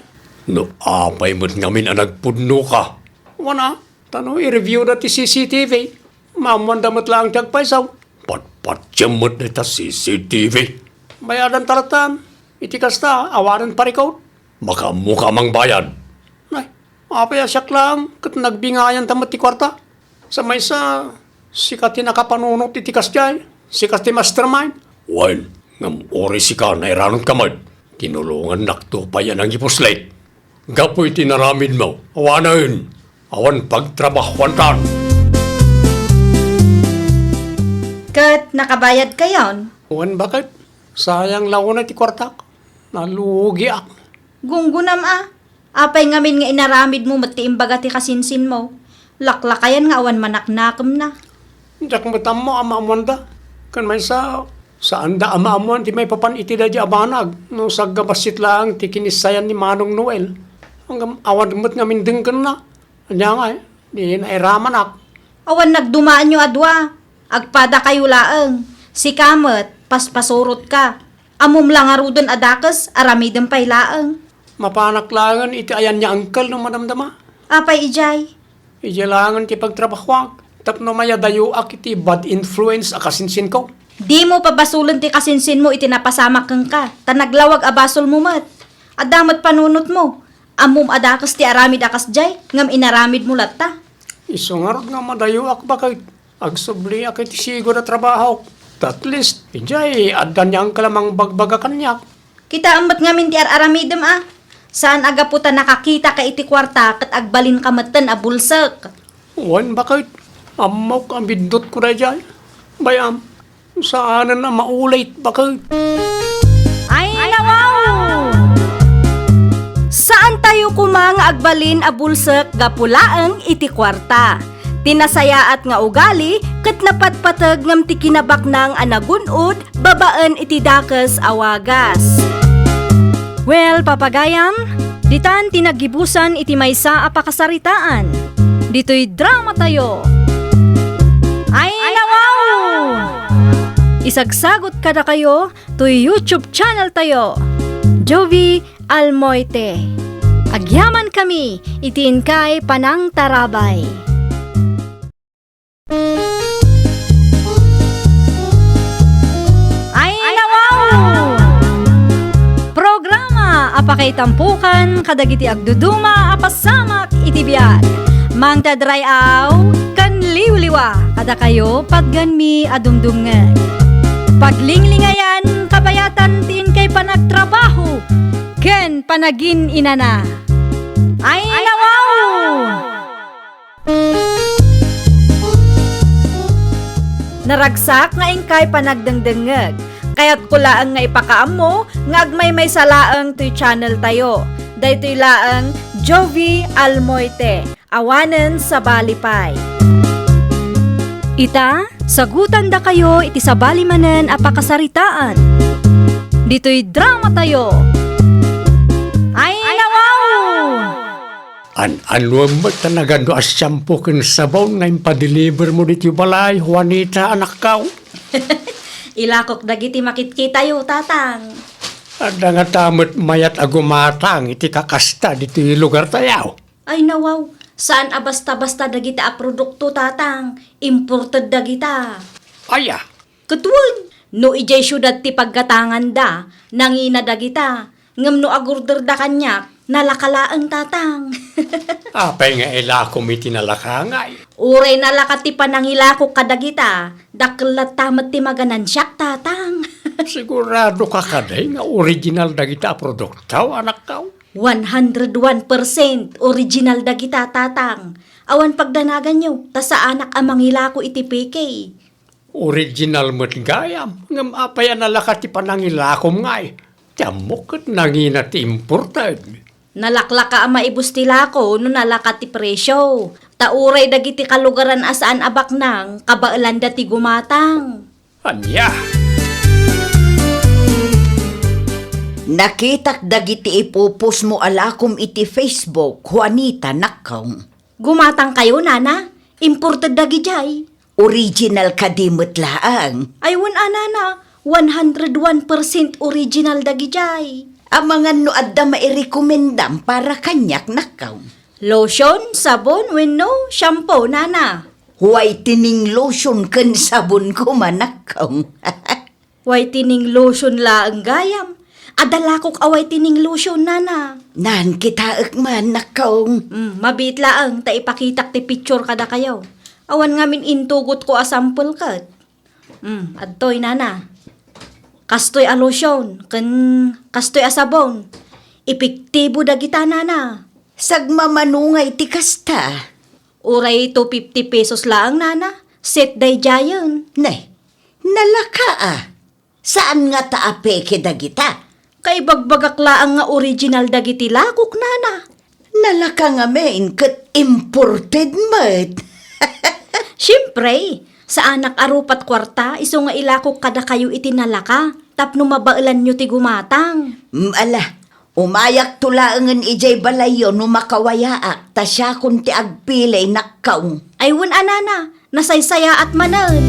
No apay met ngamin a nagpudnoka? Wen a, ta no i-review da ti C C T V, maammoanda met laeng ti agpayso. Patpatiem met dayta C C T V. Bayadanta latta. Iti kasta, awanen parikut. Makaammoka a mangbayad. Nay, apay a siak laeng ket nagbingayanta met ti kuarta? Sa maysa, sika ti nakapanunot iti kasdiay, sika ti mastermind. Wen, ngem uray sika nairanudka met, tinulongannakto pay a nangipuslit. Gapu iti inaramidmo, awanen, awan pagtrabahoantan. Ket nakabayadkayon? Wen, baket. Sayang la unay ti kuartak. Nalugiak. Gunggonam a. Apay ngamin nga inaramidmo met ti imbaga ti kasinsinmo? Laklakayan nga awan manaknakemna. Diak met ammo a maammoanda. Ken maysa, saanda a maammoan ti maipapan iti daydi a banag no sagga bassit laeng ti kinissayan ni Manong Noel. Ngem awan met ngamin denggenna. Ania ngay, di nairamanak. Awan nagdumaenyo a dua. Agpadakayo laeng. Sika met, paspasurotka. Ammom la ngaruden a dakes, aramidem pay laeng. Mapanak laengen iti ayan ni Uncle no madamdama. Apay idiay? Idiay laengen ti pagtrabahoak tapno mayadayoak iti bad influence a kasinsinko. Dimo pabasolen ti kasinsinmo iti napasamak kenka, ta naglawag a basolmo met. Adda met panunotmo. Ammom a dakes ti aramid a kasdiay, ngem inaramidmo latta. Isu ngarud nga madayoak, baket. Agsubliak iti sigud a trabahok. Ta at least, idiay, adda ni Uncle a mangbagbaga kaniak. Kitaem met ngamin ti ar-aramidem a. Saan a gapu ta nakakitaka iti kuarta ket agbalinka metten a bulsek. Wen, baket. Ammok a biddutko daydiay. Bay-am, Saanen a maulay baket. Ay, nawaw! Saantayo koma nga agbalin a bulsek gapu laeng iti kuarta. Ti nasayaat nga ugali ket napatpateg ngem ti kinabaknang a nagun-od babaen iti dakes a wagas. Well, papagayam, ditan ti naggibusan iti maysa a pakasaritaan. Ditoy dramatayo. Ay, nawaw! Isagsagot kadakayo toy YouTube channel tayo, Jovie Almoite. Agyamankami iti inkay panangtarabay. Ay, nawaw! Programa a pakaitampukan kadagiti agduduma a pasamak iti biag. Mangted ray-aw ken liwliwa kadakayo patgenmi a dumdumngeg. Paglinglingayan, kabayatan ti inkay panagtrabaho ken panagin-inana. Ay, nawaw! Naragsak nga inkay panagdengdengngeg. Kayatko laeng nga ipakaammo nga agmaymaysa laeng toy channel tayo. Daytoy laeng Jovie Almoite, awanen sabali pay. Ita, sagutandakayo iti sabali manen a pakasaritaan. Ditoy dramatayo. Ay, nawaw! An-anuem met ta nagadu a shampoo ken sabon nga impadeliver mo ditoy balay, Juanita, anakkaw? Ilakok dagiti makitkitayo, Tatang. Adda ngata met mayat a gumatang iti kakasta ditoy lugartayo. Ay, nawaw, saan a basta-basta dagita a produkto, Tatang. Imported dagita. Aya? Ket wen, no idiay siudad ti paggatanganda, nangina dagita. Ngem no agurderda kaniak, nalaka laeng, Tatang. Apay nga ilakom iti nalaka ngay? Uray nalaka ti panangilakok kadagita, dakkel latta met ti maganansiak, Tatang. Sigurado ka kadi nga original dagita a produkto, anakkaw? One hundred one percent original dagita, Tatang. Awan pagdanaganyo, ta saanak a mangilako iti peke. Original met gayam, ngem apay a nalaka ti panangilakom ngay? Ti ammok ket nangina ti imported. Nalaklaka a maibus ti lako no nalaka ti presio. Ta uray dagiti kalugaran a saan a baknang, kabaelanda ti gumatang. Ania? Nakitak dagiti ipupos mo a lakom iti Facebook, Juanita, nakkaw. Gumatangkayo, Nana? Imported dagidiay. Original kadi met laeng? Ay, wen a, Nana, one hundred one percent original dagidiay. Amangan no adda mairekomendam para kaniak, nakkaw? Lotion, sabon, wenno shampoo, Nana? Whitening lotion ken sabon koma, nakkaw. Whitening lotion laeng gayam. Adda lakok a whitening lotion, Nana. Naan kitaek man, nakkaw. Mm, mabiit laeng ta ipakitak ti picture kadakayo. Awan ngamin intugotko a sample ket. Mm, adtoy, Nana. Kastoy a lotion, ken kastoy a sabon. Epektibo dagita, Nana. Sagmamano ngay ti kasta? Uray two fifty pesos laeng, Nana. Set daydiayen. Ne, nalaka a. Saan ngata a peke dagita? Kaibagbagak laeng nga original dagiti lakok, Nana. Nalaka ngamin ket imported met. Siempre, saanak a rupat kuarta isu nga ilakok kadakayo iti nalaka tapno mabaelanyo ti gumatang. Mm, ala, umayakto laengen idiay balayyo no makawayaak, ta siakon ti agpili, nakkaw. Ay, wen a, Nana, nasaysayaat manen.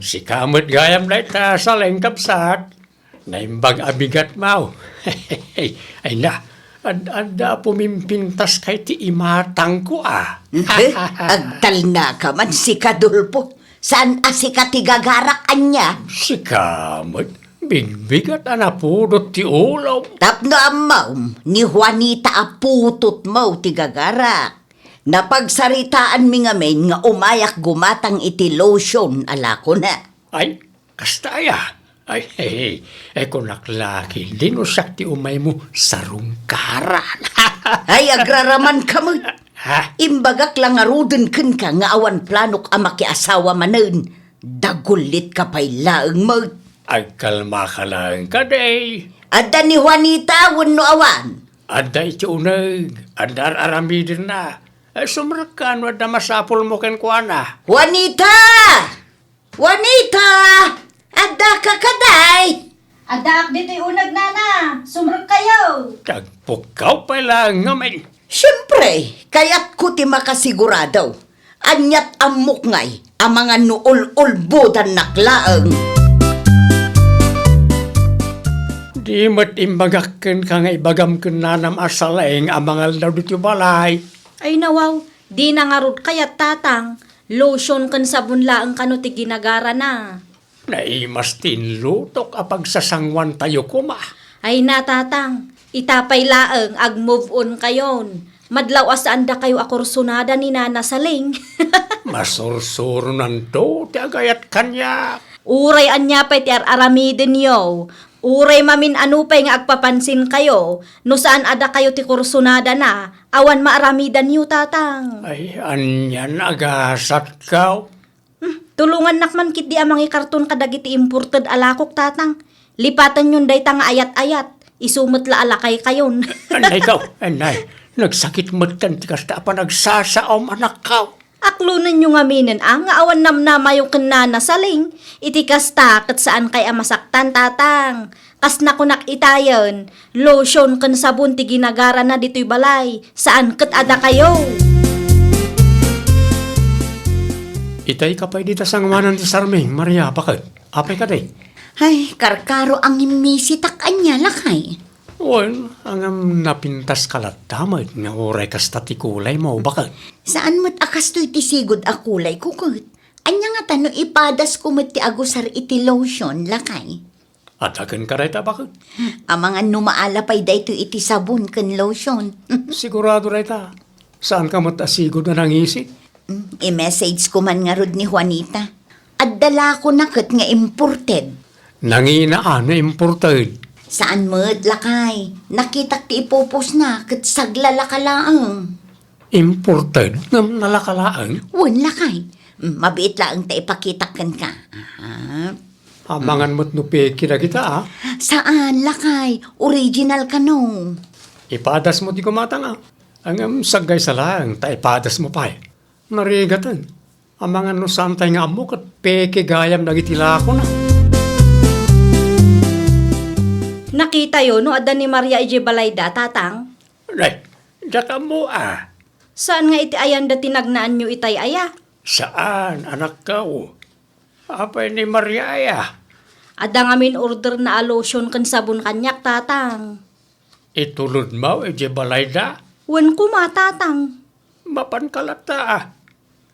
Sika met gayam dayta, Saleng, kabsat. Naimbag a bigat, maw. Ay na, ad-adda a pumimpintas kay ti imatangko, a. Eh, agtalnaka man, sika, Dolfo. Saan a sika ti gagarak, ania? Sika met, bigbigat a napudot ti ulom. Tapno ammom, ni Juanita a putotmo ti gagarak. Napagsaritaanmi ngamin nga umayak gumatang iti lotion a lakona. Ay, kasta aya? Ay, ay, kunak la, ket di no siak ti umaymo, sarungkaran. Ay, agraramanka met. Ha? Imbagak la ngaruden kenka nga awan planok a makiasawa manen. Dagullitka pay laeng met. Agkalmaka laeng kadi. Adda ni Juanita wenno awan? Adda iti uneg, adda ar-aramidenna. Eh, sumrekka no adda masapulmo kenkuana. Juanita! Juanita! Addaka kadi? Addaak ditoy uneg, nana. Sumrekkayo. Tagpukkaw pay laeng ngamin. Siempre, kayatko ti makasigurado. Aniat ammok ngay, amangan no ul-ulbodannak laeng. Di met imbagak kenka nga ibagam ken nanam a saleng a mangaldaw ditoy balay. Ay, nawaw, dina ngarud kayat, tatang. Lotion ken sabon laeng kano ti ginagarana. Naimas ti inlutok a pagsasanguantayo koma. Ay na, tatang, ita pay laeng, ag-move on kayon. Madlaw a saandakayo a kursunada ni Nana Saling. Masursuronanto ti agayat kaniak. Uray ania pay ti ar-aramidenyo, uray mamin-ano pay nga agpapansinkayo, no saan a dakayo ti kursunadana, awan maaramidanyo, tatang. Ay, anian agasatkaw? Hmm, tulongannak man ketdi a mangikarton kadagiti imported a lakok, tatang. Lipatenyon dayta nga ayat-ayat. Isu met la a lakaykayon. Annay kaw, annay. Nagsakit met kan ti kasta a panagsasaom, anakkaw. Aklonenyo ngaminen a nga awan namnamayo ken Nana Saling. Iti kasta, ket saankay a masaktan, tatang. Kas nakunak itayen, lotion ken sabon ti ginagarana ditoy balay, saan ket a dakayo. Itay ka pay dita sanguanan ti sarming, Maria, baket. Apay kadi? Ay, karkaro a ngimmisitak ania, lakay. Wen, ngem napintaska latta met nga uray kasta ti kulaymo, baket. Saan met a kastoy ti sigud a kulayko ket. Ania ngata no ipadasko met ti agusar iti lotion, lakay? Adda kenka dayta, baket? Amangan no maala pay daytoy iti sabon ken lotion. Sigurado dayta. Saanka met a sigud a nangisit? Mm, i-message ko man ngarud ni Juanita. Adda la ko na ket nga imported. Nangina a no imported? Saan met, lakay. Nakitak ti ipupusna ket saglalaka laeng. Imported ngem nalaka laeng? Wen, lakay. Mm, mabiit laeng ta ipakitak kenka. Aha. Amangan met no peke dagita, a? Saan, lakay. Original kano. Ipadasmo ti kumatang, a? Ngem saggaysa laeng ta ipadasmo pay. Narigaten. Amangan no saantay nga ammo ket peke gayam dagiti lakona. Nakitayo no adda ni Maria idiay balayda, tatang? Nay, diak ammo, a. Saan nga iti ayanda ti nagnaanyo itay aya? Saan, anakko. Apay ni Maria aya? Adda ngamin orderna a lotion ken sabon kaniak, tatang. Itulodmo idiay balayda? Wen koma, tatang. Mapanka latta, a.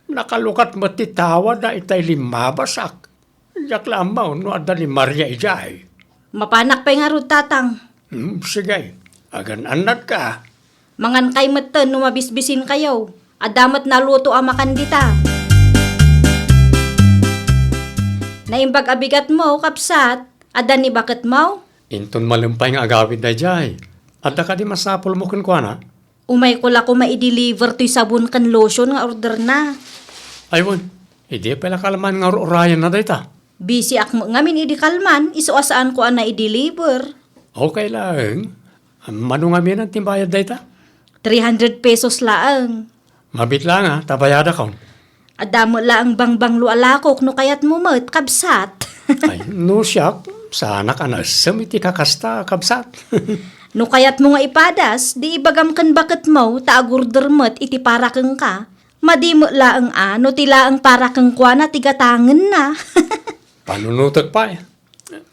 Nakalukat met ti tawadda itay limmabasak. Diak la ammo no adda ni Maria idiay. Mapanak pay ngarud, tatang. Hmm, sige. Agan-annadka. Mangankay metten no mabisbisinkayo. Adda met naluto a makan dita. Naimbag a bigatmo, kabsat. Adda ni baketmo? Inton malem pay nga agawid daydiay. Adda kadi masapulmo kenkuana? Umayko la koma i-deliver toy sabon ken lotion nga orderna. Ay wen, idi pay la kalman nga ur-urayenna dayta? Busyak met ngamin idi kalman, isu a saanko a nai-deliver. Okay laeng. Mano ngamin ti bayad dayta? Three hundred pesos laeng. Mabiit laeng a, ta bayadakon. Adda met laeng bangbanglo a lakok no kayatmo met, kabsat. Ay, no siak, saanak a naessem iti kakasta, kabsat. No kayatmo nga ipadas, di ibagam ken baketmo, ta agurder met iti para kenka. Madi met laeng a, no ti laeng para kenkuana ti gatangenna. Panunotek pay.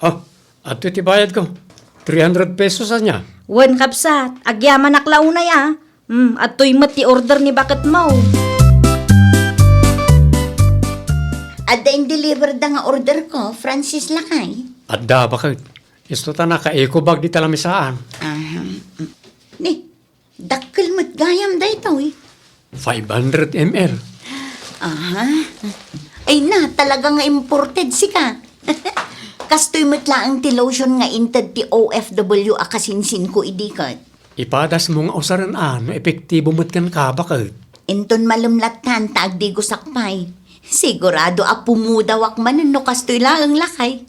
Oh, adtoy ti bayadko. Three hundred pesos ania? Wen, kabsat, agyamanak la unay a. Hmm, adtoy met ti order ni baketmo. Adda in-deliver da nga order ko, Francis lakay. Adda, baket. Isu ta naka-eco bag dita lamisaan. Aha. Ni, dakkel met gayam daytoy. Five hundred M L. Aha. Ay na, talaga nga imported sika. Kastoy met laeng ti lotion nga inted ti O F W a kasinsinko idi ket. Ipadasmo nga usaren a no epektibo met kenka, baket. Inton malem lattan ta agdigosak pay. Sigurado a pumudawak manen no kastoy laeng, lakay.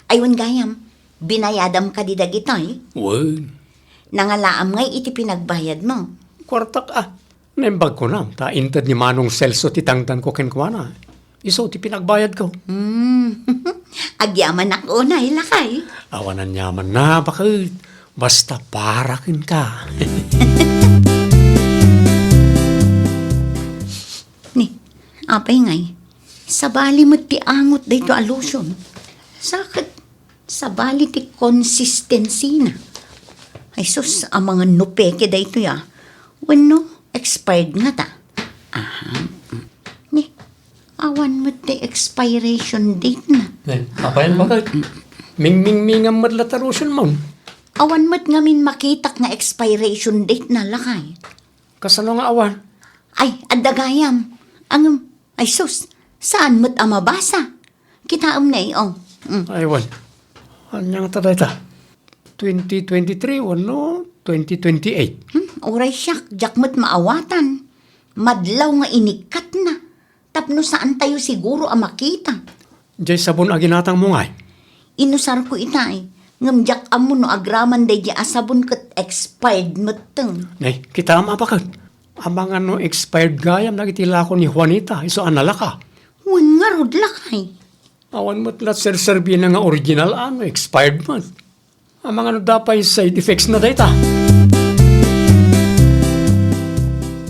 Ay, wen gayam, binayadam kadi dagitoy? Wen. Nangalaam ngay iti pinagbayadmo? Kuartak a. Naimbag ko na, ta inted ni Manong Celso ti tangdanko kenkuana. Isu ti pinagbayadko. Hmm. Agyamanak unay, lakay. Awan aniamanna, baket. Basta para kenka. Ni, apay ngay, sabali met ti angot daytoy a lotion. Sa ket sabali ti konsistensina. Ay sus, amangan no peke daytoy a. Wenno, expired ngata. Aha. Ni, awan met ti expiration date na. Eh, apay, baket? Mingmingmingam met la ta lotion mo. Awan met ngamin makitak nga expiration date na, lakay. Kasano nga awan? Ay, adda gayam. Ngem, ay sus, saan met a mabasa? Kitaem ne, oh. Mm. Ay, wen. Ania ngata dayta? Twenty twenty-three wenno twenty twenty-eight? Hmm, uray siak, diak met maawatan. Madlaw nga inikkatna. Tapno saantayo siguro a makita. Jay sabon a ginatangmo ngay? Inusarko itay, ngem diak ammo no agraman daydiay a sabon ket expired metten. Nay, kitaem a baket. Amangan no expired gayam dagiti lako ni Juanita, isu a nalaka. Wen ngarud, lakay. Awan met la serserbina nga original a no expired met. Amangan no adda pay side effects na dayta.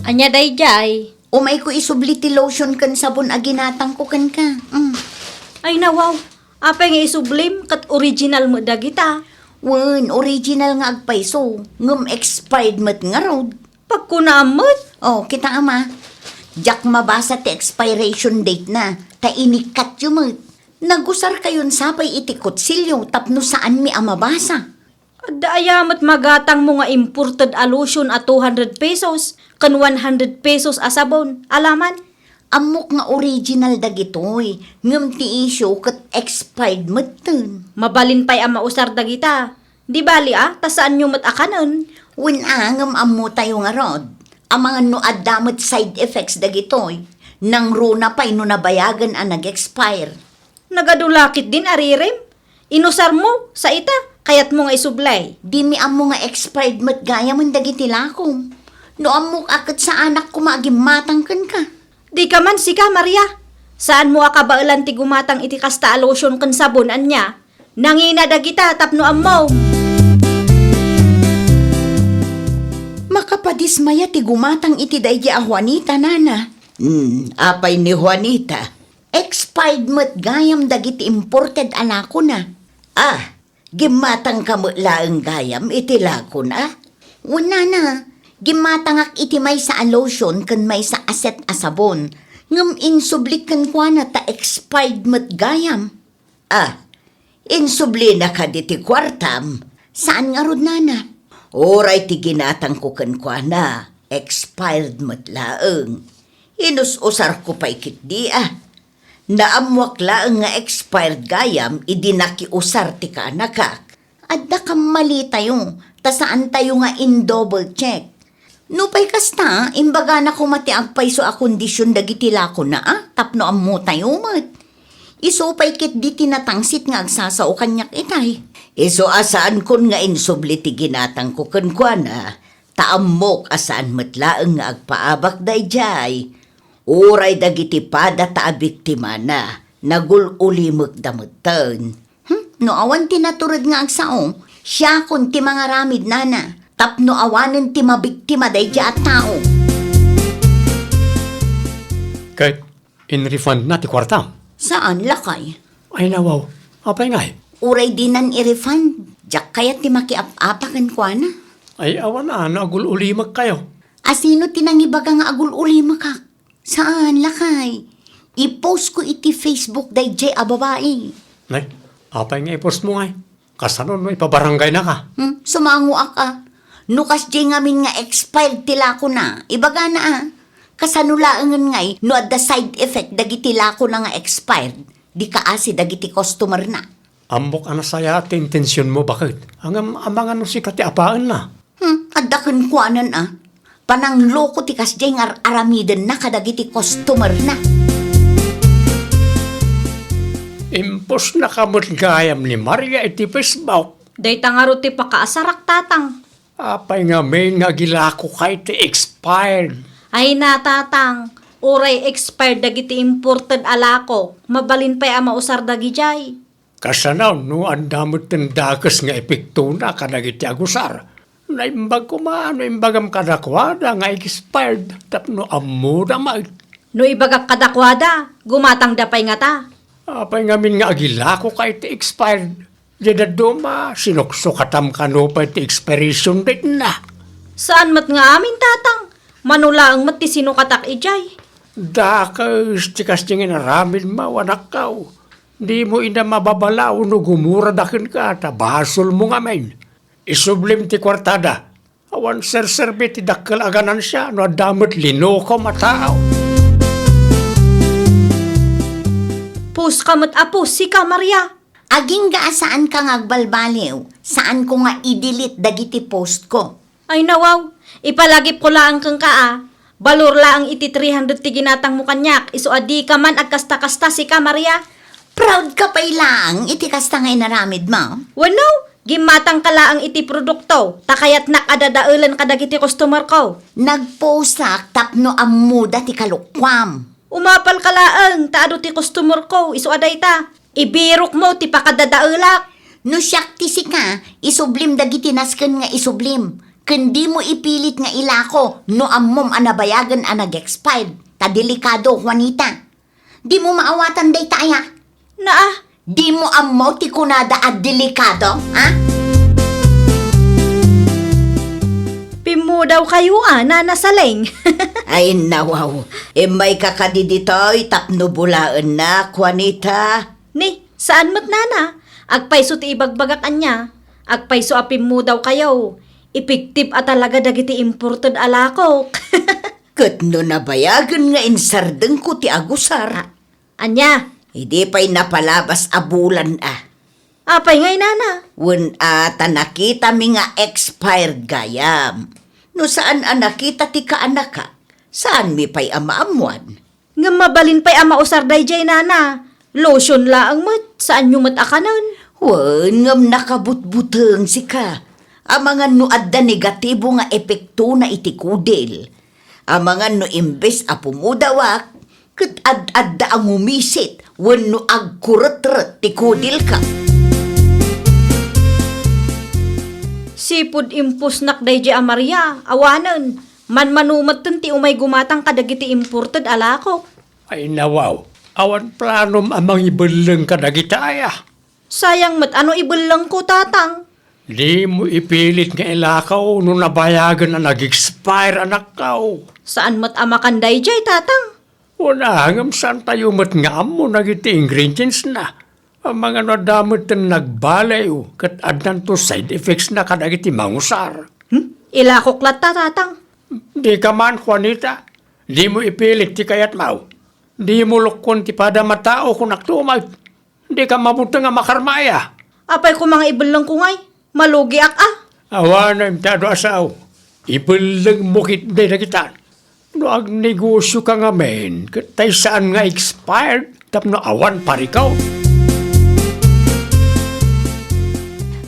Ania daydiay? Umayko isubli ti lotion ken sabon a ginatangko kenka. Mm. Ay, nawaw. Apay nga isublim ket original met dagita? Wen, original nga agpayso, ngem expired met ngarud. Pagkunaam met? Oh, kitaem a. Diak mabasa ti expiration date na, ta inikkatyo met. Nagusarkayon sapay iti kutsilio tapno saanmi a mabasa. Adda aya met magatangmo nga imported a lotion a two hundred pesos ken one hundred pesos a sabon? Alaman? Ammok nga original dagitoy, ngem ti issue ket expired metten. Mabalin pay a mausar dagita. Di bali a, ta saanyo met a kanen. Wen a, ngem ammotayo ngarud. Amangan no adda met side effects dagitoy. Nangruna pay no nabayagen a nag-expire. Nagadu la ketdin a rirem? Inusarmo, sa ita, kayatmo nga isublay. Dimi ammo nga expired met gayamen dagiti lakom. No ammok a ket saanak koma a gimmatang kenka. Dika man sika, Maria. Saanmo a kabaelan ti gumatang iti kasta a lotion ken sabon, ania? Nangina dagita tapno ammom. Makapadismaya ti gumatang iti daydi a Juanita, nana. Hmm, apay ni Juanita? Expired met gayam dagiti imported a lakona. Ah, gimmatangka met laeng gayam iti lakona? Wen nana, gimmatangak iti maysa a lotion ken maysa a set a sabon, ngem insublik kenkuana ta expired met gayam. Ah, insublina kadi ti kuartam? Saan ngarud, nana. Uray ti ginatangko kenkuana, expired met laeng. Inus-usarko pay ketdi a. Naammoak laeng nga expired gayam idi nakiusar ti kaanakak. Adda kammalitayo, ta saantayo nga in-double check. Nupay kasta, imbagana koma ti agpayso a kondision dagiti lakona a, tapno ammotayo met. Isu pay ketdi ti natangsit nga agsasao kaniak itay. Isu a saankon nga insubli ti ginatangko kenkuana, ta ammok a saan met laeng nga agpaabak daydiay. Uray dagiti padata a biktimana, nagul-ulimekda metten. Hmm, no awan ti natured nga agsao, siakon ti mangaramid, nana, tapno awanen ti mabiktima daydiay a tao. Ket in-refund na ti kuartam? Saan, lakay. Ay, nawaw. Apay ngay? Uray dinan i-refund, diak kayat ti makiap-apa kenkuana. Ay, awan a, no agul-ulimekkayo. Asino ti nangibaga nga agul-ulimekak? Saan, lakay. I-post ko iti Facebook daydiay a babai. Nay, apay nga i-post mo ngay? Kasano no ipabarangaynaka? Hmm, sumangoak a. No kasdiay ngamin nga expired ti lakona, ibagana a. Kasano laengen ngay no adda side effect dagiti lakona nga expired, di kaasi dagiti customer na? Ammok a nasayaat ti intensionmo, baket. Ngem amangan no sika ti apaenna. Hmm, adda kenkuanan a. Panangloko ti kasdiay nga ar-aramidenna kadagiti customerna. Impostnaka met gayam ni Maria iti Facebook. Dayta ngarud ti pakaasarak, Tatang. Apay ngamin nga agilakoka iti expired? Ay na, Tatang, uray expired dagiti imported a lakok, mabalin pay a mausar dagidiay. Kasano no adda met ti dakes nga epektona kadagiti agusar? Naimbag koma no imbagam kadakuada nga expired tapno ammoda met. No ibagak kadakuada, gumatangda pay ngata. Apay ngamin nga agilakoka iti expired? Di dadduma, sinuksukatam kano pay ti expiration date na. Saan met nga amin, Tatang. Mano laeng met ti sinukatak idiay. Dakes ti kasdi nga inaramidmo, anakko. Dimo ida mababalaw no gumurada kenka, ta basolmo ngamin. Isublim ti kuartada. Awan serserbi ti dakkel a ganansia no adda met linokom a tao. Pus ka met a pus, sika, Maria. Agingga a saanka nga agbalbaliw, saanko nga i-delete dagiti postko. Ay, nawaw, ipalagipko laeng kenka a, balor laeng iti three hundred ti ginatangmo kaniak, isu a dika man agkasta-kasta, sika, Maria. Proud ka pay laeng iti kasta nga inaramidmo? Wenno, gimmatangka laeng iti produkto, ta kayatnak a dadaelen kadagiti customerko. Nagpostak tapno ammoda ti kalokuam. Umapalka laeng ta adu ti customerko, isu a dayta. Ibirokmo ti pakadadaelak. No siak ti sika, isublim dagiti nasken nga isublim. Ken dimo ipilit nga ilako no ammom a nabayagen a nag-expired. Ta delikado, Juanita. Dimo maawatan dayta aya? Naa. Dimo ammo ti kunada a delikado, ha? Pimmudaw kayo, a, Nana Saleng. Ay, nawaw. Immayka kadi ditoy tapno bulaennak, Juanita. Ni, saan met, Nana. Agpayso ti ibagbagak ania. Agpayso a pimmudaw kayo. Epektibo a talaga dagiti imported a lakok. Ket no nabayagen nga insardengko ti agusar. A, ania? Idi pay napalabas a bulan a. Apay ngay, Nana? Wen a, ta nakitami nga expired gayam. No saan a nakita ti kaanakak, saanmi pay a maammuan. Ngem mabalin pay a mausar daydiay, Nana. Lotion laeng met, saanyo met a kanen. Wen, ngem nakabutbuteng sika. Amangan no adda negatibo nga epektona iti kudil. Amangan no imbes a pumudawak, ket ad-adda a ngumisit wenno agkuretret ti kudilka. Sipud impusnak daydiay a Maria, awanen, manmano metten ti umay gumatang kadagiti imported a lakok. Ay, nawaw, awan planom a mangibelleng kadagita aya. Sayang met a no ibellengko, Tatang. Dimo ipilit nga ilakaw no nabayagen a nag-expire, anakko. Saan met a makan daydiay, Tatang? Wen a, ngem saantayo met nga ammo dagiti ingredients na. Amangan no adda met ti nagbaliw, ket addanto side effects na kadagiti mangusar. Hmm? Ilakok latta, Tatang. Dika man, Juanita. Dimo ipilit ti kayatmo. Dimo lukkon ti padam a tao, kunakto met. Dika mabuteng a makarmaya. Apay koma nga ibellengko ngay? Malugiak a. Awanen ti adu a sao. Ibellengmo ketdi dagita. No agnegosioka ngamin, ket tay saan nga expired tapno awan parikaw.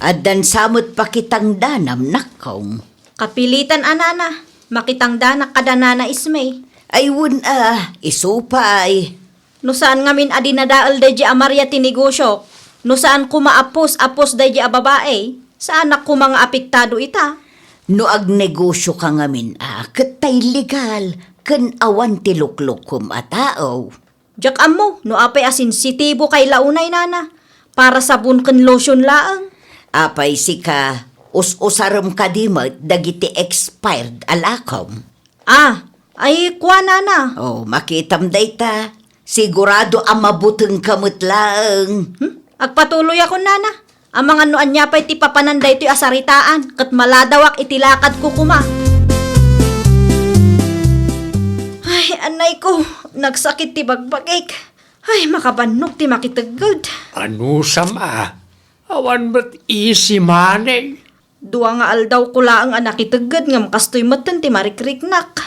Addan sa met pakitang danam, nakkong. Kapilitan a, Nana, makitang danak kada Nana Ismay. Ay, wen a, isu pay. No saan ngamin a dinadael daydiay a Maria ti negosiok, no saan koma a pos a pos daydiay a babai, saanak koma nga apektado ita. No agnegosioka ngamin a, ket tay legal, ken awan ti luklukom a tao. Diak ammo no apay a sensitibo kay la unay, Nana. Para sabon ken lotion laeng. Apay sika, us-usarem kadi met dagiti expired a lakom? Ah, ay, kua, Nana. Oh, makitam dayta. Sigurado a mabutengka met laeng. Hmm? Agpatuloyakon, Nana. Amangan no ania pay ti papanan daytoy a saritaan, ket maladawak iti lakadko koma. Ay, anayko, nagsakit ti bagbagik. Ay, makabannog ti makitegged. Anusam a, awan met easy money. Dua nga aldawko laeng a nakitegged ngem kastoy metten ti marikriknak.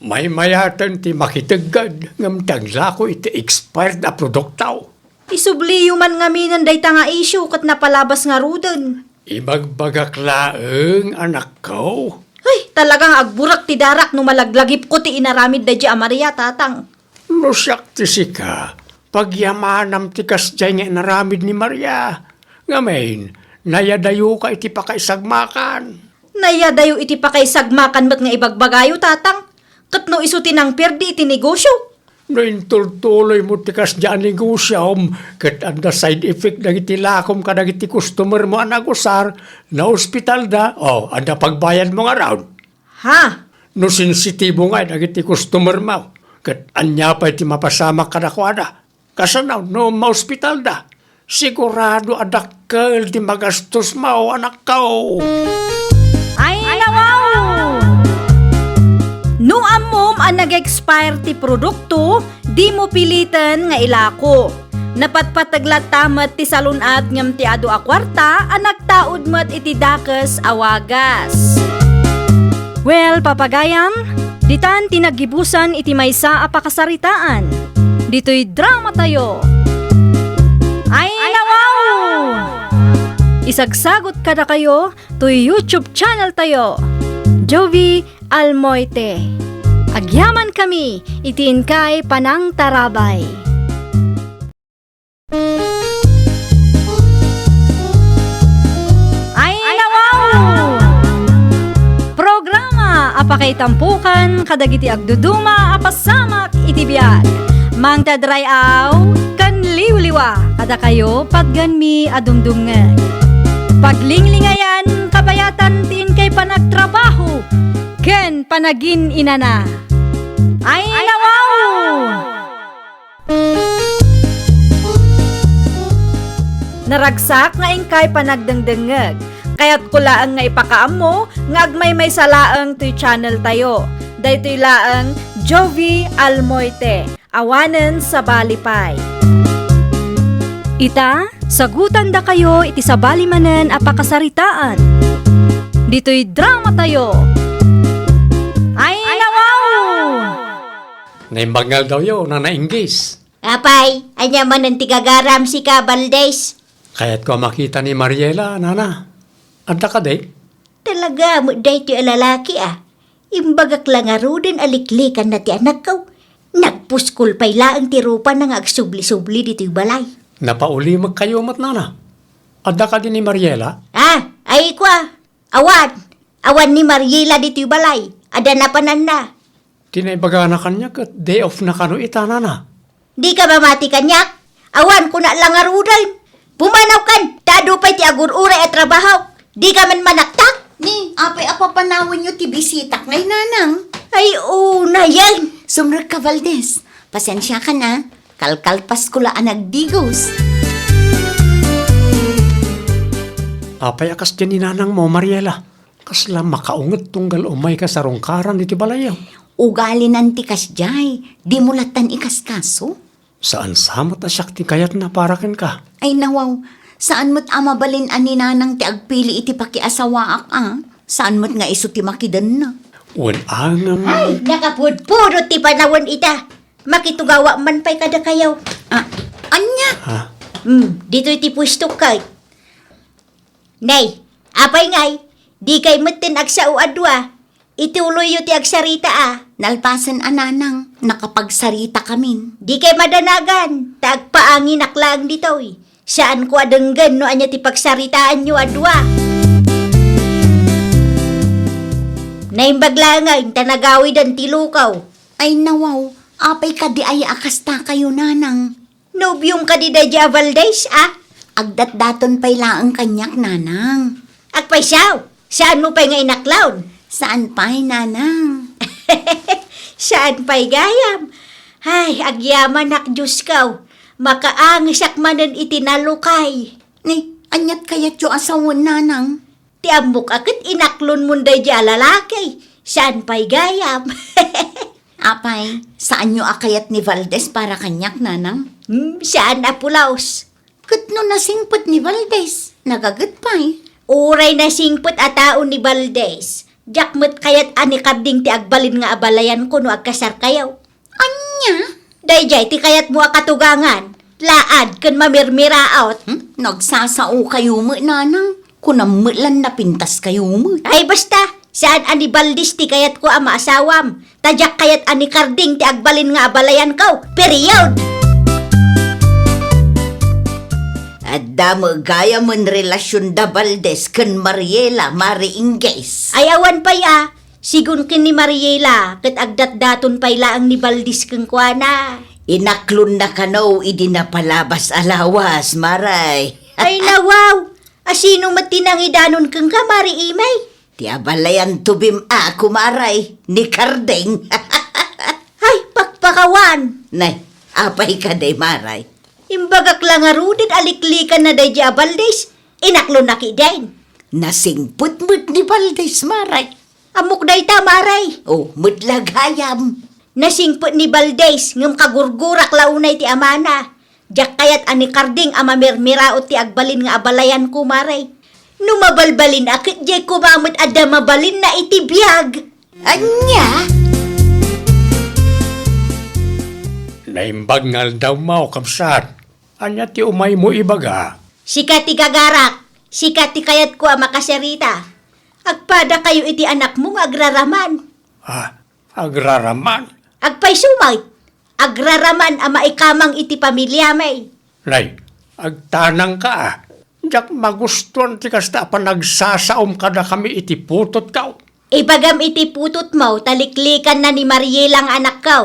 Maymayaten ti makitegged ngem ti aglako iti expired a produkto. Isubliyo man ngaminen dayta nga isyu ket napalabas ngaruden. Ibagbagak laeng, anakko. Ay, talaga nga agburak ti darak no malaglagipko ti inaramid daydiay a Maria, Tatang. No siak ti sika, pagyamanam ti kasdiay nga inaramid ni Maria. Ngamin, nayadayoka iti pakaisagmakan. Nayadayo iti pakaisagmakan met nga ibagbagayo, Tatang. Ket no isu ti nangperdi iti negosyo? No intultuloymo ti kasdiay a negosiom, ket adda side effect dagiti lakom kadagiti customermo a nagusar, naospitalda, o, adda pagbayadmo ngarud. Ha? No sensitibo ngay dagiti customermo, ket ania pay ti mapasamak kadakuada? Kasano no maospitalda? Sigurado a dakkel ti magastosmo, anakko. Ay, nawaw! No ammom a nag-expire ti produkto, dimo piliten nga ilako. Napatpateg latta met ti salun-at ngem ti adu a kuarta a nagtaud met iti dakes a wagas. Well, papagayam, ditan ti naggibusan iti maysa a pakasaritaan. Ditoy dramatayo. Ay, nawaw! Isagsagot kadakayo toy YouTube channel tayo, Jovie Almoite. Agyamankami iti inkay panangtarabay. Ay, nawaw! Programa a pakaitampokan kadagiti agduduma a pasamak iti biag. Mangted ray-aw ken liwliwa kadakayo patgenmi a dumdumngeg. Paglinglingayan, kabayatan ti inkay panagtrabaho ken panagin-inana. Ay, nawaw! Naragsak nga inkay panagdengdengngeg. Kayatko laeng nga ipakaammo nga agmaymaysa laeng toy channel tayo. Daytoy laeng Jovie Almoite, awanen sabali pay. Ita, sagutandakayo iti sabali manen a pakasaritaan. Ditoy dramatayo. Ay, nawaw! Naimbag nga aldawyo, Nana Inggis. Apay, ania manen ti gagaram sika, Valdez? Kayatko a makita ni Mariela, Nana. Adda kadi? Talaga met daytoy a lalaki, a. Imbagak la ngaruden a liklikanna ti anakko. Nagpuskol pay laeng ti rupana nga agsubli-subli ditoy balay. Napaulimekkayo met, Nana. Adda kadi ni Mariela? Ah, ay kua. Awan. Awan ni Mariela ditoy balay. Adda napananna. Ti naibagana kaniak ket day off na kano ita, Nana. Dika mamati kaniak? Awan, kunak la ngaruden. Pumanawkan, ta adu pay ti agur-uray a trabaho. Dika man manaktak? Ni, apay a papanawenyo ti bisitak, Nanang? Ay, unayen. Sumrekka, Valdez. Pasensiakan, a. Kalkalpasko la a nagdigos. Apay a kasdiay ni nanangmo, Mariela? Kasla makaunget tunggal umayka sarungkaran iti balayyo. Ugalinan ti kasdiay, dimo lattan ikaskaso. Saan sa met a siak ti kayatna para kenka. Ay, nawaw, saan met a mabalin a ni nanang ti agpili iti pakiasawaak, a? Saan met nga isu ti makidenna? Wen a ngem. Ay, nakapudpudot ti panawen ita. Makitugawak man pay kadakayo. Ah, ania? Ha? Hmm, ditoy ti puestok kay. Nay, apay ngay, dikay metten agsao a dua. Ituloyyo ti agsarita a. Nalpasen a nanang, nakapagsarita kamin. Dikay madanagan, ta agpaanginak laeng ditoy. Saanko a denggen no ania ti pagsaritaanyo a dua. Naimbag laengen ta nagawiden ti lukaw. Ay nawaw, apay kadi aya a kastakayo, nanang? Nobiom kadi daydiay a Valdez, a? Agdatdaton pay laeng kaniak, nanang. Agpayso, saanmo pay nga inaklon? Saan pay, nanang. Saan pay gayam? Ay, agyamanak, Diosko. Makaangesak manen iti nalukay. Ni, aniat kayatyo a sawen, nanang? Ti ammok a ket inaklonmon daydiay a lalaki. Saan pay gayam? Apay, saanyo a kayat ni Valdez para kaniak, nanang? Hmm, saan a pulos. Ket no nasingpet ni Valdez, nagaget pay. Uray nasingpet a tao ni Valdez, diak met kayat a ni Karding ti agbalin nga abalayanko no agkasarkayo. Ania? Daydiay ti kayatmo a katugangan, laad ken mamirmiraot. Hmm? Nagsasaokayo met, nanang. Kunam met lan napintaskayo met. Ay, basta, saan a ni Valdez ti kayatko a maasawam. Ta diak kayat a ni Karding ti agbalin nga abalayanko. Period! Adda met gayamen relasion da Valdez ken Mariela, Mari Ingges. Ay, awan pay a. Sigun ken ni Mariela, ket agdatdaton pay laeng ni Valdez kenkuana. Inaklonna kano idi napalabas a lawas, Maray. Ay, nawaw! Asino met ti nangidanon kenka, Mari Imay? Ti abalayan tubim a, Kumaray, ni Karding. Ay, pakpakawan! Nay, apay kadi, Maray? Imbagak la ngaruden a liklikanna daydi a Valdez, inaklonna ketdin. Nasingpet met ni Valdez, Maray. Ammok dayta, Maray. O, met la gayam. Nasingpet ni Valdez, ngem kagurgurak la unay ti amana. Diak kayat a ni Karding a mamirmiraot ti agbalin nga abalayanko, Maray. No mabalbalin a ketdiay koma met adda mabalinna iti biag. Ania? Naimbag nga aldawmo, kabsat. Ania ti umaymo ibaga? Sika ti gagarak. Sika ti kayatko a makasarita. Agpadakayo iti anakmo nga agraraman. Ah, agraraman? Agpayso met. Agraraman a maikamang iti pamiliami. Nay, agtanangka a. Diak magustuan ti kasta a panagsasaom kadakami iti putotko. Ibagam iti putotmo ta liklikanna ni Mariela nga anakko.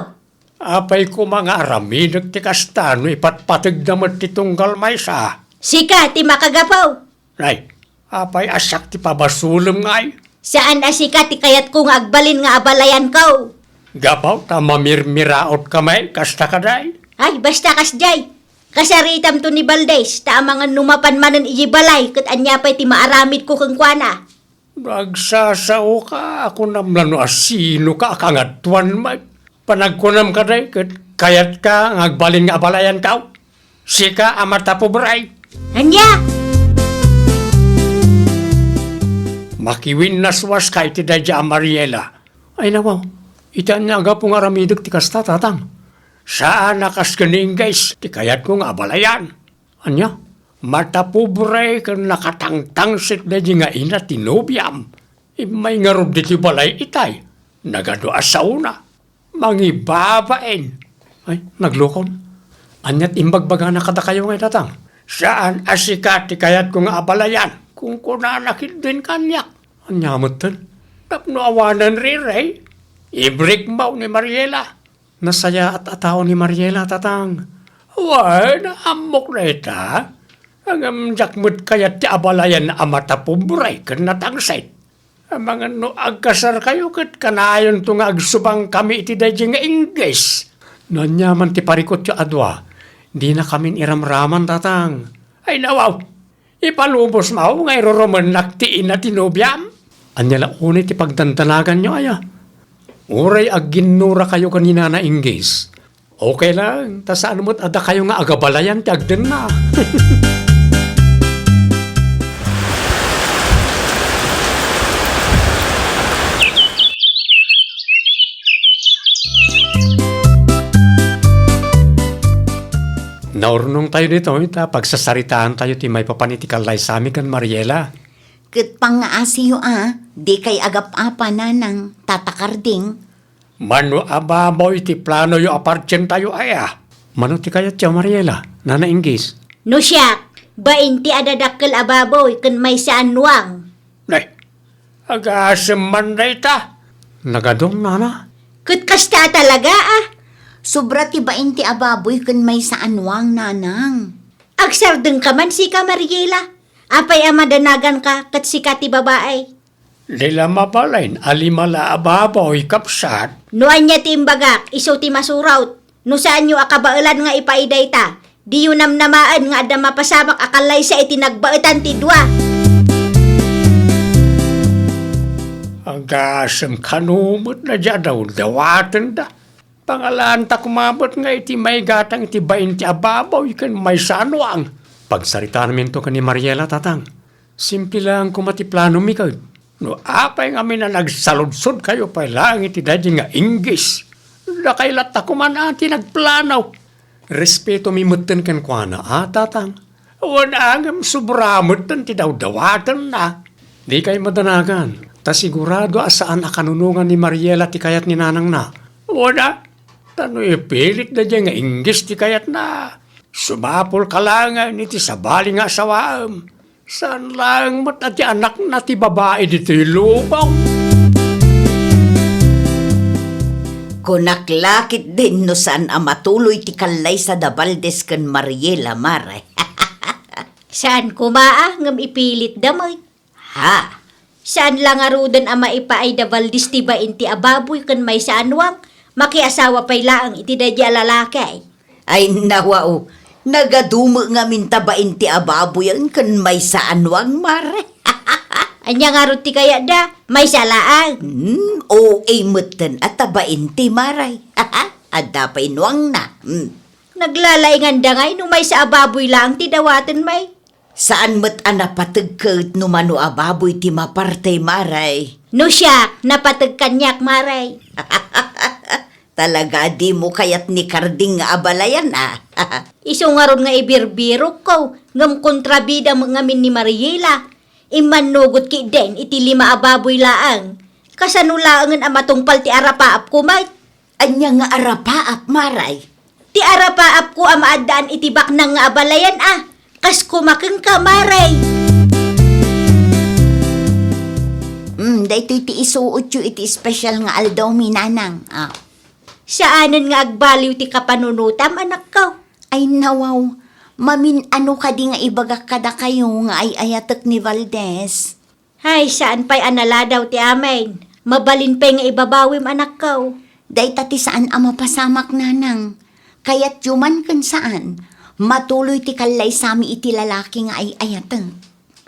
Apay koma nga aramidek ti kasta no ipatpategda met ti tunggal maysa? Sika ti makagapu. Nay, apay a siak ti pabasolem ngay? Saan a sika ti kayatko nga agbalin nga abalayanko. Gapu ta mamirmiraotka met kasta kadi? Ay, basta kasdiay. Kasaritamto ni Valdez, ta amangan no mapan manen idiay balay ket ania pay ti maaramidko kenkuana. No agsasaoka, a kunam la no asinoka a kangatoan met. Panagkunam kadi ket kayatka nga agbalin nga abalayanko? Sika a matapobre. Ania? Makiwinnaswaska iti daydiay a Mariela. Ay, nawaw, iti ania a gapu nga aramidek ti kasta, tatang? Saan a kas ken ni Ingges ti kayatko nga abalayan. Ania? Matapobre ken nakatangtangsit daydi nga ina ti nobiam. Immay ngarud ditoy balay itay. Nagadu a saona. Mangibabain. Ay, naglukon. Aniat imbagbagana kadakayo ngay, tatang? Saan a sika ti kayatko nga abalayan, kunkunana ketdin kaniak. Ania metten? Tapno awanen rirey, ibrikmo ni Mariela. Nasayaat a tao ni Mariela, tatang. Wen, ammok dayta. Ngem diak met kayat ti abalayan a matapobre ken natangsit. Amangan no agkasarkayo ket kanayonto nga agsubangkami iti daydiay nga Ingges. No ania man ti parikutyo a dua, dinakamin iramraman, tatang. Ay, nawaw! Ipalubosmo nga irurumennak ti ina ti nobiam? Ania la unay ti pagdandanaganyo, aya? Uray agginnurakayo ken ni Nana Ingges, okay lang, ta saan met a dakayo nga agabalayan ti agdenna. Naurnongtayo ditoy ta pagsasaritaantayo ti maipapan iti kallaysami ken Mariela. Ket pangngaasiyo a, dikay agap-apa, nanang, tata Karding. Mano a babaw iti planoyo a partientayo aya? Mano ti kayatyo, Mariela, Nana Ingges? No siak, bain ti adadakkel a baboy ken maysa a nuang. Nay, agasem man dayta. Nagadum, nana. Ket kasta a talaga, a. Sobra ti bain ti a baboy ken maysa a nuang, nanang. Agsardengka man sika, Mariela. Apay a madanaganka ket sika ti babai? Di la mabalin a lima la a baboy, kabsat. No ania ti imbagak, isu ti masurot. No saanyo a kabaelan nga ipaay dayta, diyo namnamaen nga adda mapasamak a kallaysa iti nagbaetan ti dua. Agasem kano met daydiay a dawdawatenda. Pangalaanta koma met nga iti maigatang iti bain ti a baboy ken maysa a nuang. Pagsaritaanminto ken ni Mariela, tatang. Simple laeng koma ti planomi ket. No apay ngamin a nagsaludsodkayo pay laeng iti daydi nga inggis, dakay latta koma a ti nagplano. Respetomi metten kenkuana, a, tatang. Wen a ngem sobra metten ti dawdawatenna. Dikay madanagan, ta sigurado a saan a kanunongan ni Mariela ti kayat ni nanangna. Wen a, ta no ipilit daydiay nga inggis ti kayatna, sumapulka laengen iti sabali nga asawaem. Saan laeng met a ti anakna ti babai ditoy lubong. Kunak la ketdin no saan a matuloy ti kallaysa da Valdez ken Mariela, Mare. Saan koma a, ngem ipilitda met. Ha? Saan la ngaruden a maipaay da Valdez ti bain ti ababoy ken maysa a nuang, makiasawa pay laeng iti daydi a lalaki. Ay, nawaw, nagadu met ngamin ta bain ti ababoyen ken maysa a nuang, Mare. Ania ngarud ti kayatda? Maysa laeng. Hmm, O A metten a ta bain ti Mare. Adda pay nuangna. Hmm. Naglalainganda ngay no maysa a baboy laeng ti dawaten, May. Saan met a napateg ket no mano a baboy ti maparte, Mare. No siak, napateg kaniak, Mare. Talaga dimo kayat ni Karding nga abalayan, a? Isu ngarud nga ibirbirokko, ngem kontrabida met ngamin ni Mariela. Immannugot ketdin iti lima a baboy laeng. Kasano laengen a matungpal ti arapaapko met? Ania nga arapaap, Mare? Ti arapaapko a maaddaan iti baknang nga abalayan, a. Kas koma kenka, Mare. Hmm, daytoy ti isuotyo iti special nga aldawmi, Nanang. A. Saanen nga agbaliw ti kapanunotam, anakko. Ay, nawaw. Mamin-ano kadi nga ibagak kadakayo nga ay-ayatek ni Valdez? Ay, saan pay a naladaw ti amin. Mabalin pay nga ibabawim, anakko. Dayta ti saan a mapasamak, Nanang. Kayatyo man ken saan, matuloy ti kallaysami iti lalaki nga ay-ayatek.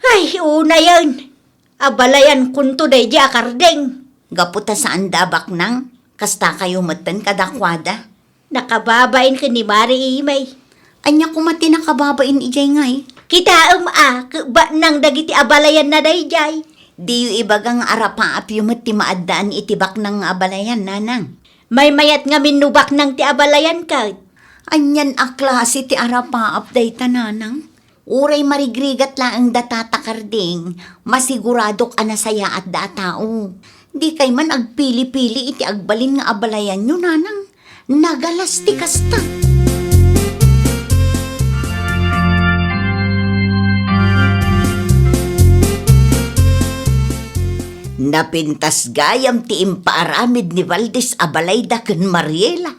Ay, unayen. Abalayankonto daydi a Karding. Gapu ta saanda a baknang, kastakayo metten kadakuada. Nakababain ken ni Mare Imay. Ania koma ti nakababain idiay ngay? Kitaem a, ket baknang dagiti abalayanna daydiay. Diyo ibaga nga arapaapyo met ti maaddaan iti baknang nga abalayan, Nanang. Maymayat ngamin no baknang ti abalayan ket. Anian a klase ti arapaap dayta, Nanang? Uray marigrigat laeng da Tata Karding, masiguradok a nasayaatda a tao. Dikay man agpili-pili iti agbalin nga abalayanyo, Nanang. Nagalas ti kasta. Napintas gayam ti impaaramid ni Valdez a balayda ken Mariela.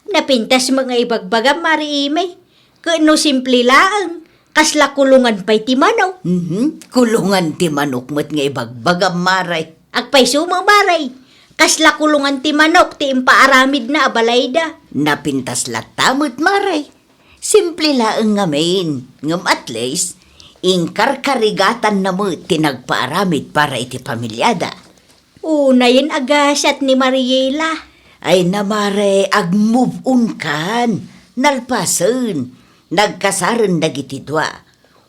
Napintas met nga ibagbagam, Mare Imay. Ket no simple laeng, kasla kulongan pay ti manok. Mhm. Kulongan ti manok met nga ibagbagam, Mare. Agpayso met, Mare. Kasla kulongan ti manok ti impaaramidna a balayda. Napintas latta met, Mare. Simple laeng ngamin, ngem at least, inkarkarigatanna met ti nagpaaramid para iti pamiliada. Unayen a gasat ni Mariela. Ay na, Mare, ag-move on kan. Nalpasen. Nagkasaren dagiti dua.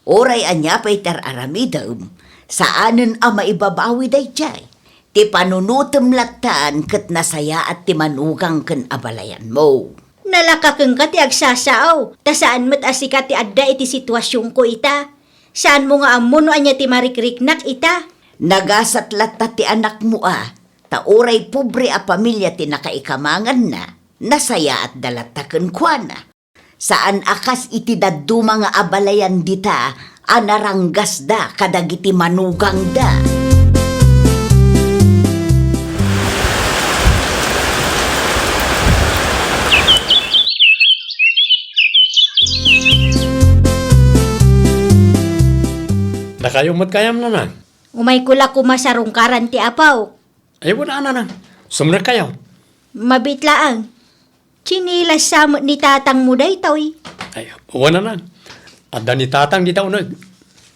Uray ania pay ti ar-aramidem, saanen a maibabawi daydiay. Ti panunotem lattan ket nasayaat ti manugang ken abalayanmo. Nalaka kenka ti agsasao, ta saan met a sika ti adda iti situasionko ita. Saanmo nga ammo no ania ti marikriknak ita. Nagasat latta ti anakmo a, ta uray pobre a pamilia ti nakaikamanganna, nasayaatda latta kenkuana. Saan a kas iti dadduma nga abalayan dita a naranggasda kadagiti manugangda. Dakayo met gayam, Nanang. Umayko la koma sarungkaran ti apo. Ay, wen a, Nanang. Sumrekkayo. Mabiit laeng. Tsinilas sa met ni tatangmo daytoy. Ay, wen, Nanang. Adda ni tatang dita uneg.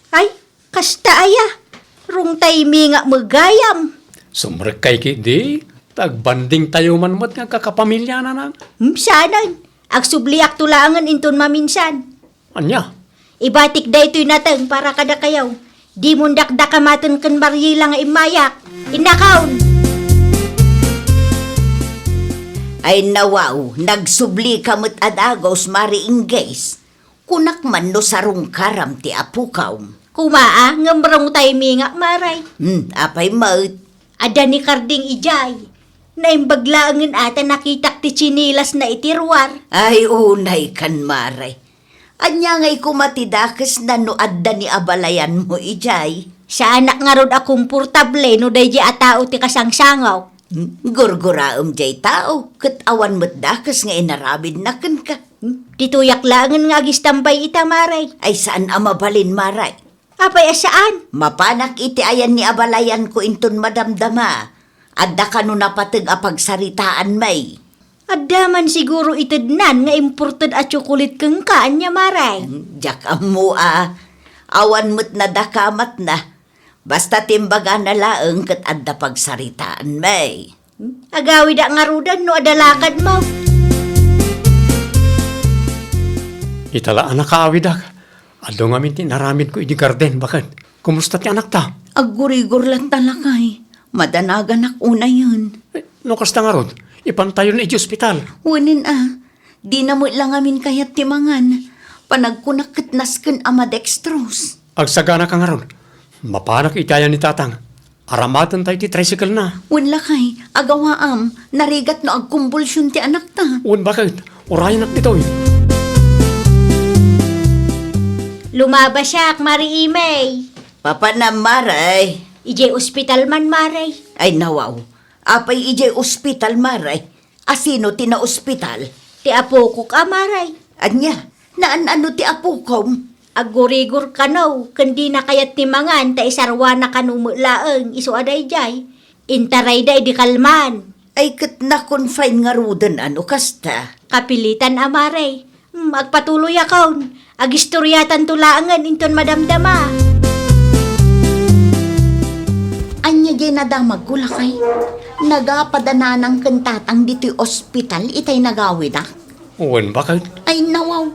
Ay, kasta aya. Rungtaymi nga met gayam. Sumrekkay ketdi. Ta agbandingtayo man met nga agkakapamilia, Nanang. Hmm, saanen. Agsubliakto laengen inton maminsan. Ania? Ibatik daytoy nateng para kadakayo. Dimon dakdakamaten ken Mariela nga immayak. Innakon! Ay nawaw, nagsublika met a dagus, Mari Ingges. Kunak man no sarungkaram ti apukam. Kumaa, ngem wrong timingak, Mari. Hmm, apay met? Adda ni Karding idiay. Naimbag laengen a ta nakitak ti tsinilasna iti ruar. Ay, unay kan, Mari. Ania ngay koma ti dakesna no adda ni abalayanmo idiay? Saanak ngarud a komportable no daydiay a tao ti kasangsangaw. Hmm, gurguraem diay tao, ket awan met dakes nga inaramidna kenka. Hmm, ditoyak laengen nga agistambay ita, Mari. Ay, saan a mabalin, Mari. Apay a saan? Mapanak iti ayan ni abalayanko inton madamdama. Adda kano napateg a pagsaritaan, May. Adda man siguro itednan nga imported a tsokolit kenka, ania, Mari? Hmm, diak ammo a. Awan met nadakamatna. Basta ti imbagana laeng ket adda pagsaritaan, May. Hmm? Agawidak ngaruden no adda lakadmo. Ita la a nakaawidak. Adu ngamin ti inaramidko idi garden, baket. Kumusta ti anakta? Aggurigor latta, lakay. Madanaganak unayen. Eh, no kasta ngarud, ipantayon iti ospital. Wen a, dina met la ngamin kayat ti mangan. Panagkunak ket nasken a madextrose. Agsaganaka ngarud. Mapanak iti ayan ni Tatang. Aramatentayo ti tricycle-na. Wen, lakay, agawaam, narigat no agkumbulsion ti anakta. Wen, baket, urayenak ditoy. Lumabasiak, Mari Imey. Papanam, Mari? Idiay ospital man, Mari. Ay, nawaw. Apay idiay ospital, Mari? A sino ti naospital? Ti apokok a, Mari. Ania? Naan-ano ti apokom? Aggurigor kano, ken dina kayat ti mangan ta isarwana kano met laeng isu a daydiay. Intarayda idi kalman. Ay, ket na-confine ngaruden a no kasta? Kapilitan a, Mari. Hmm, agpatuloyakon. Agistoriatanto laengen inton madamdama. Ania diay nadamagko, lakay? Nagapa da nanang ken tatang ditoy ospital itay nagawidak? Wen, baket. Ay, nawaw.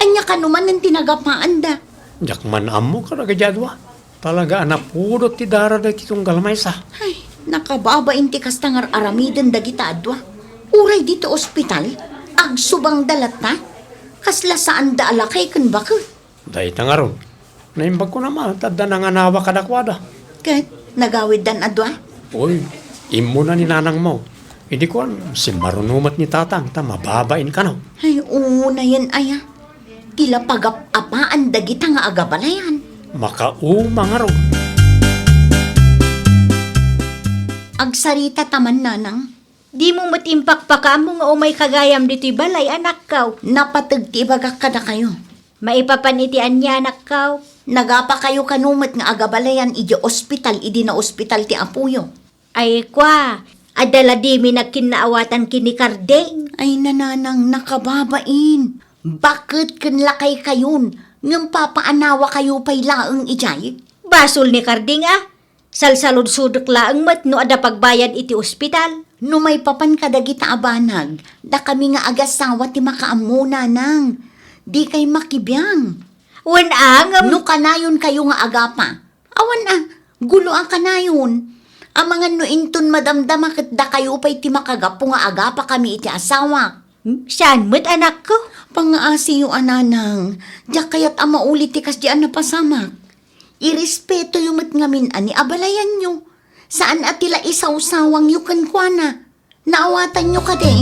Ania kano manen ti nagapaanda? Diak man ammo kadagiti a dua. Talaga a napudot ti dara dagiti tunggal maysa. Ay, nakababain ti kasta nga ar-aramiden dagita a dua. Uray ditoy ospital, agsubangda latta. Kasla saanda a lakay ken baket. Dayta ngarud, naimbagko naman, ta adda nanganawa kadakuada. Ket, nagawiddan a dua? Oy, immuna ni nanangmo. Idi kuan, simmaruno met ni tatang, ta mababain kano. Ay, unayen aya. Ti la pagap-apaan dagita nga agabalayan. Makauma ngarud. Agsarita ta man, nanang. Dimo met impakpakaammo nga umay ka gayam ditoy balay, anakko. Napateg ti ibagak kadakayo. Maipapan iti ania, anakko? Nagapakayo kano met nga agabalayan idiay ospital idi naospital ti apoyo? Ay, kua, adda la dimi nagkinnaawatan ken ni Karding. Ay, nanang, nakababain. Baket ken lakaykayon, ngem papaanawakayo pay laeng idiay? Basol ni Karding a. Salsaludsodek laeng met no adda pagbayad iti ospital. No maipapan kadagita a banag, dakami nga agasawa ti makaammo, nanang. Dikay makibiang. Wen a, ngem no kanayonkayo nga agapa. Awan a, gulo a kanayon. Amangan no inton madamdama ket dakayo pay ti makagapu nga agapakami iti asawak. Hmm? Saan met, anakko? Pangaasiyo a, nanang. Diak kayat a mauli ti kasdi a napasamak. Irespetoyo met ngamin a ni abalayanyo. Saan a ti la isawsawangyo kenkuana. Naawatanyo kadi?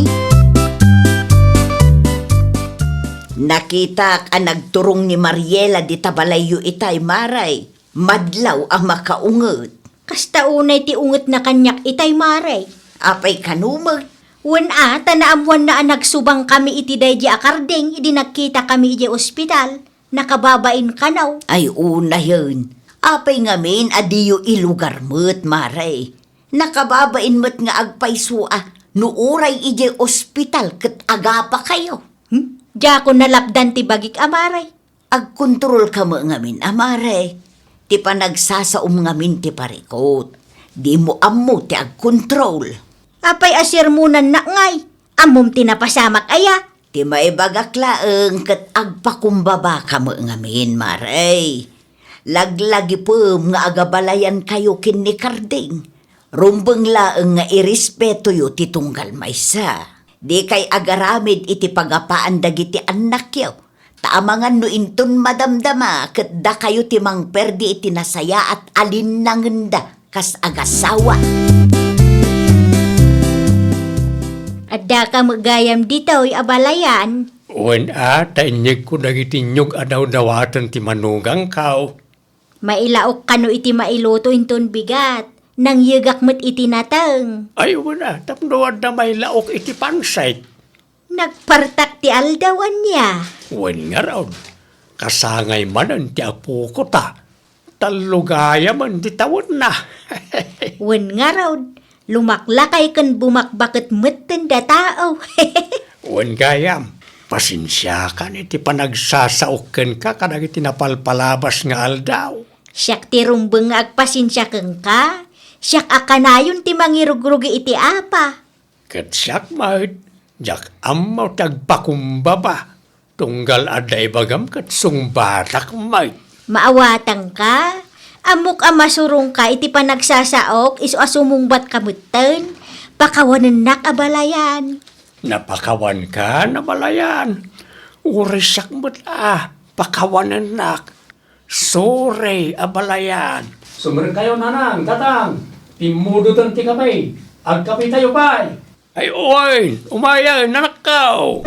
Nakitak a nagturong ni Mariela dita balayyo itay, Mari. Madlaw a makaunget. Kasta unay ti ungetna kaniak itay, Mari. Apay kano met? Wen a, ta naammoanna a nagsubangkami iti daydi a Karding idi nagkitakami idiay ospital. Nakababain kano. Ay, unayen. Apay ngamin a diyo ilugar met, Mari? Nakababain met nga agpayso a no uray idiay ospital ket agapakayo. Hmm? Diakon nalapdan ti bagik a, Mari. Agkontrolka met ngamin a, Mari. Ti panagsasaom ngamin ti parikut. Dimo ammo ti agkontrol. Apay a sermonannak ngay? Ammom ti napasamak aya? Ti maibagak laeng ket agpakumbabaka met ngamin, Mari. Laglagipem nga agabalayankayo ken ni Karding. Rumbeng laeng nga irespetoyo ti tunggal maysa. Dikay agaramid iti pagapaan dagiti annakyo. Ta amangan no inton madamdama ket dakayo ti mangperdi iti nasayaat a linnangenda kas agasawa. Addaka met gayam ditoy a balayan? Wen a, ta inyegko dagiti nyog a dawdawaten ti manugangkaw. Mailaok kano iti mailuto inton bigat. Nangyegak met iti nateng. Ay, wen a, tapno adda mailaok iti pansit. Nagpartak ti aldaw, ania? Wen ngarud, kasangay manen ti apoko ta. Tallo gayamen ti tawenna. Wen ngarud, lumaklakay ken bumakbaket metten datao. Wen gayam, pasensiakan iti panagsasaok kenka kadagiti napalpalabas nga aldaw. Siak ti rumbeng nga agpasensia kenka. Siak a kanayon ti mangirugrugi iti apa. Ket siak met, diak ammo ti agpakumbaba. Tunggal adda ibagam ket sungbatak met. Maawatangka? Ammok a masurongka iti panagsasaok isu a sumungbatka metten. Pakawanennak a balayan. Napakawanka, a balayan. Uray siak met a pakawanennak. Sorry, a balayan. Sumerengkayo, nanang, tatang. Timmudoten ti kape. Agkapetayo pay. Ay, uy, umayen, anakko.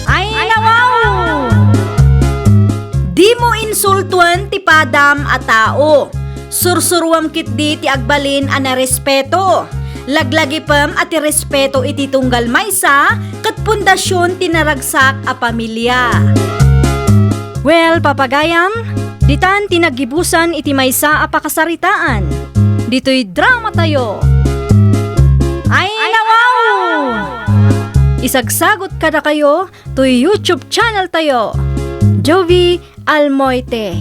Ay, nawaw! Dimo insultoen ti padam a tao. Sursuruam ketdi ti agbalin a narespeto. Laglagipem a ti respeto iti tunggal maysa ket pundasion ti naragsak a pamilia. Well, papagayam, ditan ti naggibusan iti maysa a pakasaritaan. Ditoy dramatayo. Ay, nawaw! Isagsagot kadakayo toy YouTube channel tayo, Jovie Almoite.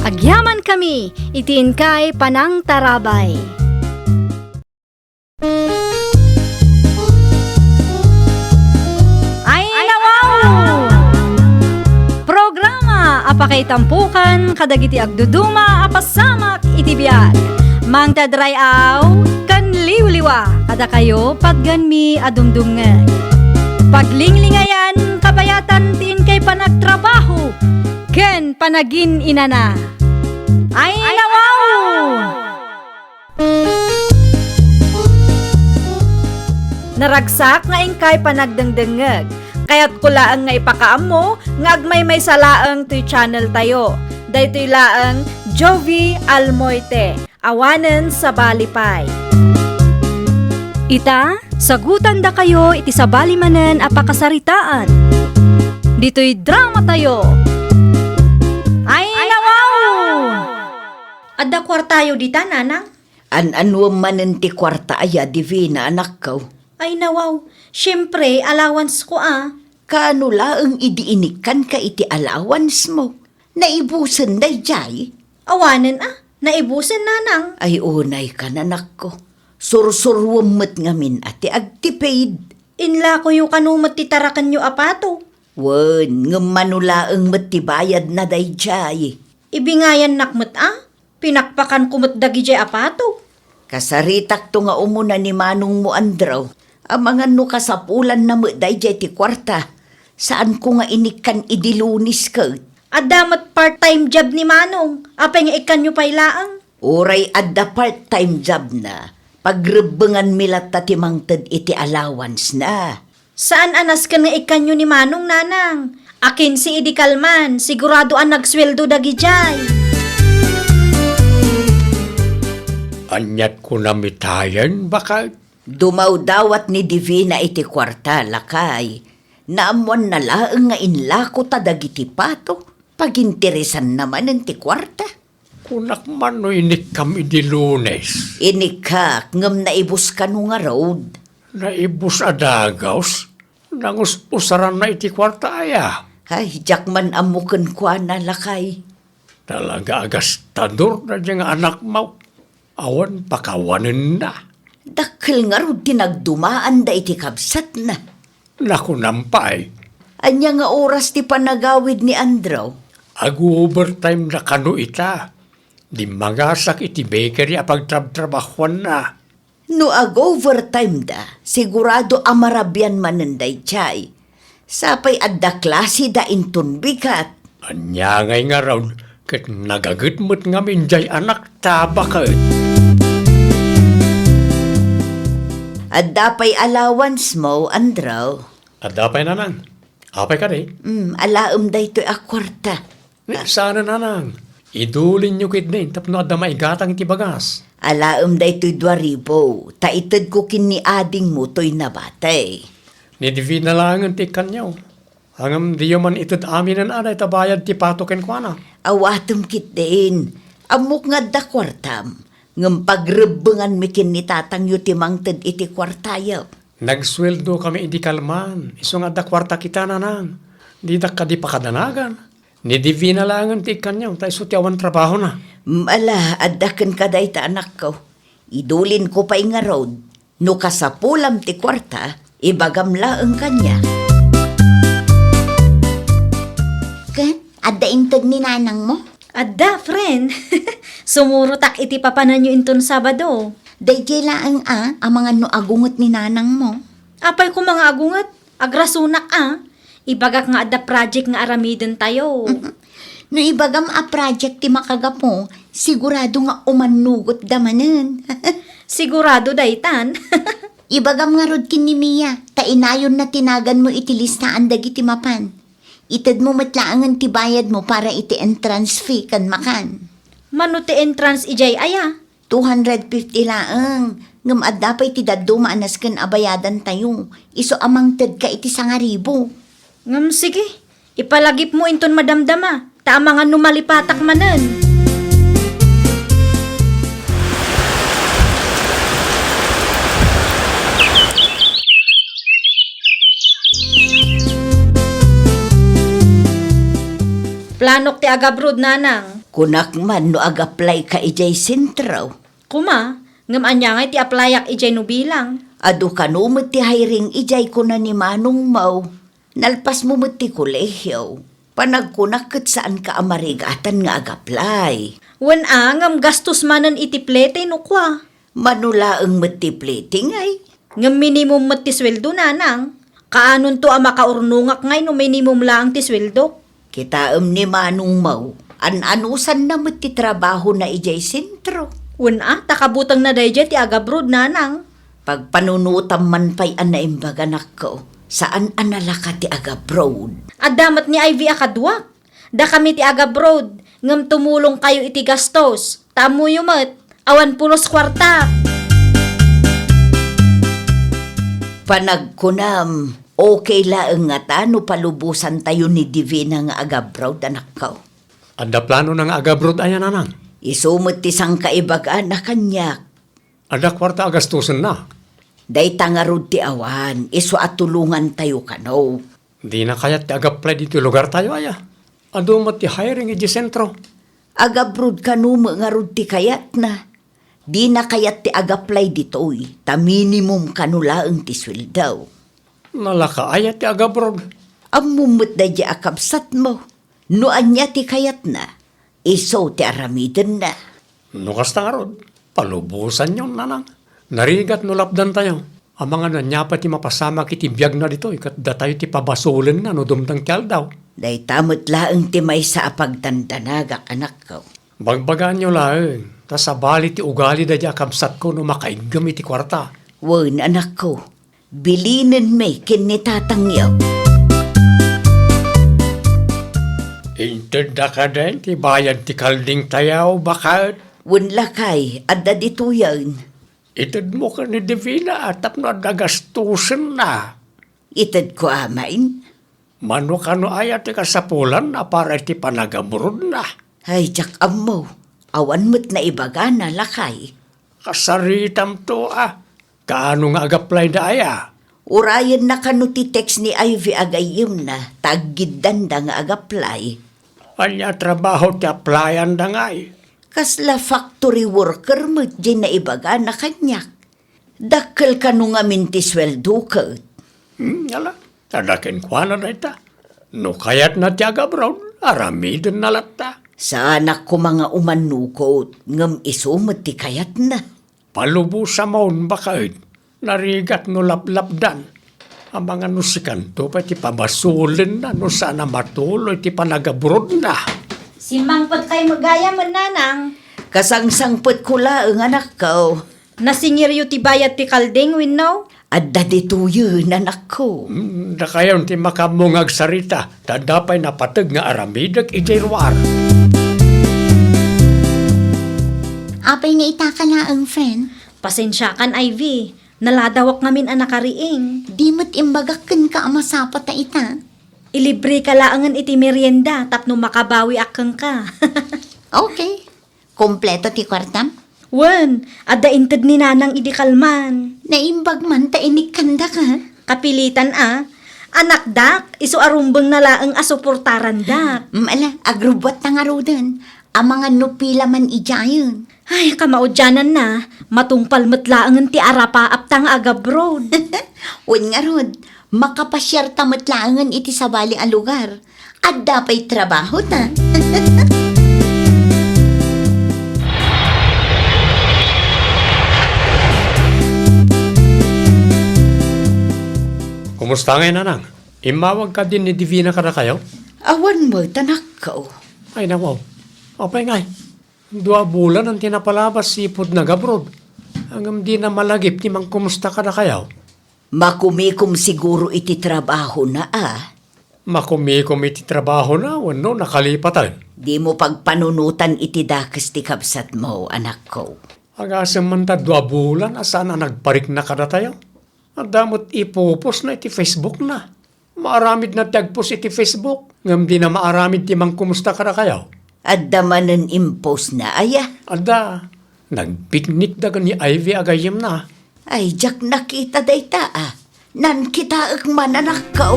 Agyamankami iti inkay panangtarabay. Ay, nawaw! Programa a pakaitampokan kadagiti agduduma a pasamak iti biag. Mangted ray-aw ken liwliwa kadakayo patgenmi a dumdumngeg. Paglinglingayan, kabayatan ti inkay panagtrabaho ken panagin-inana. Ay, nawaw! Naragsak nga inkay panagdengdengngeg. Kayatko laeng nga ipakaammo nga agmaymaysa laeng toy channel tayo. Daytoy laeng Jovie Almoite, awanen sabali pay. Ita, sagutandakayo iti sabali manen a pakasaritaan. Ditoy dramatayo. Ay, nawaw! Adda kuartayo dita, nanang? An-anuem manen ti kuarta aya, Divina, anakko? Ay, nawaw. Siempre, allowance ko a. Kaano laeng idi inikkanka iti allowance mo? Naibusen daydiay? Awanen a. Naibusen, nanang. Ay, unay ka, anakko. Sursuruem met ngamin a ti agtipid. Inlakoyo kano met ti tarakenyo a pato. Wen, ngem mano laeng met ti bayadna daydiay? Ibingayannak met a. Pinakpakanko met dagidiay a pato. Kasaritakto nga umuna ni manongmo, Andrew. Amangan no kasapulanna met daydiay ti kuarta. Saanko nga inikkan idi Lunes ket. Adda met part-time job ni Manong. Apay nga ikkanyo pay laeng? Uray adda part-time jobna, pagrebbenganmi latta ti mangted iti allowance na. Saan a nasken nga ikkanyo ni Manong, nanang. A kinse idi kalman, sigurado a nagsueldo dagidiay. Aniat kunam itayen, baket? Dumawdawat ni Divina iti kuarta, lakay. Naammoanna laeng nga inlako ta dagiti pato. Paginteresanna manen ti kuarta. Kunak man no inikkam idi Lunes. Inikkak, ngem naibus kano ngarud. Naibus a dagus? Nangus-usaranna iti kuarta aya? Ay, diak man ammo kenkuana, lakay. Talaga a gastador daydiay nga anakmo. Awan pakawanenna. Dakkel ngarud ti nagdumaanda iti kabsatna. Nakunam pay. Ania nga oras ti panagawid ni Andrew? Ag-overtime da kano ita. Dimmangasak iti bakery a pagtrabtrabahuanna. No ag-overtime da, sigurado a marabian manen daydiay. Sapay adda klase da inton bigat. Ania ngay ngarud ket nagaget met ngamin diay anakta baket. Adda pay allowance mo, Andrew? Adda pay, nanang. Apay kadi? Mm, alaem daytoy a kuarta. Ni saan, nanang. Idulinyo ketdin tapno adda maigatang iti bagas. Alaem daytoy dua ribu, ta itedko ken ni adingmo toy nabati. Ni Divina laengen ti ikkanyo. Ngem diyo man ited aminen a dayta bayad ti pato kenkuana. Awatem ketdin. Ammok nga adda kuartam. Ngem pagrebbenganmi ken ni tatangyo ti mangted iti kuartayo. Nagsueldo kami idi kalman, isu nga adda kuarta kita, nanang. Didak kadi pakadanagan. Ni Divina laengen ti ikkanyo, ta isu ti awan trabahona. Mm, ala, adda kenka dayta, anakko. Idulinko pay ngarud. No kasapulam ti kuarta, ibagam laeng kaniak. Ken, adda inted ni nanangmo? Adda, friend. Sumurotak iti papananyo inton Sabado. Daydiay laeng a, amangan no agunget ni nanangmo. Apay koma nga agunget? Agrasunak a. Ibagak nga adda project nga aramidentayo. No ibagam a project ti makagapu, sigurado nga umannugotda manen. Sigurado daytan. Ibagam ngarud ken ni Mia, ta inayonna ti naganmo iti listaan dagiti mapan. Itedmo met laengen ti bayadmo para iti entrance fee ken makan. Mano ti entrance idiay aya? Two hundred fifty laeng, ngem adda pay ti dadduma a nasken a bayadantayo. Isu a mangtedka iti sangaribu. Ngem sige, ipalagipmo inton madamdama, ta amangan no malipatak manen. Planok ti agabroad, nanang. Kunak man no agaplayka idiay sentro. Kuma, ngem ania ngay ti aplayak idiay no bilang? Adu kano met ti hiring idiay kuna ni Manong Mau. Nalpasmo met ti kolehio. Panagkunak ket saanka a marigatan nga agaplay. Wen a, ngem gastos manen iti plete no kua. Mano laeng met ti plete ngay? Ngem minimum met ti sueldo, nanang. Kaanonto a makaurnongak ngay no minimum laeng ti sueldok? Kitaem ni Manong Mau, an-anusanna met ti trabahona idiay sentro. Wen a, ta kabutengna daydiay ti agabroad, nanang. Pagpanunotam man pay a naimbag, anakko, saan a nalaka ti agabroad. Adda met ni Ivy a kaduak. Dakami ti agabroad, ngem tumulongkayo iti gastos. Ta ammoyo met, awan pulos kuarta. Panagkunam, okay laeng ngata no palubosantayo ni Divina nga agabroad, anakko. Adda planona nga agabroad aya, nanang? Isu met ti sangkaibagana kaniak. Adda kuarta a gastosenna. Dayta ngarud ti awan, isu a tulongantayo kano. Dina kayat ti agaplay ditoy lugartayo aya? Adu met ti hiring idiay sentro. Agabroad kano met ngarud ti kayatna. Dina kayat ti agaplay ditoy, ta minimum kano laeng ti sueldo. Nalaka aya ti agabroad? Ammom met daydiay a kabsatmo. No ania ti kayatna, isu ti aramidenna. No kasta ngarud, palubosanyon, nanang. Narigat no lapdantayo. Amangan no ania pay ti mapasamak iti biagna ditoy, ket datayo ti pabasolenna no dumteng ti aldaw. Dayta met laeng ti maysa a pagdandanagak, anakko. Bagbagaanyo laeng, ta sabali ti ugali daydiay a kabsatko no makaiggem iti kuarta. Wen, anakko. Bilinenmi ken ni tatangyo. Intedda kadin ti bayad ti kaldingtayo, baket? Wen, lakay, adda ditoyen. Itedmo ken ni Divina tapno adda gastosenna. Itedko amin. Mano kano aya ti kasapulanna para iti panagabrodna? Ay, diak ammo. Awan met naibagana, lakay. Kasaritamto a. Kaano nga agaplayda aya? Urayenna kano ti text ni Ivy a gayyemna, ta aggiddanda nga agaplay. Ania a trabaho ti aplayanda ngay? Kasla factory worker met diay naibagana kaniak. Dakkel kano ngamin ti sueldo ket. Hmm, ala, ta kenkuana dayta. No kayatna ti agabroad, Aramidenna latta. Saanak koma nga umannukot, ngem isu met ti kayatna. Palubosamon, baket. Narigat no laplapdan. Amangan no sikanto pay ti pabasolenna no saan a matuloy ti panagabrodna. Simmangpetkay met gayam, Nanang. Kasangsangpetko laeng, anakko. Nasingiryo ti bayad ti kalding wenno? Adda ditoyen, anakko. Hmm, dakayon ti makaammo nga agsarita, ta adda pay napateg nga aramidek idiay ruar. Apay nga itaka laeng, friend? Pasensiakan, Ivy. Naladawak ngamin a nakariing. Di met imbagak kenka a masapata ita. Ilibreka laengen iti merienda tapno makabawiak kenka. Okay. Kompleto ti kuartam? Wen, adda inted ni Nanang idi kalman. Naimbag man ta inikkandaka. Kapilitan a. Anakdak, isu a rumbengna laeng a suportarandak. Mm, ala, agrubbuatta ngaruden. Amangan no pila man idiayen. Ay, kamaudiananna, matungpal met laengen ti arapaapta nga agabroad. Wen ngarud, makapasiarta met laengen iti sabali a lugar. Adda pay trabahota. Kumusta ngay, Nanang? Immawag kadi ni Divina kadakayo? Awan met, anakko. Ay, nawaw. Apay ngay? Dua bulan ti napalabas iti pudno nga agabroad. Ngem dina malagip ti mangkumusta kadakayo. Makumikom siguro iti trabahona, a? Makumikom iti trabahona wenno nakalipaten? Dimo pagpanunotan iti dakes ti kabsatmo, anakko. Agasem man ta dua bulan a saan a nagparikna kadatayo. Adda met ipupostna iti Facebookna. Maaramidna ti agpost iti Facebook, ngem dina maaramid ti mangkumusta kadakayo. Adda manen impostna, aya? Adda. Nagpiknikda ken ni Ivy a gayyemna. Ay, diak nakita dayta, a. Nankitaek man, anakko.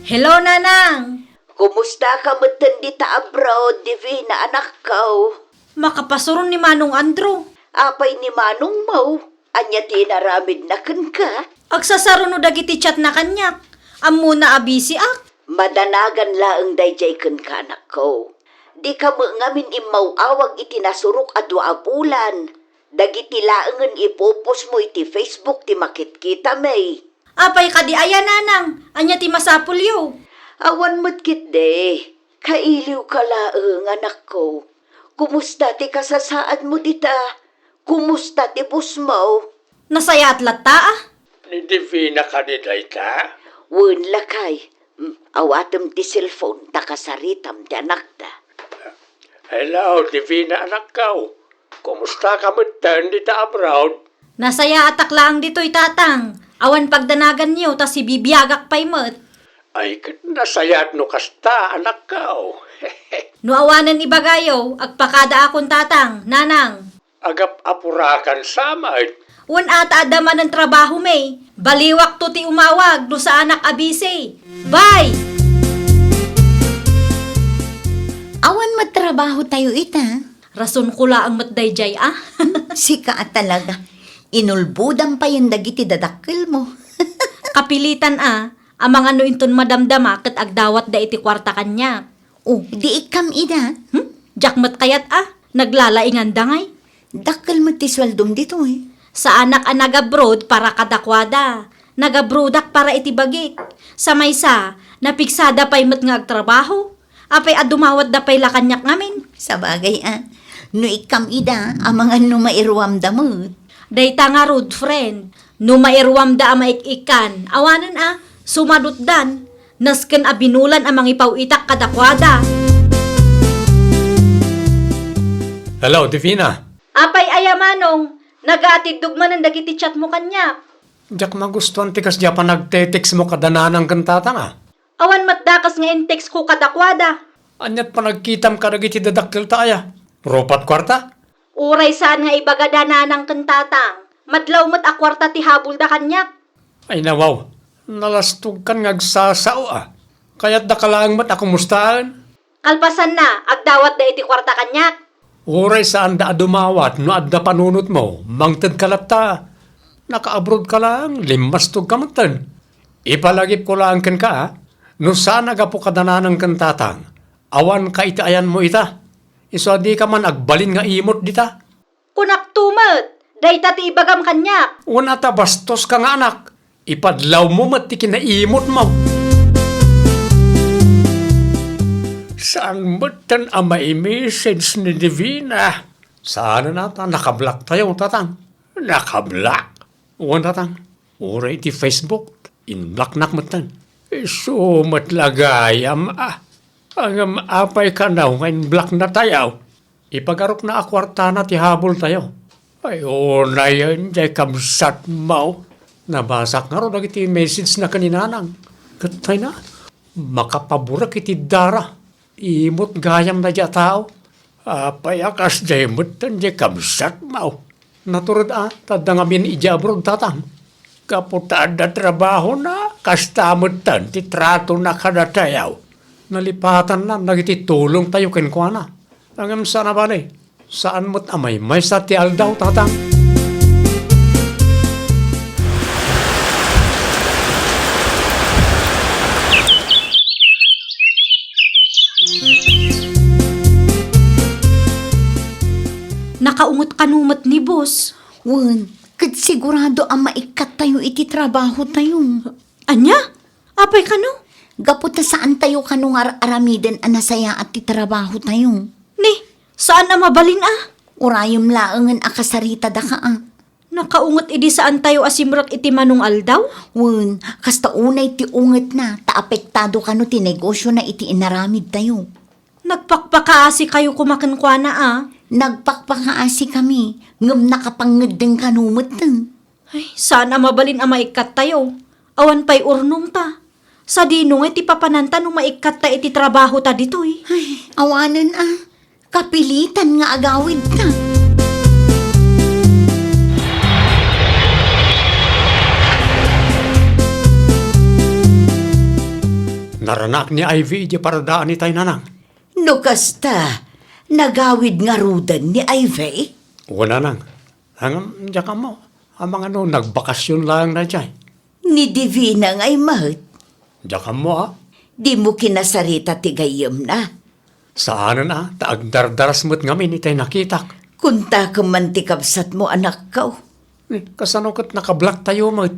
Hello, Nanang! Kumusta ka metten dita abroad, Divina, anakko? Makapasuron ni Manong Andrew. Apay ni manongmo? Ania ti inaramidna kenka? Agsasarano dagiti chatna kaniak. Ammona a busy-ak. Madanagan laeng daydiay kenka, anakko. Dika met ngamin immaw-awag iti nasurok a dua a bulan. Dagiti laengen ipupostmo iti Facebook ti makitkitami. Apay kadi aya, Nanang? Ania ti masapulyo? Awan met ketdi. Kailiwka laeng, anakko. Kumusta ti kasasaadmo dita? Kumusta ti busmo? Nasayaat latta, a. Ni Divina kadi dayta? Wen, lakay. Mm, awatem ti cellphone ta kasaritam ti anakta. Hello, Divina, anakko. Kumusta ka metten dita abroad? Nasayaatak laeng ditoy, Tatang. Awan pagdanaganyo ta sibibiagak pay met. Ay, ket nasayaat no kasta, anakko. No awanen ibagayo, agpakadaakon, Tatang, Nanang. Agap-apurakan sa met. Wen, ata adda manen trabahomi. Baliwakto ti umawag no saanak a busy. Bye! Awan met trabahotayo ita. Rasonko laeng met daydiay, a. Sika a talaga. Inulbodam payen dagiti dadakkelmo. Kapilitan, a. Amangan no inton madamdama ket agdawatda iti kuarta kaniak. O, di ikkam ida? Hmm? Diak met kayat, a. Naglalainganda ngay. Dakkel met ti sueldom ditoy. Saanak a nagabroad para kadakuada. Nagabroadak para iti bagik. Sa maysa, napigsada pay met nga agtrabaho. Apay a dumawatda pay la kaniak ngamin? Sabagay, a. No ikkam ida, amangan no mairuamda met. Dayta ngarud, friend. No mairuamda a maik-ikkan, awanen a, sumadutdan, nasken a binulan a mangipaw-itak kadakuada. Hello, Divina. Apay aya, Manong, nagaatiddog manen dagiti chatmo kaniak. Diak magustuan ti kasdiay a panagtetextmo kada nanang ken tatang, a. Awan met dakes nga intextko kadakuada. Aniat panagkitam kadagiti dadakkelta aya? Rupat kuarta? Uray saan nga ibagada nanang ken tatang, madlaw met a kuarta ti habulda kaniak. Ay nawaw, nalastogkan nga agsasao, a. Kayatdaka laeng met a kumustaen? Kalpasanna, agdawatda iti kuarta kaniak. Uray saanda a dumawat no adda panunotmo, mangtedka latta. Nakaabroadka laeng, limmastogka metten. Ipalagipko laeng kenka, a. No saan a gapu kada nanang ken tatang, awanka iti ayanmo ita. Isu a dika man agbalin nga imot dita. Kunakto met, dayta ti ibagam kaniak. Wen a ta bastoska nga anak, ipadlawmo met ti kinaimotmo. Saan metten a mai-message ni Divina? Saanen a ta naka-block tayo, tatang. Naka-block? Wen, tatang. Uray iti Facebook, in-blocknak metten. Isu met la gayam a. Ngem apay kano nga in-blockna tayo? Ipagarupna a kuartana ti habol tayo. Ay, unayen, jay kabsatmo. Nabasak ngarud dagiti message na ken ni nanang. Ket tayna, makapaburek iti dara. Imot gayam daydiay a tao. Apay a kasdiay metten jay kabsatmo? Natured a, ta adda ngamin idiay abroad, tatang. Gapu ta adda trabahona, kasta metten ti tratona kadatayo. Nalipatanna dagiti tulongtayo kenkuana. Ngem saan a bale, saan met a maymaysa ti aldaw, tatang. Nakaunget kano met ni boss? Wen, ket sigurado a maikkattayo iti trabahotayo. Ania? Apay kano? Gapu ta saantayo kano nga ar-aramiden a nasayaat ti trabahotayo. Ni, saan a mabalin a? Urayem laengen a kasaritada ka a. Nakaunget idi saantayo a simrek iti manong aldaw? Wen, kasta unay ti ungetna, ta apektado kano ti negosiona iti inaramidtayo. Nagpakpakaasi kayo koma kenkuana a? Nagpakpakaasikami, ngem nakapangngeddeng kano metten. Ay, saan a mabalin a maikkattayo. Awan pay urnongta. Sadino ngay ti papananta no maikkatta iti trabahota ditoy? Ay, awanen a. Kapilitan nga agawidta. Naranak ni Ivy idiay paradaan itay, nanang. No kasta, nagawid ngaruden ni Ivy? Wen, nanang. Ngem, diak ammo. Amangan no nagbakasyon laeng daydiay. Ni Divina ngay met? Diak ammo a. Dimo kinasarita ti gayyemna? Saanen a, ta agdardaras met ngamin itay nakitak. Kuntakem man ti kabsatmo, anakko. Eh, kasano ket naka-block tayo met?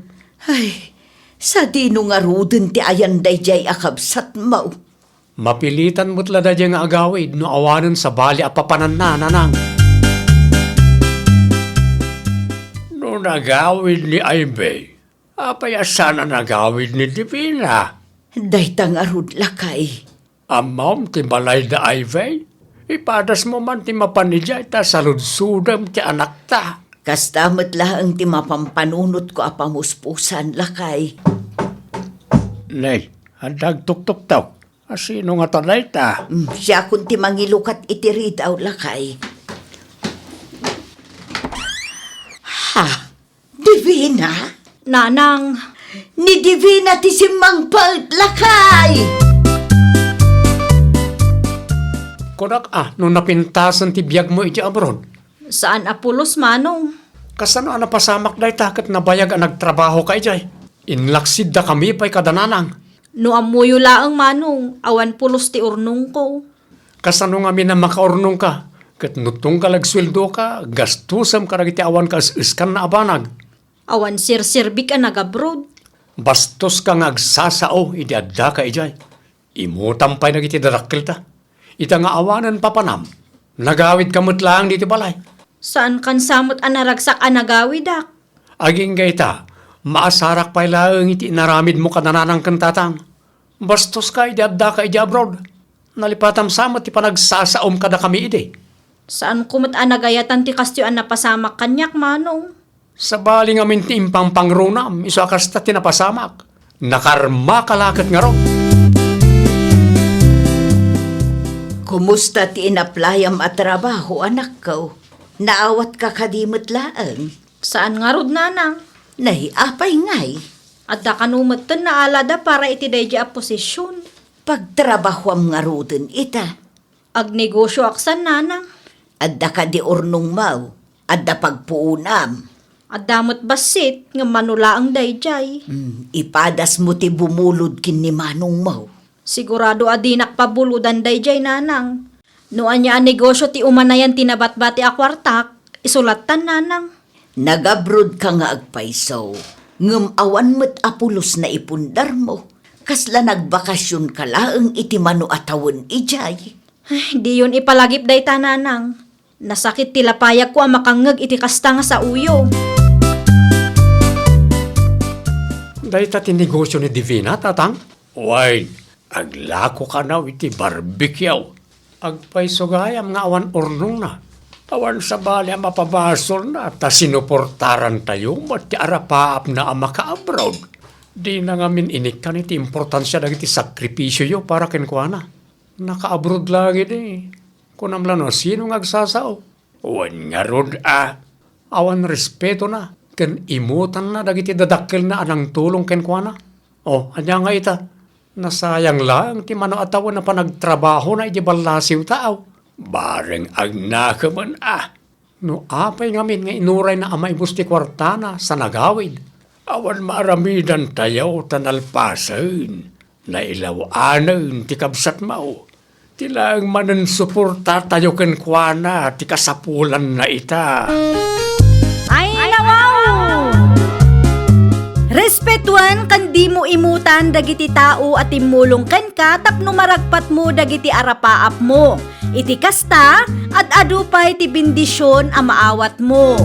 Ay, sadino ngaruden ti ayan daydiay a kabsatmo? Mapilitan met la daydiay nga agawid no awanen sabali a papananna, nanang. No nagawid ni Ivy, apay a saan a nagawid ni Divina? Dayta ngarud, lakay. Ammom ti balay da Ivy? Ipadasmo man ti mapan idiay ta saludsodem ti anakta. Kasta met laeng ti mapampanunotko a pamuspusan, lakay. Nay, adda agtuktuktok. A, sino ngata dayta? Mm, siakon ti mangilukat iti ridaw, lakay. Ha? Divina? Nanang. Ni Divina ti simmangpet, lakay! Kunak a, no napintasen ti biagmo iti abroad? Saan a pulos, manong. Kasano a napasamak dayta ket nabayag a nagtrabahoka idiay? Inlaksiddakami pay kada nanang. No ammoyo laeng, manong, awan pulos ti urnongko. Kasano ngamin a makaurnongka? Ket no tunggal agsueldoka, gastosem kadagiti awan kaes-eskanna a banag. Awan serserbik a nagabroad. Bastoska nga agsasao idi addaka idiay. Imutam pay dagiti dadakkelta. Ita nga awanen papanam, nagawidka met laeng ditoy balay. Saankan sa met a naragsak a nagawidak. Agingga ita, maasarak pay laeng iti inaramidmo kada nanang ken tatang. Bastoska idi addaka idiay abroad. Nalipatam sa met ti panagsasaom kadakami idi. Saanko met a nagayatan ti kastoy a napasamak kaniak, manong. Sabali ngamin ti impangpangronam, isu a kasta ti napasamak. Nakarmaka la ket ngarud. Kumusta ti inaplayam a trabaho, anakko? Naawatka kadi met laeng? Saan ngarud, nanang. Nay, apay ngay? Adda kano metten naalada para iti daydiay a posisyon. Pagtrabahoam ngaruden ita. Agnegosioak san, nanang. Adda kadi urnongmo? Adda pagpuonam? Adda met bassit, ngem mano laeng daydiay. Hmm, ipadasmo ti bumulod ken ni manongmo. Sigurado a dinak pabulodan daydiay, nanang. No ania a negosio ti umanayan ti nabatbati a kuartak, isu lattan, nanang. Nag-abroad ka nga agpayso, ngem awan met a pulos naipundarmo. Kasla nagbakasion ka laeng iti mano a tawen idiay. Ay, diyon ipalagip dayta, nanang. Nasakit ti lapayagko a makangngeg iti kasta nga saoyo. Dayta ti negosio ni Divina, tatang? Wen, aglako kano iti barbecue. Agpayso gayam nga awan urnongna. Awan sabali a mapabasolna, ta sinuportarantayo met ti arapaapna a makaabroad. Dina ngamin inikkan iti importansia dagiti sakripisioyo para kenkuana. Nakaabroad la ketdi. Kunam la no sino nga agsasao. Wen ngarud a, awan respetona ken imutanna dagiti dadakkelna a nangtulong kenkuana. O, ania nga ita? Nasayang laeng ti mano a tawen a panagtrabahona iti ballasiwta. Bareng agnakemen a. No apay ngamin nga inurayna a maibus ti kuartana sa nagawid? Awan maaramidantayo ta nalpasen, nailaw-anen ti kabsatmo. Ti laeng manen suportatayo kenkuana ti kasapulanna ita. Ay, nawaw! Respetuan ken dimo imutan dagiti tao a timmulong kenka tapno maragpatmo dagiti arapaapmo. Iti kasta, ad-adu pay ti bendision a maawatmo.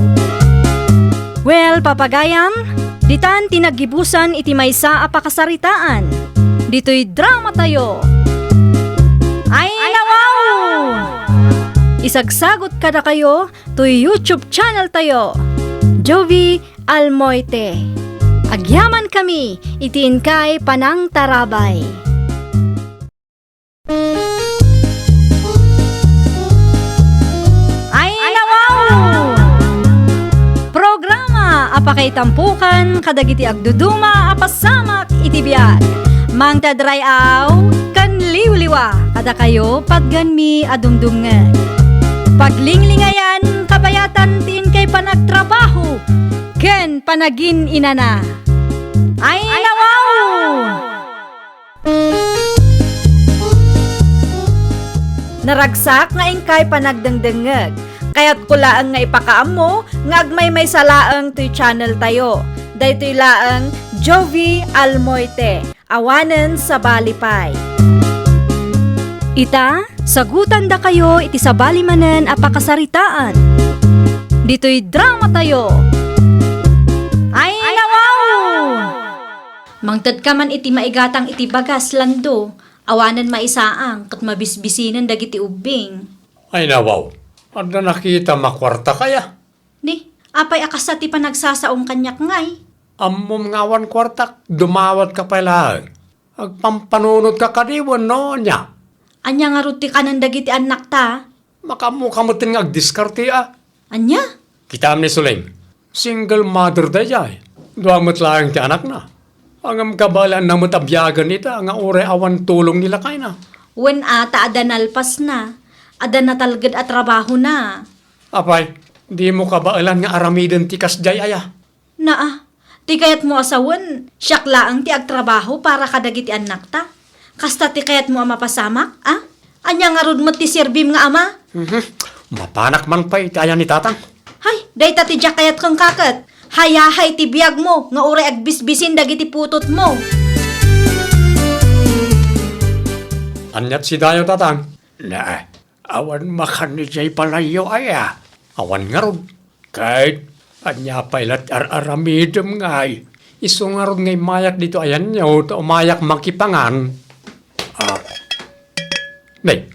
Well, papagayam, ditan ti naggibusan iti maysa a pakasaritaan. Ditoy dramatayo. Ay, nawaw! Isagsagot kadakayo toy YouTube channel tayo, Jovie Almoite. Agyamankami iti inkay panangtarabay. Ay, nawaw! Programa a pakaitampokan kadagiti agduduma a pasamak iti biag. Mangted ray-aw ken liwliwa kadakayo patganmi a dumdumngeg. Paglinglingayan, kabayatan ti inkay panagtrabaho ken panagin-inana. Ay, nawaw! Naragsak nga inkay panagdengdengngeg. Kayatko laeng nga ipakaammo nga agmaymaysa laeng toy channel tayo. Daytoy laeng Jovie Almoite, awanen sabali pay. Ita, sagutandakayo iti sabali manen a pakasaritaan. Ditoy dramatayo. Ay, nawaw! Mangtedka man iti maigatang iti bagas, Lando. Awanen maisaang ket mabisbisinen dagiti ubbing. Ay, nawaw. Adda nakitam a kuartak aya? Ni, apay a kasta ti panagsasaom kaniak ngay? Ammom nga awan kuartak, dumawatka pay laeng. Agpampanunotka kadi wenno ania? Ania ngarud ti kanen dagiti annakta? Makaammoka metten nga agdiskarte a. Ania? Kitaem ni Suling. Single mother daydiay. Dua met laeng ti anakna. Ngem kabaelanna met a biagen ita nga uray awan tulong ni lakayna. Wen a ta adda nalpasna. Adda natalged a trabahona. Apay, dimo kabaelan nga aramiden ti kasdiay aya? Naa, ti kayatmo a sawen, siak laeng ti agtrabaho para kadagiti annakta. Kasta ti kayatmo a mapasamak, a? Ania ngarud met ti serbim nga ama? Mhm. Mapanak man pay iti ayan ni tatang. Hay, dayta ti diak kayat kenka ket. Hayahay ti biagmo nga uray agbisbisin dagiti putotmo. Aniat sidayo, tatang? Naa, awan makan idiay balayyo aya? Awan ngarud. Ket ania pay la ti ar-aramidem ngay? Isu ngarud nga immayak ditoy ayanyo ta umayak makipangan. Ah. Nay,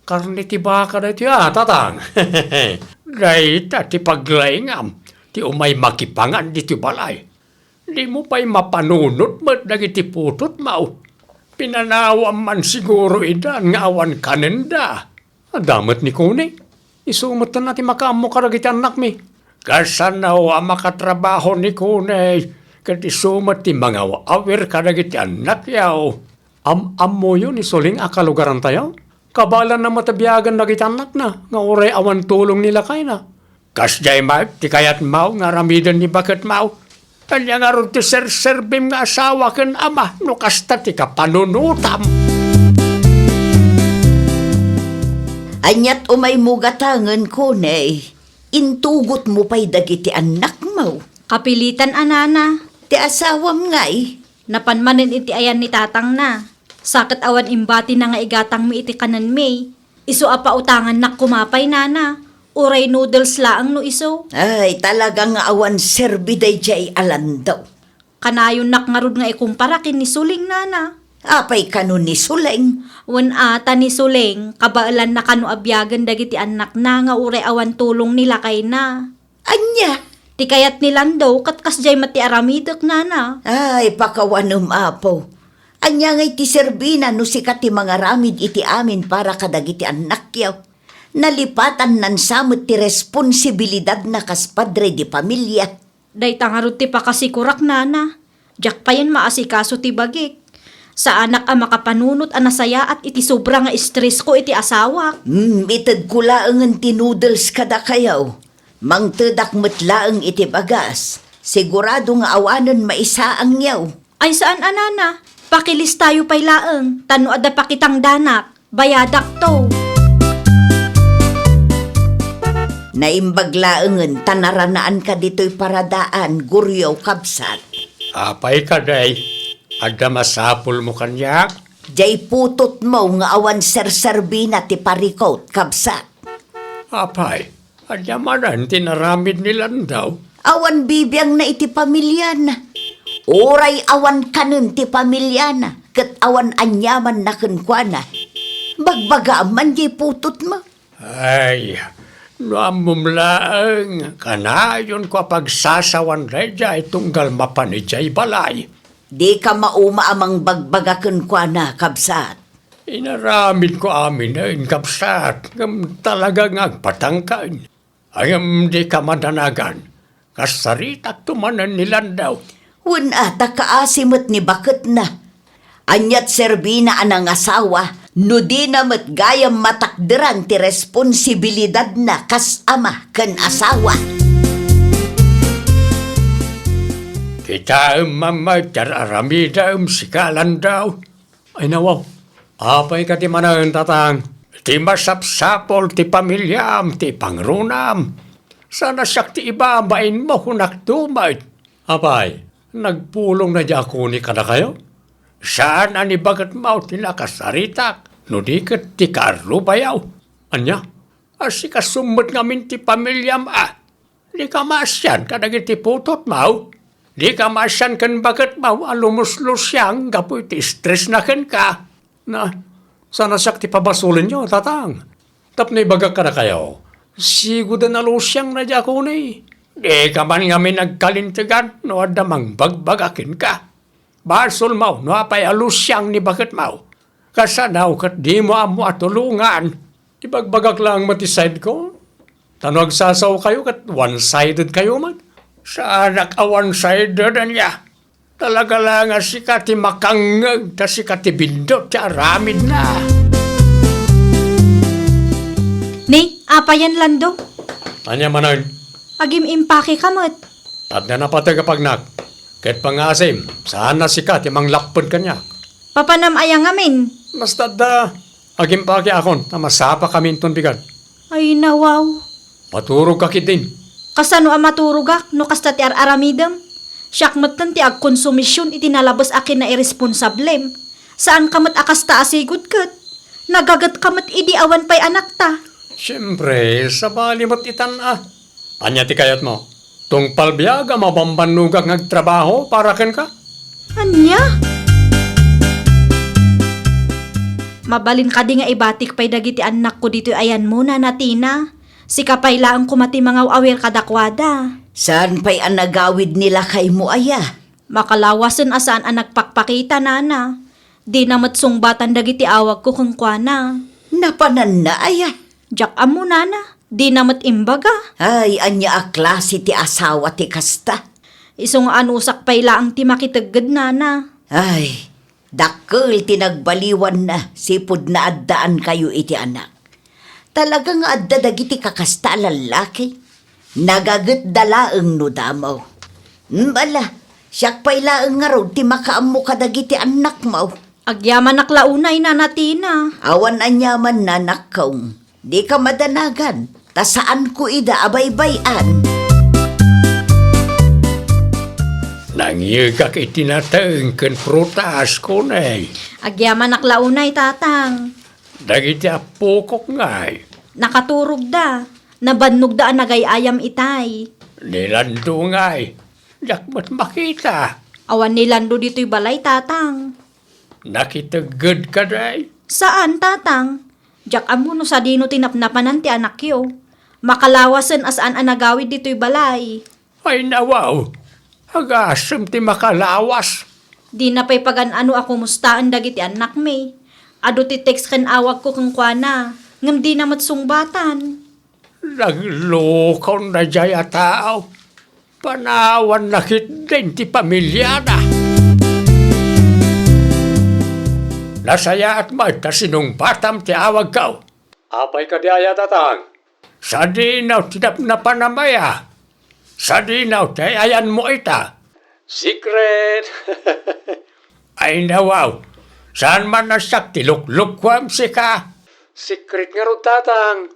karne ti baka daytoy a, tatang. Dayta ti paglaingam ti umay makipangan ditoy balay. Dimo pay mapanunot met dagiti putotmo. Pinanawam man siguro idan nga awan kanenda. Adda met ni Kone. Isu metten a ti makaammo kadagiti annakmi. Kasano a makatrabaho ni Kone? Ket isu met ti mangaw-awir kadagiti annakyo. Am-ammoyo ni Suling a kalugarantayo? Kabaelanna met a biagen dagiti annakna nga uray awan tulong ni lakayna. Kasdiay met ti kayatmo nga aramiden ni baketmo? Ania ngarud ti serserbim nga asawa ken ama no kasta ti kapanunotam? Aniat umaymo gatangen, Kuney? Intugotmo pay dagiti annakmo? Kapilitan a, nana. Ti asawam ngay? Napan manen iti ayan ni tatangna. Sa ket awan imbatina nga igatangmi iti kanenmi. Isu a pautangannak koma pay, nana. Uray noodles laeng no isu. Ay, talaga nga awan serbi daydiay a Landau. Kanayonnak ngarud nga ikumpara ken ni Suling, nana. Apay kano ni Suling? Wen a, ta ni Suling, kabaelanna kano a biagen dagiti annakna nga uray awan tulong ni lakayna. Ania? Ti kayat ni Landau ket kasdiay met ti aramidek, nana. Ay, pakawanem, Apo. Ania ngay ti serbina no sika ti mangaramid iti amin para kadagiti annakyo? Nalipatannan sa met ti responsibilidadna kas padre di familia. Dayta ngarud ti pakasikorak, nana. Diak payen maasikaso ti bagik. Saanak a makapanunot a nasayaat iti sobra nga estresko iti asawak. Hmm, itedko laengen ti noodles kadakayo. Mangtedak met laeng iti bagas. Sigurado nga awanen maisaangyo. Ay, saan a, nana. Pakilistayo pay laeng, ta no adda pakitangdanak, bayadakto. Naimbag laengen ta naranaanka ditoy paradaan, Goryo, kabsat. Apay kadi, adda masapulmo kaniak? Diay putotmo nga awan serserbina ti parikut, kabsat. Apay, ania manen ti inaramid ni Landau? Awan bibiangna iti pamiliana. Uray awan kanen ti pamiliana, ket awan aniamanna kenkuana. Bagbagaam man diay putotmo. Ay, no ammom laeng, kanayonko a pagsasawan daydiay tunggal mapan idiay balay. Dika mauma a mangbagbaga kenkuana, kabsat. Inaramidko aminen, kabsat, ngem talaga nga agpatangken. Ngem dika madanagan, kasaritakto manen ni Landau. Wen a, ta kaasi met ni baketna. Aniat serbina a nangasawa no dina met gayam matakderan ti responsibilidadna kas ama ken asawa? Kitaem man met ti ar-aramidem, sika, Landau. Ay, nawaw. Apay kadi manen, tatang? Ti masapsapul ti pamiliam, ti pangrunam. Saan a siak ti ibabainmo, kunakto met. Apay, nagpulongna diay a Kuney kadakayo? Saan a ni baketmo ti nakasaritak, no di ket ti kaarrubayo. Ania? Asikasom met ngamin ti pamiliam a. Dika maasian kadagiti putotmo? Dika maasian ken baketmo a lumuslusiang gapu iti estresna kenka? Na, saan a siak ti pabasolenyo, tatang. Tapno ibagak kadakayo, sigoden a lusiangna diay a Kuney. Dika man ngamin agkalintegan no adda mangbagbaga kenka. Basolmo no apay a lusiang ni baketmo. Kasano ket dimo ammo a tulongan? Ibagbagak laeng met ti sideko. Ta no agsasaokayo ket one-sided kayo met. Saanak a one-sided, ania? Talaga laeng a sika ti makangngeg, ta sika ti bindot ti aramidna. Ni, apayen, Landau? Ania manen? Agim-impake ka met. Adda napateg a pagnak. Ket pangasim, saan a sika ti manglapped kaniak. Papanam aya ngamin? Basta adda, agimpake akon ta masapakami inton bigat. Ay, nawaw. Maturogka ketdin. Kasano a maturogak no kasta ti ar-aramidem? Siak metten ti agkonsumision iti nalabes a kinairresponsablem. Saanka met a kasta a sigud ket. Nagagetka met idi awan pay anakta. Siempre, sabali met itan a. Ania ti kayatmo? Tungpal biag a mabambannogak nga agtrabaho para kenka? Ania? Mabalin kadi nga ibatik pay dagiti annakko ditoy ayanmo, Nana Tina? Sika pay laeng koma ti mangaw-awir kadakuada. Saan pay a nagawid ni lakaymo aya? Makalawasen a saan a nagpakpakita, nana. Dina met sungbatan dagiti awagko kenkuana. Napananna aya? Diak ammo, nana. Dina met imbaga. Ay, ania a klase ti asawa ti kasta? Isu nga anusak pay laeng ti makitegged, nana. Ay, dakkel ti nagbaliwanna, sipud naaddaankayo iti anak. Talaga nga adda dagiti kakasta a lallaki. Nagagetda laeng no damo. Bala, siak pay laeng ngarud ti makaammo kadagiti annakmo. Agyamanak la unay, Nana Tina. Awan aniaman, nanakko. Dika madanagan, ta saanko ida a baybay-an. Nangyegak iti nateng ken prutas, kunay. Agyamanak la unay, Tatang. Dagiti appokok ngay? Nakaturogda. Nabannogda a nagay-ayam itay. Ni Lando ngay? Diak met makita. Awan ni Lando ditoy balay, Tatang. Nakitegged kadi? Saan, Tatang. Diak ammo no sadino ti napnapanan ti anakyo. Makalawasen a saan a nagawid ditoy balay. Ay, nawaw. Agasem ti makalawas. Dina pay pagan-ano a kumustaen dagiti annakmi. Adu ti text ken awagko kenkuana, ngem dina met sungbatan. Naglukaw daydiay a tao. Panawanna ketdin ti pamiliana. Nasayaat met ta sinungbatam ti awagko. Apay kadi aya, Tatang? Sadino ti napnapanam aya? Sadino ti ay-ayanmo ita? Secret! Ay, nawaw. Saan man a siak ti luklukkuam, sika? Secret ngarud, Tatang.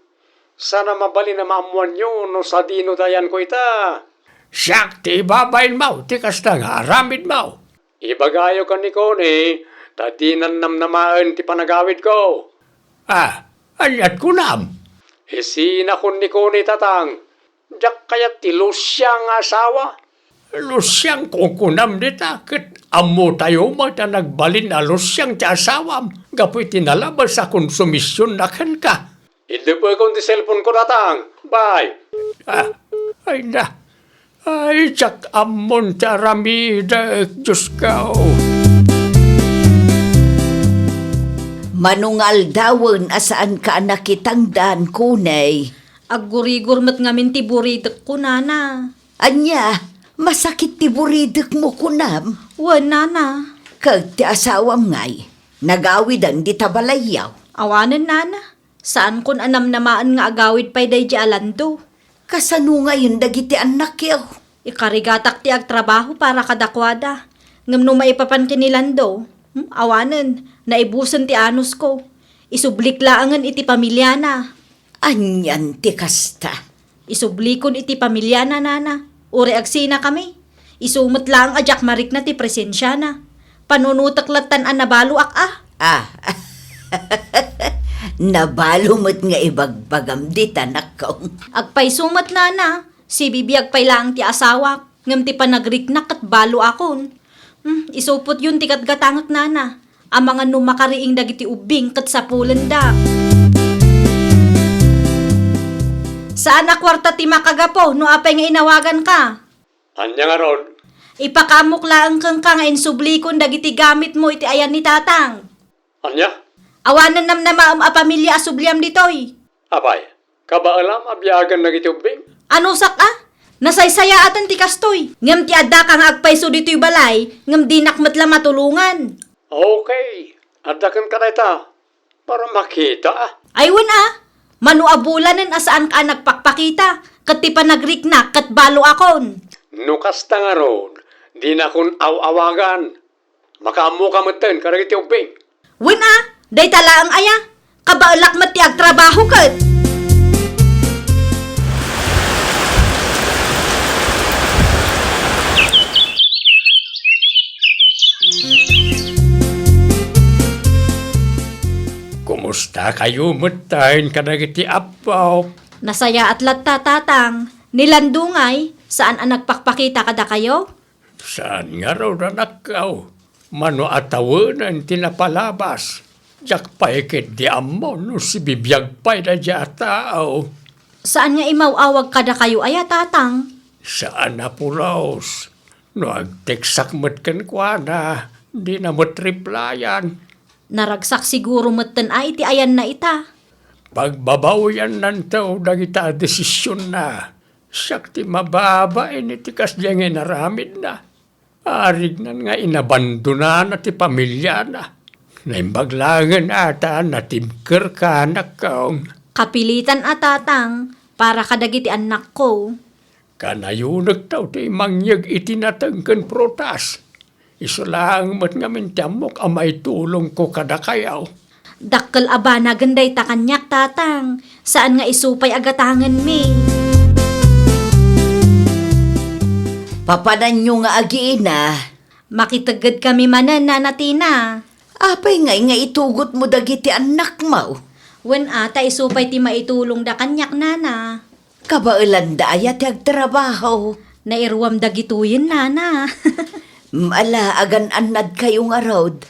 Saan a mabalin a maammoanyo no sadino ti ayanko ita. Siak ti ibabainmo ti kasta nga aramidmo. Ibagayo ken ni Connie, ta dinan namnamaen ti panagawidko. Ah, aniat kunam? Isinakon ni Connie, Tatang. Diak kayat ti Lucia nga asawa. Lucia kunkunam dita, ket ammotayo met a nagbalin a Lucia ti asawam gapu iti nalabas a konsumisionna kenka. Iddepekon ti cellphone-ko, Tatang. Bye. Ah, ay na. Ay, diak ammon ti aramidek, Diosko. Mano nga aldawen a saanka a nakitangdan, Connie? Aggurigor met ngamin ti buridekko, Nana. Ania, masakit ti buridekmo, kunam? Wen, Nana. Ket ti asawam ngay, nagawidan dita balayyo? Awanen, Nana. Saankon a namnamaen nga agawid pay daydi a Lando. Kasano ngayen dagiti annakyo? Ikarigatak ti agtrabaho para kadakuada. Ngem no maipapan ken ni Lando, hmm, awanen, naibusen ti anusko. Isublik laengen iti pamiliana. Anian ti kasta? Isublikon iti pamiliana, Nana. Uray agsinakami. Isu met laeng a diak marikna ti presensiana. Panunotek lattan a nabaloak a. Ah. Nabalo met nga ibagbagam dita, anakko. Agpayso met, Nana. Sibibiag pay laeng ti asawak, ngem ti panagriknak ket baloakon. Hmm, isupotyon ti gatgatangek, Nana. Amangan no makariing dagiti ubbing ket sapulenda. Saan a kuarta ti makagapu no apay nga inawaganka? Ania ngarud? Ipakaammok laeng kenka nga insublikon dagiti gamitmo iti ayan ni Tatang. Ania? Awanen namnamaem a pamilia a subliam ditoy. Apay, kabaelam a biagen dagiti ubbing? Anusak a? Nasaysayaaten ti kastoy. Ngem ti addaka nga agpayso ditoy balay, ngem dinak met la matulongan. Okay, adda kenka dayta. Para makita. Ay, wen a, mano a bulanen a saanka a nagpakpakita, ket ti panagriknak ket baloakon. No kasta ngarud, dinakon aw-awagan. Makaammoka metten kadagiti ubbing. Wen a, dayta laeng aya, kabaelak met ti agtrabaho ket. Kumustakayo metten kadagiti appo? Nasayaat latta, Tatang. Ni Lando ngay, saan a nagpakpakita kadakayo? Saan ngarud, anakko? Mano a tawenen ti napalabas. Diak pay ketdi ammo no sibibiag pay daydiay a tao. Saan nga imaw-awag kadakayo aya, Tatang? Saan a pulos. No agteksak met kenkuana, dina met replyan. Naragsak siguro metten a iti ayanna ita. Pagbabawiannanto dagita a desisionna. Siak ti mababain iti kasdiay nga inaramidna. Arignan nga inabandonana ti pamiliana. Naimbag laengen a ta natibkerka, anakko. Kapilitan a, Tatang, para kadagiti annakko. Kanayonekto ti mangyeg iti nateng ken prutas. Isu laeng met ngamin ti ammok a maitulongko kadakayo. Dakkel a banagen dayta kaniak, Tatang. Saan nga isu pay a gatangenmi. Papananyo nga agiina. Makiteggedkami manen, Nana Tina. Apay ngay nga itugotmo dagiti annakmo? Wen a, ta isu pay ti maitulongda kaniak, Nana. Kabaelanda aya ti agtrabaho? Nairuam dagitoyen, Nana. Ala, agan-annadkayo ngarud.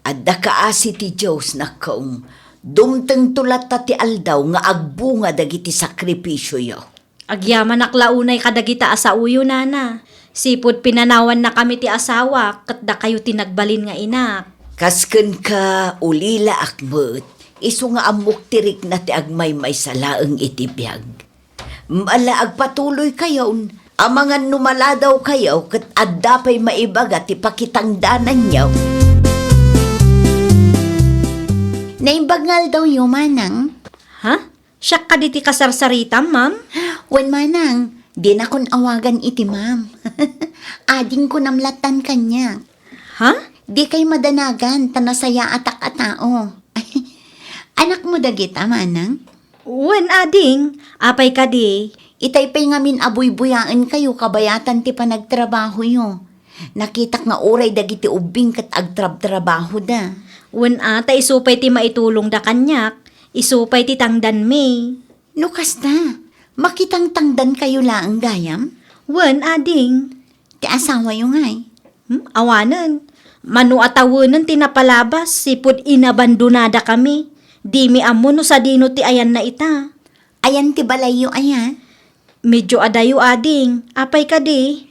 Adda kaasi ti Dios, nakkom. Dumtengto latta ti aldaw nga agbunga dagiti sakrifisioyo. Agyamanak la unay kadagita a saoyo, Nana. Sipud pinanawannakami ti asawak, ket dakayo ti nagbalin nga inak. Kas kenka, ulilaak met, isu nga ammok ti rikna ti agmaymaysa laeng iti biag. Ala, agpatuloykayon, amangan no maladawkayo ket adda pay maibaga ti pakitangdananyo. Naimbag nga aldawyo, Manang. Ha? Siak kadi ti kasarsaritam, ma'am? Wen, Manang, dinakon awagan iti ma'am. Ading kunam lattan kaniak. Ha? Dikay madanagan ta nasayaatak a tao. Anakmo dagita, Manang? Wen, ading. Apay kadi? Itay pay ngamin a buybuyaenkayo kabayatan ti panagtrabahoyo. Nakitak nga uray dagiti ubbing ket agtrabtrabahoda. Wen a, ta isu pay ti maitulongda kaniak, isu pay ti tangdanmi. No kasta, makitangtangdankayo laeng gayam? Wen, ading. Ti asawayo ngay? Hmm, awanen. Mano a tawenen ti napalabas, sipud inabandonadakami. Dimi ammo no sadino ti ayanna ita. Ayan ti balayyo aya? Medio adayo, ading. Apay kadi?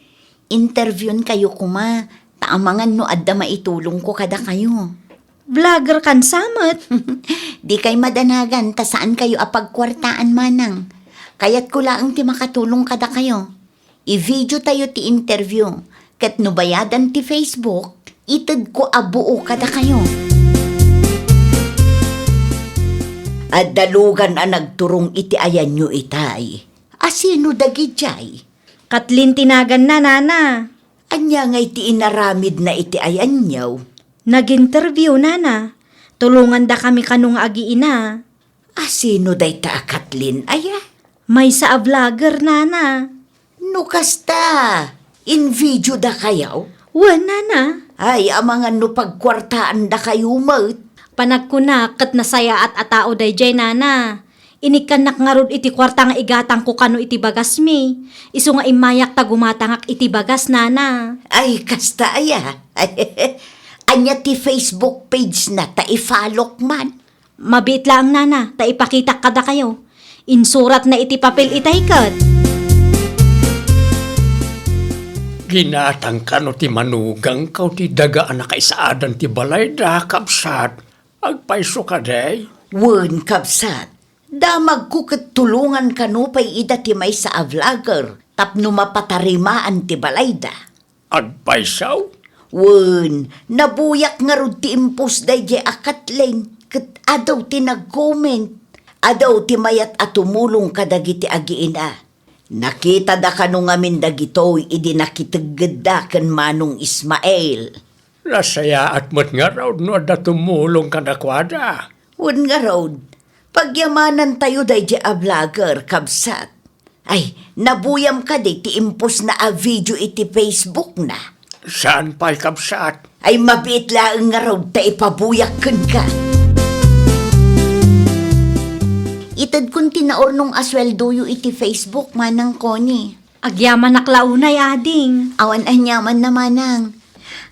Interviewkayo koma, ta amangan no adda maitulongko kadakayo. Vlogger kan sa met? Dikay madanagan ta saankayo a pagkuartaan, Manang. Kayatko laeng ti makatulong kadakayo. I-video tayo ti interview, ket no bayadan ti Facebook, itedko a buo kadakayo. Adda lugan a nagturong iti ayanyo itay. Asino dagidiay? Kathleen ti naganna, Nana. Ania ngay ti inaramidna iti ayanyo? Nag-interview, Nana. Tulongandakami kano nga agiina. Asino dayta a Kathleen aya? Maysa a vlogger, Nana. No kasta, in-video dakayo? Wen, Nana. Ay, amangan no pagkuartaandakayo met. Panagkunak ket nasayaat a tao daydiay, Nana. Inikkannak ngarud iti kuarta nga igatangko kano iti bagasmi. Isu nga immayak ta gumatangak iti bagas, Nana. Ay, kasta aya. Ania ti Facebook page na ta i-follow-k man? Mabiit laeng, Nana, ta ipakitak kadakayo. Insuratna iti papel itay ket. Ginatang kano ti manugangko ti daga a nakaisaadan ti balayda, kabsat. Agpayso kadi? Wen, kabsat. Damagko ket tulongan kano pay ida ti maysa a vlogger tapno mapatarimaan ti balayda. Agpayso? Wen, nabuyak ngarud ti impos daydiay a Kathleen, ket adu ti nag-comment. Adu ti mayat a tumulong kadagiti agiina. Nakitada kano ngamin dagitoy idi nakiteggedda ken Manong Ismael. Nasayaat met ngarud no adda tumulong kadakuada. Wen ngarud, pagyamanantayo daydiay a vlogger, kabsat. Ay, nabuyam kadi ti impos na a video iti Facebook na? Saan pay, kabsat? Ay, mabiit laeng ngarud ta ipabuyak kenka. Itedkon ti naurnong a sueldoyo iti Facebook, Manang Connie. Agyamanak la unay, ading. Awan aniamanna, Manang.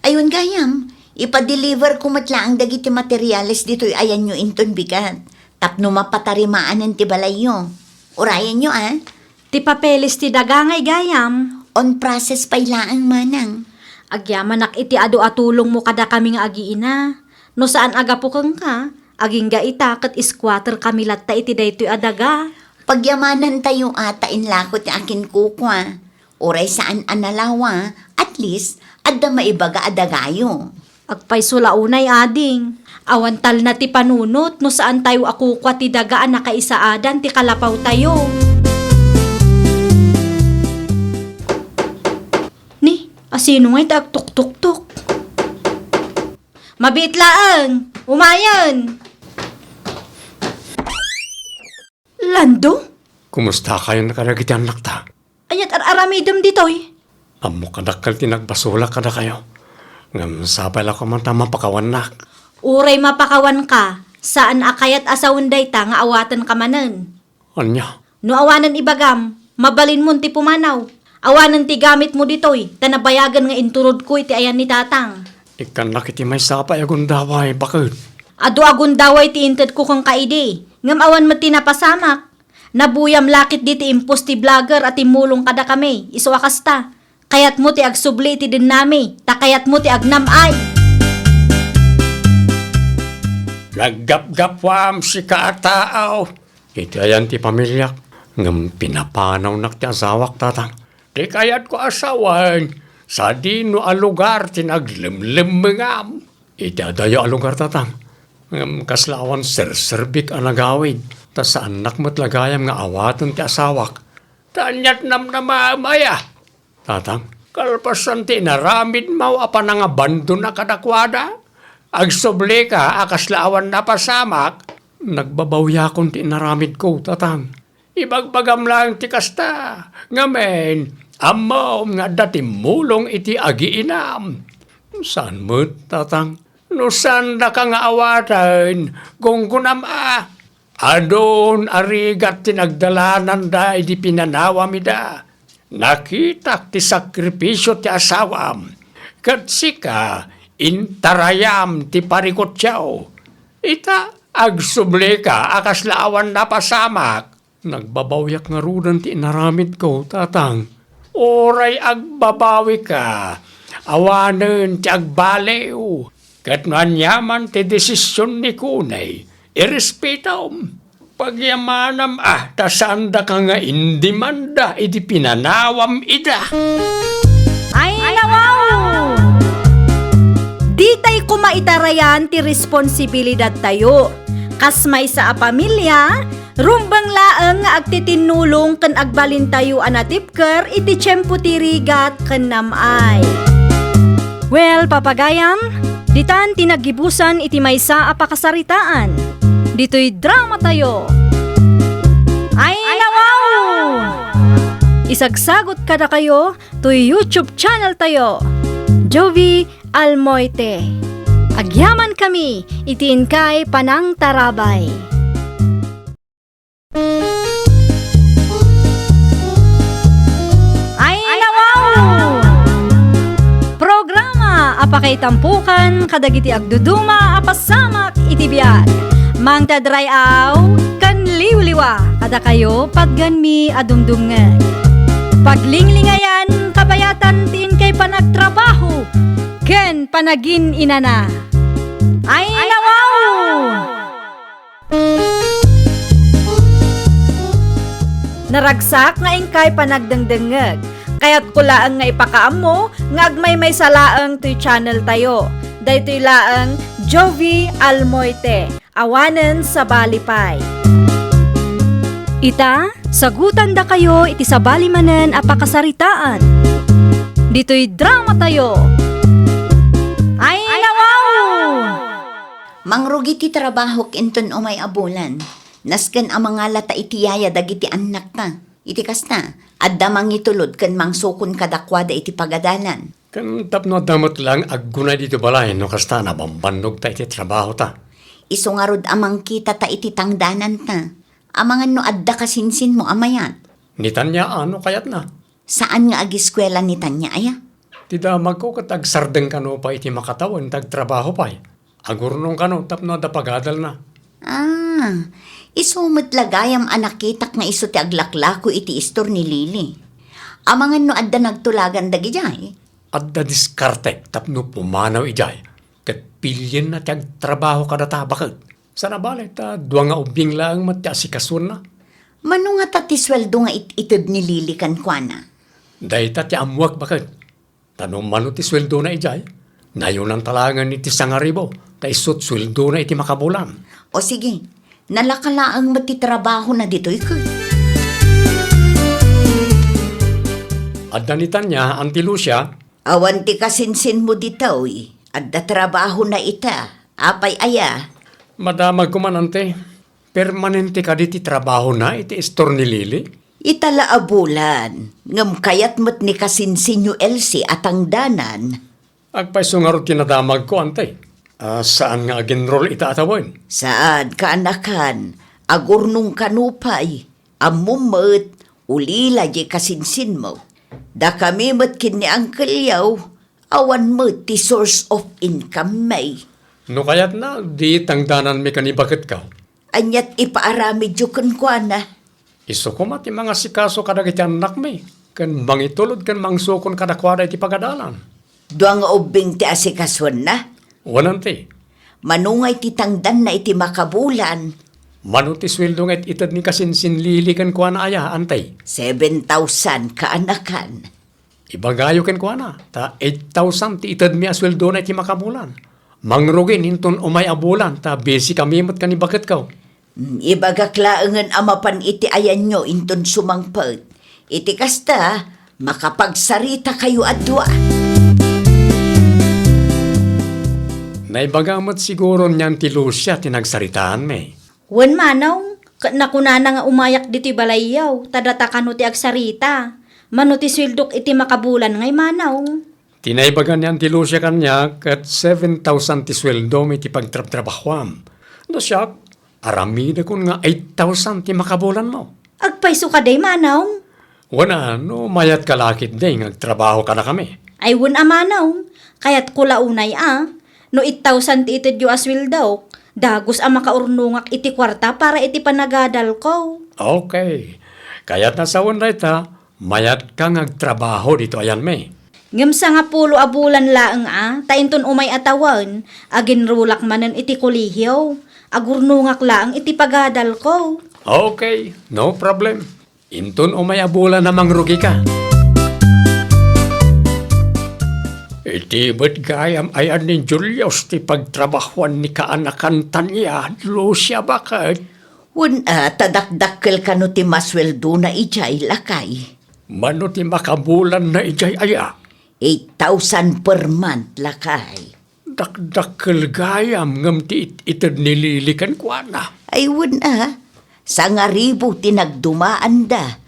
Aywan gayam, ipadeliverko met laeng dagiti materiales ditoy ayanyo inton bigat, tapno mapatarimaanen ti balayyo. Urayenyo, a? Ti papeles ti daga ngay gayam. On process pay laeng, Manang. Agyamanak iti adu a tulongmo kadakami nga agiina. No saan a gapu kenka, agingga ita ket squatter kami latta iti daytoy a daga. Pagyamanantayo a ta inlako ti akinkukua. Uray saan a nalawa, at least, adda maibaga a dagayo. Agpayso la unay, ading. Awan talna ti panunot no saantayo a kukua ti daga a nakaisaadan ti kalapawtayo. Ni, asino ngay ti agtuktuktok? Mabiit laeng! Umayen! La, Ando? Kumustakayon kadagiti annakta? Ania't ar-aramidem ditoy? Ammok a dakkel ti nagbasolak kadakayo. Ngem sapay la koma ta mapakawannak. Uray mapakawanka, saan a kayat a sawen dayta nga awatenka manen. Ania? No awanen ibagam, mabalinmon ti pumanaw. Awanen ti gamitmo ditoy, ta nabayagen nga inturodko iti ayan ni Tatang. Ikkannak iti maysa pay a gundaway, baket. Adu a gundaway ti intedko kenka idi, ngem awan met ti napasamak. Nabuyam la ketdi ti impos ti vlogger a timmulong kadakami, isu a kasta. Kayatmo ti agsubli iti dennami, ta kayatmo ti agnam-ay. Naggapgapuam, sika a tao. Iti ayan ti pamiliak, ngem pinapanawnak ti asawak, Tatang. Ti kayatko a sawen, sadino a lugar ti naglemlemmengam? Iti adayo a lugar, Tatang. Ngem kasla awan serserbik a nagawid, ta saannak met la gayam nga awaten ti asawak. Ta ania't namnamaem aya? Tatang, kalpasan ti inaramidmo a panangabandona kadakuada, agsublika a kasla awan napasamak. Nagbabawiakon ti inaramidko, Tatang. Ibagbagam laeng ti kasta, ngamin, ammom nga adda timmulong iti agiinam. Saan met, Tatang? No saandaka nga awaten, gunggonam a. Adun a rigat ti nagdalananda idi pinanawam ida. Nakitak ti sakripisio ti asawam, ket sika, intarayam ti parikutio. Ita, agsublika a kasla awan napasamak. Nagbabawiak ngaruden ti inaramidko, Tatang. Uray agbabawika, awanen ti agbaliw. Ket no aniaman ti desision ni kunay, irespetom. Pagyamanam a ta saandaka nga indimanda idi pinanawam ida. Ay, nawaw! Ditay koma itarayan ti responsibilidadtayo. Kas maysa a pamilia, rumbeng laeng nga agtitinnulong ken agbalintayo a natipker iti tiempo ti rigat ken nam-ay. Well, papagayam, ditan ti naggibusan iti maysa a pakasaritaan. Ditoy dramatayo. Ay, nawaw! Isagsagot kadakayo toy YouTube channel tayo, Jovie Almoite. Agyamankami iti inkay panangtarabay. Ay, nawaw! Programa a pakaitampokan kadagiti agduduma a pasamak iti biag. Mangted ray-aw ken liwliwa kadakayo patgenmi a dumdumngeg. Paglinglingayan, kabayatan ti inkay panagtrabaho ken panagin-inana. Ay, nawaw! Naragsak nga inkay panagdengdengngeg. Kayatko laeng nga ipakaammo nga agmaymaysa laeng toy channel tayo. Daytoy laeng Jovie Almoite, awanen sabali pay. Ita, sagutandakayo iti sabali manen a pakasaritaan. Ditoy dramatayo. Ay, nawaw! Mangrugi ti trabahok inton umay a bulan. Nasken a mangalata iti yaya dagiti annakta. Iti kasta, adda mangitulod ken mangsukon kadakuada iti pagadalan. Ken tapno adda met laeng aggunay ditoy balay no kasta, nabambannogta iti trabahota. Isu ngarud a mangkitata iti tangdananta. Amangan no adda kasinsinmo a mayat. Ni Tanya, ano kayatna? Saan nga agiskuela ni Tanya aya? Ti damagko ket agsardeng kano pay iti makatawen ta agtrabaho pay. Agurnong kano tapno adda pagadalna. Ah, isu met la gayam a nakitak nga isu ti aglaklako iti istor ni Lily. Amangan no adda nagtulagan dagidiay? Adda diskartek tapno pumanaw idiay, ket pilienna ti agtrabaho kadata, baket. Saan a bale ta dua nga ubing laeng met ti asikasuenna. Mano ngata ti sueldo nga it-ited ni Lily kenkuana? Dayta ti ammuek, baket. Ta no mano ti sueldona idiay, nayonanta laengen iti sangaribu, ta isu ti sueldona iti makabulan. O sige, nalaka laeng met ti trabahona ditoy ket. Adda ni Tanya, Auntie Lucia. Awan ti kasinsinmo ditoy, adda trabahona ita. Apay aya? Madamagko man, Auntie. Permanente kadi ti trabahona iti istor ni Lily? Ita la a bulan, ngem kayat met ni kasinsinyo Elsie a tangdanan. Agpayso ngarud ti nadamagko, Antay? Ah, saan nga agenrol ita a tawen? Saan, kaanakan. Agurnongka nupay. Ammom met, ulila diay kasinsinmo. Dakami met ken ni Uncle Yao, awan met ti source of income mi. No kayatna, di tangdananmi ken ni baketko. Aniat ipaaramidyo kenkuana? Isu koma ti mangasikaso kadagiti annakmi, ken mangitulod ken mangsukon kadakuada iti pagadalan. Dua nga ubbing ti asikasuenna? Wen, Antay. Mano nga iti tangdanna iti makabulan? Mano ti sueldo nga it-ited ni kasinsin Lily kenkuana aya, Antay? Seven thousand, kaanakan. Ibagayo kenkuana, ta eight thousand ti itedmi a sueldona iti makabulan. Mangrugin inton umay a bulan, ta busy kami met ken ni baketko. Mm, ibagak laengen a mapan iti ayanyo inton sumangpet. Iti kasta, makapagsarita kayo a dua. Naibaga met siguro nian ti Lucia ti nagsaritaanmi. Wen, manong, ket nakunana nga umayak ditoy balayyo, ta data kano ti agsarita. Mano ti sueldok iti makabulan ngay, manong? Ti naibaga ni Auntie Lucia kaniak ket seven thousand ti sueldomi iti pagtrabtrabahuam. No siak, aramidekon nga eight thousand ti makabulanmo. Agpayso kadi, manong? Wen a, no mayatka la ketdi nga agtrabaho kadakami. Ay wen a, manong, kayatko la unay a. No eight thousand ti itedyo a sueldok, dagus a makaurnongak iti kuarta para iti panagadalko. Okay. Kayatna sawen dayta, mayatka nga agtrabaho ditoy ayanmi. Ngem sangapulo a bulan laeng a, ta inton umay a tawen, aginrulak manen iti kolehio. Agurnongak laeng iti pagadalko. Okay, no problem. Inton umay a bulan a mangrugika. Iti met gayam ayan ni Julius ti pagtrabahuan ni kaanakan Tanya, Lucia, baket? Wen a, ta dakdakkel kano ti masueldona idiay, lakay? Mano ti makabulanna idiay aya? Eight thousand per month, lakay. Dakdakkel gayam ngem ti it-ited ni Lily kenkuana. Ay, wen a, sangaribu ti nagdumaanda.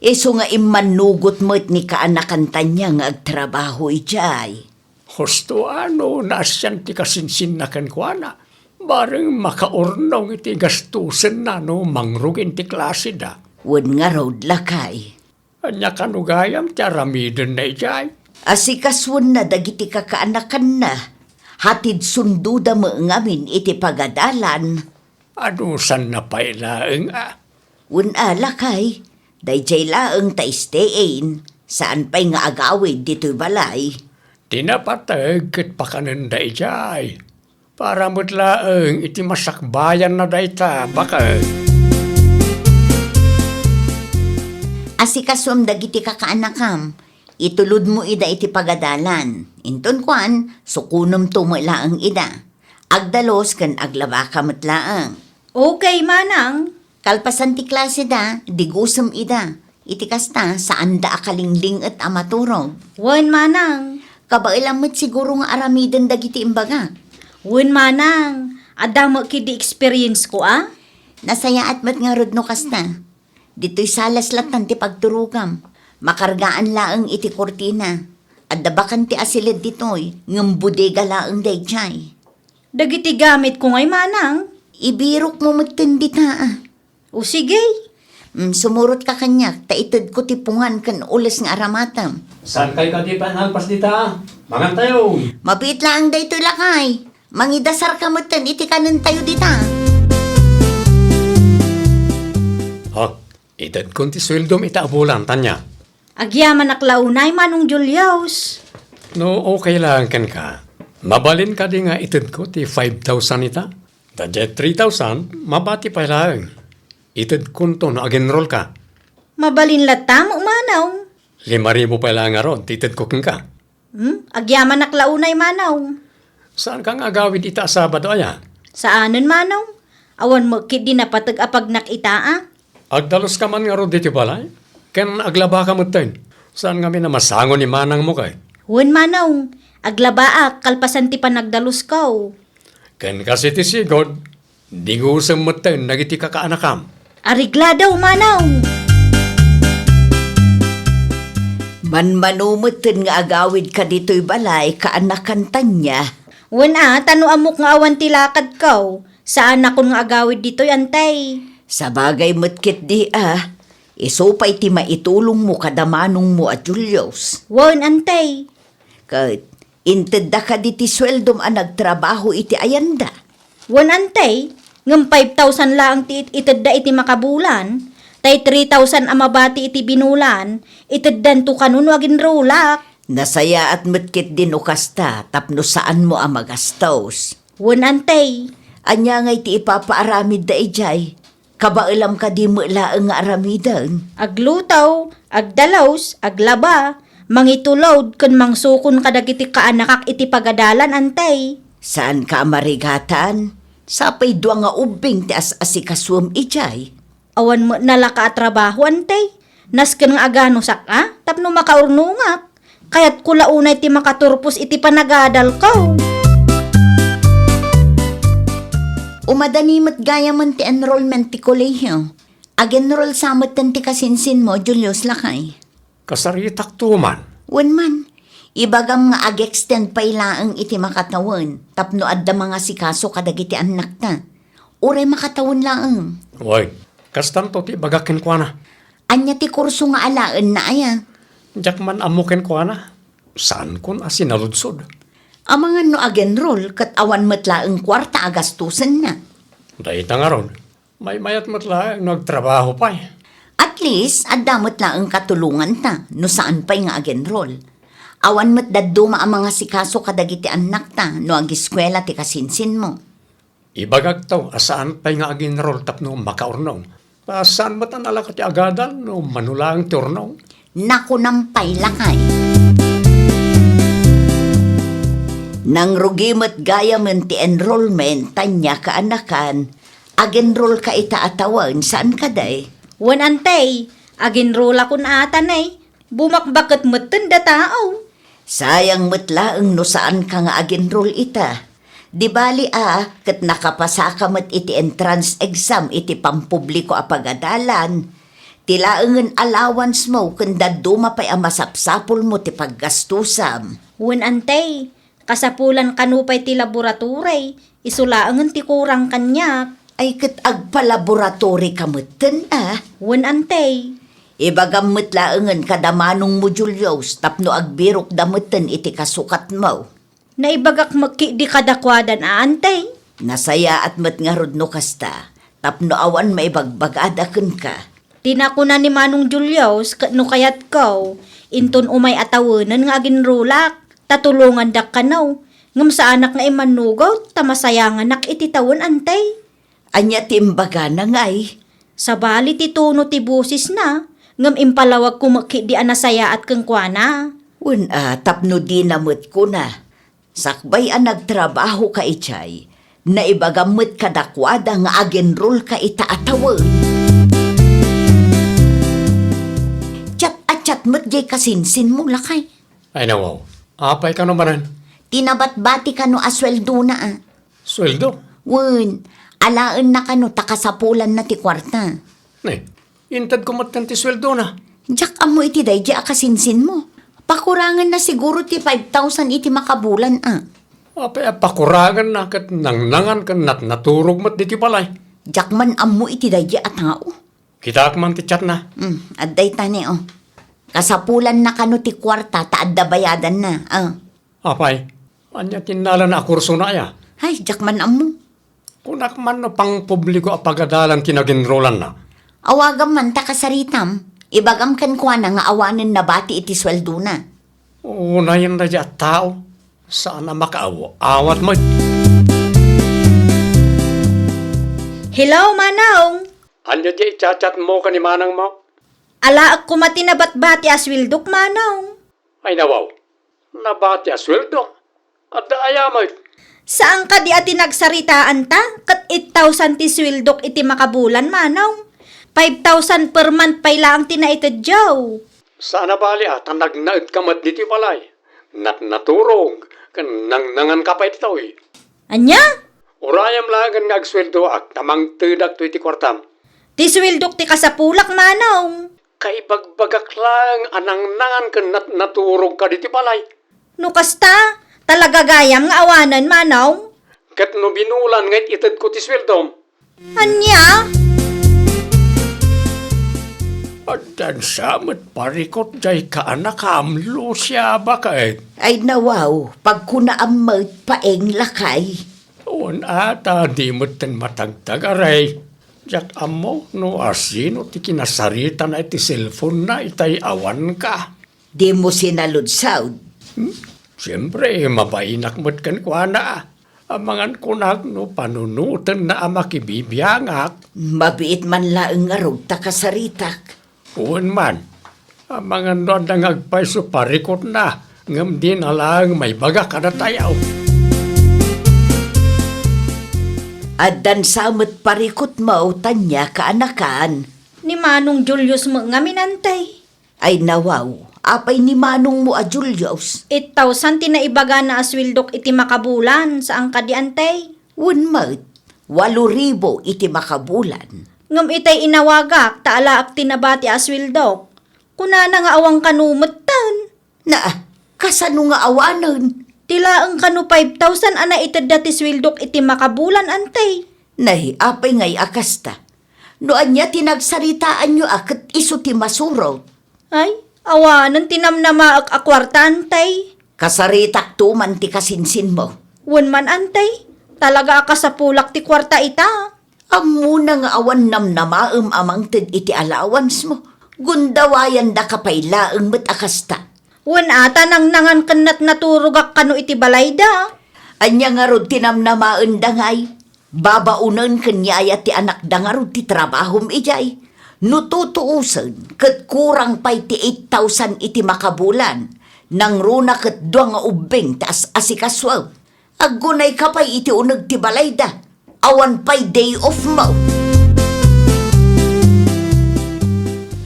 Isu nga immannugot met ni kaanakan Tanya nga agtrabaho idiay. Husto a no naasian ti kasinsinna kenkuana. Bareng makaurnong iti gastusenna no mangrugin ti klaseda. Wen ngarud, lakay. Ania kano gayam ti aramidenna idiay? Asikasuenna dagiti kakaanakanna. Hatid sundoda met ngamin iti pagadalan. Anusanna pay laeng a? Wen a, lakay. Daydiay laeng ta stay-in. Saan pay nga agawid ditoy balay. Ti napateg ket pakanenda idiay. Para met laeng iti masakbayanna dayta, baket. Asikasuem dagiti kakaanakam, itulodmo ida iti pagadalan. Inton kuan, sukonemto met laeng ida. Agdalus ken aglabaka met laeng. Okay, manang. Kalpasan ti klaseda, digusem ida. Iti kasta, saanda a kalingling-et a maturog. Wen, manang. Kabaelam met siguro nga aramiden dagiti imbagak. Wen, manang. Adda met ketdi experience ko a? Nasayaat met ngarud no kasta. Ditoy salas lattan ti pagturogam. Makargaan laeng iti kurtina. Adda bakante a siled ditoy, ngem bodega laeng daydiay. Dagiti gamitko ngay, manang? Ibirokmo metten dita a. O, sige. Mm, sumurotka kaniak, ta itedko ti pungan ken ules nga aramatem. Saan kayo kadi pay nalpas dita? Mangantayo. Mabiit laeng daytoy, lakay. Mangidasarka metten iti kanentayo dita. Ha? Itedkon ti sueldom ita a bulan, Tanya. Agyamanak la unay, Manong Julius. No okay laeng kenka, mabalin kadi nga itedko ti five thousand ita? Daydiay three thousand, mabati pay laeng. Itedkonto no agenrolka. Mabalin latta, Manong. Lima ribu pay laeng ngarud ti itedko kenka. Hmm? Agyamanak la unay, Manong. Saanka nga agawid ita a Sabado aya? Saanen, Manong. Awan met ketdi napateg a pagnak ita a. Agdaluska man ngarud ditoy balay, ken aglabaka metten. Saan ngamin a masango ni manangmo kay? Wen, Manong. Aglabaak kalpasan ti panagdalusko. Ken kas iti sigud, Digusem metten dagiti kakaanakam. Areglado, manong! Manmano metten nga agawidka ditoy balay, kaanakan Tania. Wen a, ta no ammok nga awan ti lakadko, saanakon nga agawid ditoy, antay. Sabagay met ketdi a, isu pay ti maitulongmo kada manongmo a Julius. Wen, antay. Ket intedda kadi ti sueldom a nagtrabaho iti ayanda? Wen, antay, ngem five thousand laeng ti it-, itedda iti makabulan, tay three thousand a mabati iti binulan, iteddanto kano no aginrolak. Nasayaat met ketdi no kasta tapno saanmo a magastos. Wen, antay. Ania ngay ti ipapaaramidda idiay? Kabaelam kadi met laeng nga aramiden? Agluto, agdalus, aglaba, mangitulod, ken mangsukon kadagiti kaanakak iti pagadalan, antay. Saanka a marigatan? Sapay dua nga ubbing ti as-asikasuem idiay. Awan met nalaka a trabaho, antay. Nasken nga aganusak a, tapno makaurnongak. Kayatko la unay ti makaturpos iti panagadalko. Umadani met gayamen ti enrollment ti kolehio. Agenroll sa metten ti kasinsinmo, Julius, lakay. Kasaritakto man. Wen man, ibagam nga ag-extend pay laeng iti makatawen tapno adda mangasikaso kadagiti annakta. Uray makatawen laeng. Wen, kastanto ti ibagak kenkuana. Ania ti kurso nga alaenna aya? Diak man ammo kenkuana. Saankon a sinaludsod. Amangan no agenroll ket awan met laeng kuarta a gastusenna. Dayta ngarud, maymayat met laeng no agtrabaho pay. At least, adda met laeng katulonganta no saan pay nga agenroll. Awan met dadduma a mangasikaso kadagiti annakta no agiskuela ti kasinsinmo. Ibagakto a saan pay nga agenroll tapno makaurnong. Ta saan met a nalaka ti agadal no mano laeng ti urnong. Nakunam pay lakay. Nangrugi met gayamen ti enrollment, Tania, kaanakan. Agenrollka ita a tawen, saan kadi? Wen, antay, agenrollakon a tanay. Bumakbaket metten da tao. Sayang met laeng no saanka nga agenroll ita. Di bali a, ket nakapasaka met iti entrance exam iti pampubliko a pagadalan. Ti laengen allowance mo ken dadduma pay a masapsapulmo ti paggastusam. Wen, antay, kasapulan kano pay ti laboratory, isu laengen ti kurang kaniak. Ay, ket agpalaboratorika metten a? Wen, antay. Ibagam met laengen kada manongmo, Julius, tapno agbirokda metten iti kasukatmo. Naibagak met ketdi kadakuadan a, antay. Nasayaat met ngarud no kasta, tapno awan maibagbagada kenka. Ti nakuna ni Manong Julius ket no kayatko, inton umay a tawenen nga aginrulak, ta tulongandak kano, ngem saanak nga immannugot ta masayanganak iti tawen, antay. Ania ti imbagana ngay? Sabali ti tono ti bosesna, ngem impalawagko met ketdi a nasayaat kenkuana. Wen a, tapno dina met kuna. Sakbay a nagtrabahoka idiay, naibagam met kadakuada nga agenrollka ita a tawen. Chat a chat met diay kasinsinmo, lakay. Ay, nawaw. Apay kano manen? Ti nabatbati kano a sueldona a. Sueldo? Wen, alaenna kano ta kasapulanna ti kuarta. Ne, intedko metten ti sueldona. Diak ammo iti daydi a kasinsinmo. Pakuranganna siguro ti five thousand iti makabulan a. Apay a pakuranganna ket nangnangan ken natnaturog met ditoy balay. Diak man ammo iti daydi a tao. Kitaek man ti chatna. Hmm, adda itay, o. Kasapulanna kano ti kuarta ta adda bayadanna, a. Apay, ania ti innalana a kursona aya? Ay, diak man ammo. Kunak man no pangpubliko a pagadalan ti naginrolanna. Awagam man ta kasaritam, ibagam kenkuana nga awanen nabati iti sueldona. Unayen daydi a tao, saan a makaaw-awat met. Hello, Manong! Ania diay i-chat-chatmo ken ni manangmo? Alaek koma ti nabatbati a sueldok, Manong. Ay, nawaw. Nabati a sueldo? Adda aya met? Saan kadi a ti nagsaritaanta ket eight thousand ti sueldok iti makabulan, Manong? Five thousand per month pay laeng ti naitedyo. Saan a bali a ta nagnaedka met ditoy balay. Natnaturog ken nangnanganka pay ditoy. Ania? Urayem laengen nga agsueldoak ta mangtedak toy ti kuartam. Ti sueldok ti kasapulak, Manong. Kaibagbagak laeng a nangnangan ken nat-, naturog ka ditoy balay. No kasta, talaga gayam nga awanen, Manong. Ket no binulan nga it-itedko ti sueldom. Ania? Addan sa met parikut jay kaanakam, Lucia, baket? Ay, nawaw, pagkunaam met, paeng, lakay. Wen, ata, di metten matagtagaray. Diak ammo no asino ti kinasaritana iti cellphone-na itay awanka. Dimo sinaludsod. Hmm? Siempre, mabainak met kenkuana. Amangan kunak no panunotenna a makibibiangak. Mabiit man laeng ngarud ta kasaritak. Wen man, amangan no adda nga agpayso parikutna, ngem dina laeng maibaga kadatayo. Addan sa met parikutmo, Tanya, kaanakan. Ni Manong Julius met ngamin, Antay. Ay, nawaw, apay ni manongmo a Julius? Eight thousand ti naibagana a sueldok iti makabulan, saan kadi, Antay? Wen met, walo ribu iti makabulan. Ngem itay inawagak ta alaak ti nabati a sueldok. Kunana nga awan kano metten. Na, kasano nga awanen? Ti laeng kano five thousand a naitedda ti sueldok iti makabulan, Antay. Nay, apay ngay a kasta? No ania ti nagsaritaanyo a ket isu ti masurot? Ay, awanen ti namnamaek a kuarta, Antay. Kasaritakto man ti kasinsinmo. Wen man, Antay. Talaga a kasapulak ti kuarta ita. Ammona nga awan namnamaem a mangted iti allowance-mo. Gundawayandaka pay laeng met a kasta. Wen ata nangnangan ken nat-, naturogak kano iti balayda. Ania ngarud ti namnamaenda ngay? Babaonen ken yaya ti anakda ngarud ti trabahom idiay. No tutuosen, ket kurang pay ti eight thousand iti makabulan. Nangruna ket dua nga ubbing ti as-asikasuem. Aggunayka pay iti uneg ti balayda. Awan pay day off-mo.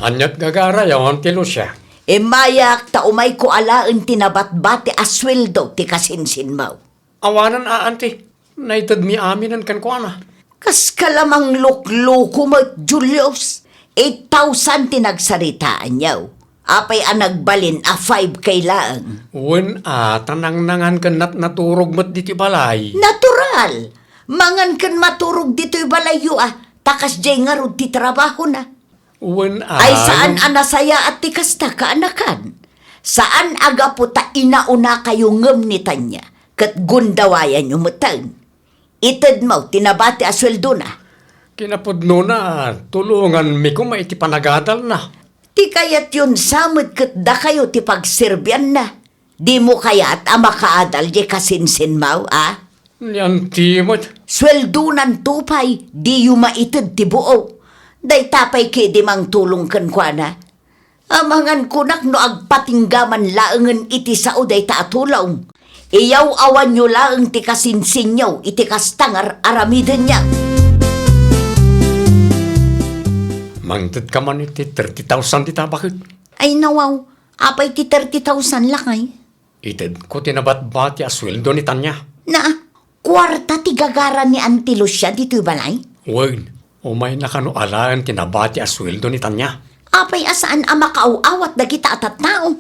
Ania't gagarayo, Auntie Lucia? Immayak ta umayko alaen ti nabatbati a sueldo ti kasinsinmo. Awanen a, Auntie. Naitedmi aminen kenkuana. Kaska la manglukloko met, Julius. Eight thousand ti nagsaritaanyo. Apay a nagbalin a five K laeng? Wen a, ta nangnangan ken nat-, naturog met ditoy balay. Natural! Mangan ken maturog ditoy balayyo a, ta kasdiay ngarud ti trabahona. Wen a, ay, saan a nasayaat ti kasta, kaanakan? Saan a gapu ta inaunakayo ngem ni Tanya, ket gundawayanyo metten. Itedmo ti nabati a sueldona. Kinapudnona, tulonganmi koma iti panagadalna. Ti kayatyon sa met ket dakayo ti pagserbianna. Dimo kayat a makaadal diay kasinsinmo, a? Ni Auntie met. Sueldonan to pay, diyo maited ti buo. Dayta pay ketdi mangtulong kenkuana. Amangan kunak no agpatingga man laengen iti sao dayta a tulong. Iyaw-awanyo laeng ti kasinsinyo iti kasta nga ar-, aramidenyo. Mangtedka man iti thirty thousand dita, baket? Ay, nawaw, apay ti thirty thousand, lakay? Itedko ti nabatbati a sueldo ni Tanya. Na, kuarta ti gagara ni Auntie Lucia ditoy balay? Wen, umayna kano alaen ti nabati a sueldo ni Tanya. Apay a saan a makaaw-awat dagita a tattao?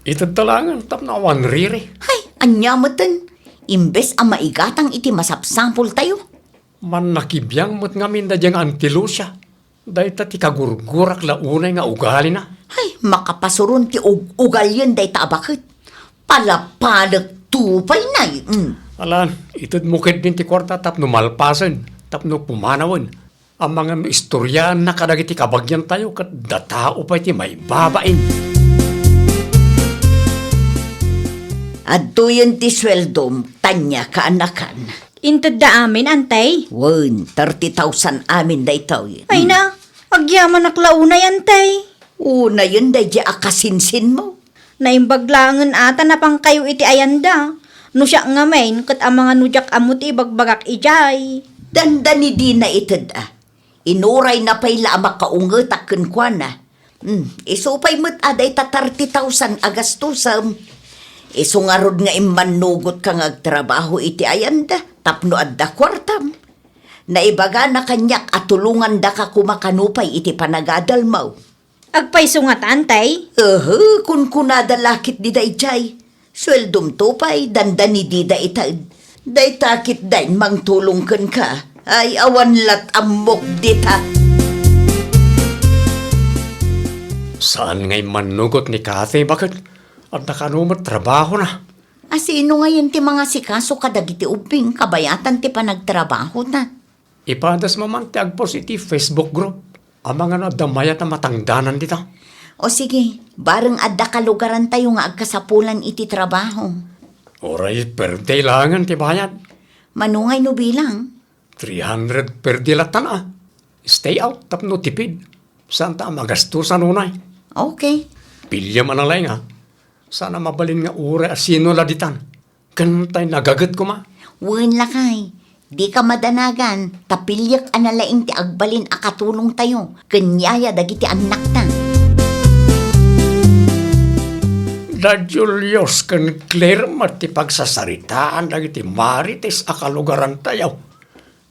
Itedta laengen tapno awan riri. Hay, ania metten? Imbes a maigatang iti masapsapultayo. Mannakibiang met ngamin daydiay nga Auntie Lucia. Dayta ti kagurgurak la unay nga ugalina. Hay, makapasuron ti ug-, ugalien dayta a baket. Palapalek to pay, nay. Mm. Alan, itedmo ketdin ti kuarta tapno malpasen, tapno pumanawen. Amangan no istoriaenna kadagiti kabagiantayo ket datao pay ti maibabain. Adtoyen ti sueldom, Tanya, kaanakan. Intedda amin, Antay? Wen, thirty thousand amin daytoy. Ay na, agyamanak la unay, Antay. Unayen daydiay a kasinsinmo. Naimbag laengen a ta napangkayo iti ayanda. No siak ngamin, ket amangan no diak ammo ti ibagbagak idiay. Dandani dina ited a. Inurayna pay la a makaungetak kenkuana. Hmm, isu pay met a dayta thirty thousand a gastusem. Isu ngarud nga immannugotka nga agtrabaho iti ayanda tapno adda kuartam. Naibagana kaniak a tulongandaka koma kano pay iti panagadalmaw. Agpayso ngatan, tay? Ehe, kunkunada la ketdi daydiay. Sueldomto pay, dandani dida ited. Dayta ketdin mangtulong kenka. Ay, awan lat' ammok dita. Saan nga immannugot ni Cathy, baket? Adda kano met trabahona. A, sino ngayen ti mangasikaso kadagiti ubbing kabayatan ti panagtrabahona? Ipadasmo man ti agpost iti Facebook group. Amangan no adda mayat a matangdanan dita. O sige, bareng adda kalugarantayo nga agkasapulan iti trabaho. Uray per day laengen ti bayad. Mano ngay no bilang? Three hundred per day latta a. Stay out tapno tipid. Saanta a magastusan unay. Okay. Piliam a nalaing a. Saan a mabalin nga uray a sino la ditan. Ken tay nagaget koma. Wen, lakay, dika madanagan, ta piliek a nalaing ti agbalin a katulongtayo ken yaya dagiti annakta. Da Julius ken Claire met ti pagsasaritaan dagiti marites a kalugarantayo.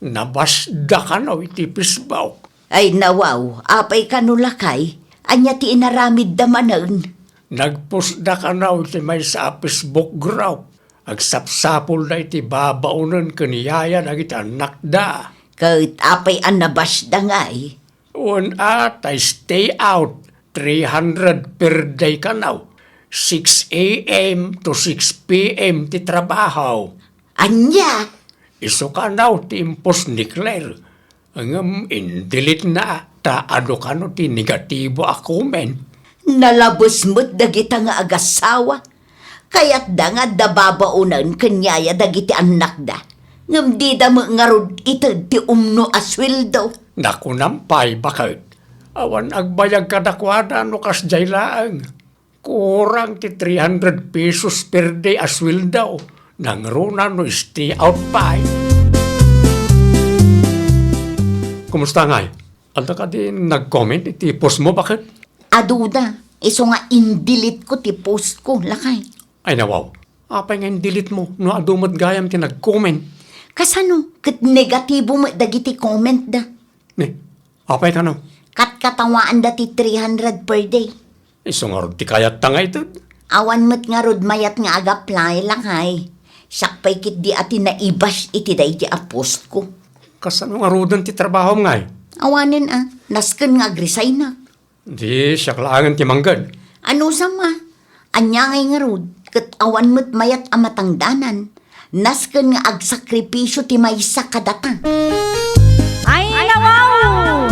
Nabasda kano iti Facebook. Ay, nawaw, apay kano, lakay? Ania ti inaramidda manen? Nagpostda kano iti maysa a Facebook group. Agsapsapulda iti babaonen ken yaya dagiti annakda. Ket apay a nabasda ngay? Wen a, ta stay out, three hundred per day kano. Six a m to six p m ti trabaho. Ania? Isu kano ti impost ni Claire. Ngem in-delete na ta adu kano ti negatibo a comment. Nalabes met dagita nga agasawa. Kayatda nga adda babaonen ken yaya dagiti annakda. Ngem dida met ngarud ited ti umno a sueldo. Nakunam pay, baket. Awan agbayag kadakuada no kasdiay laeng. Kurang ti three hundred pesos per day a sueldo. Nangruna no stay out pay. Kumusta ngay? Adda kadi nag-comment iti post mo, baket? Aduda, isu nga in-delete ko ti post ko, lakay. Ay, nawaw. Apay nga in-delete mo no adu met gayam ti nag-comment? Kasano? Ket negatibo met dagiti comment da. Ne, apay kano? Katkatawaanda ti three hundred per day. Isu ngarud ti kayatta nga ited? Awan met ngarud mayat nga ag-apply, lakay. Siak pay ketdi a ti naibash iti daydi a post ko. Kasano ngaruden ti trabahom ngay? Awanen a, nasken nga agresignak. Di siak laengen ti mangged. Anusam a, ania ngay ngarud, ket awan met mayat a matangdanan. Nasken nga agsakripisio ti maysa kadata. Ay, nawaw!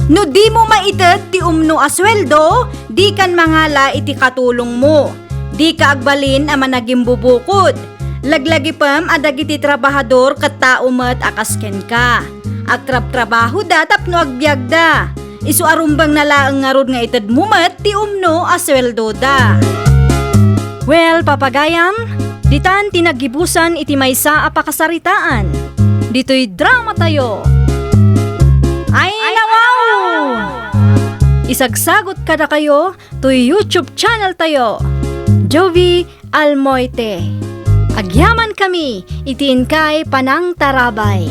No dimo maited ti umno a sueldo, dikan mangala iti katulongmo. Dika agbalin a managimbubukod. Laglagipem a dagiti trabahador ket tao met a kas kenka. Agtrabtrabahoda tapno agbiagda. Isu a rumbengna laeng ngarud nga itedmo met ti umno a sueldoda. Well, papagayam, ditan ti naggibusan iti maysa a pakasaritaan. Ditoy dramatayo. Ay, nawaw! Isagsagot kadakayo toy YouTube channel tayo, Jovie Almoite. Agyamankami iti inkay panangtarabay.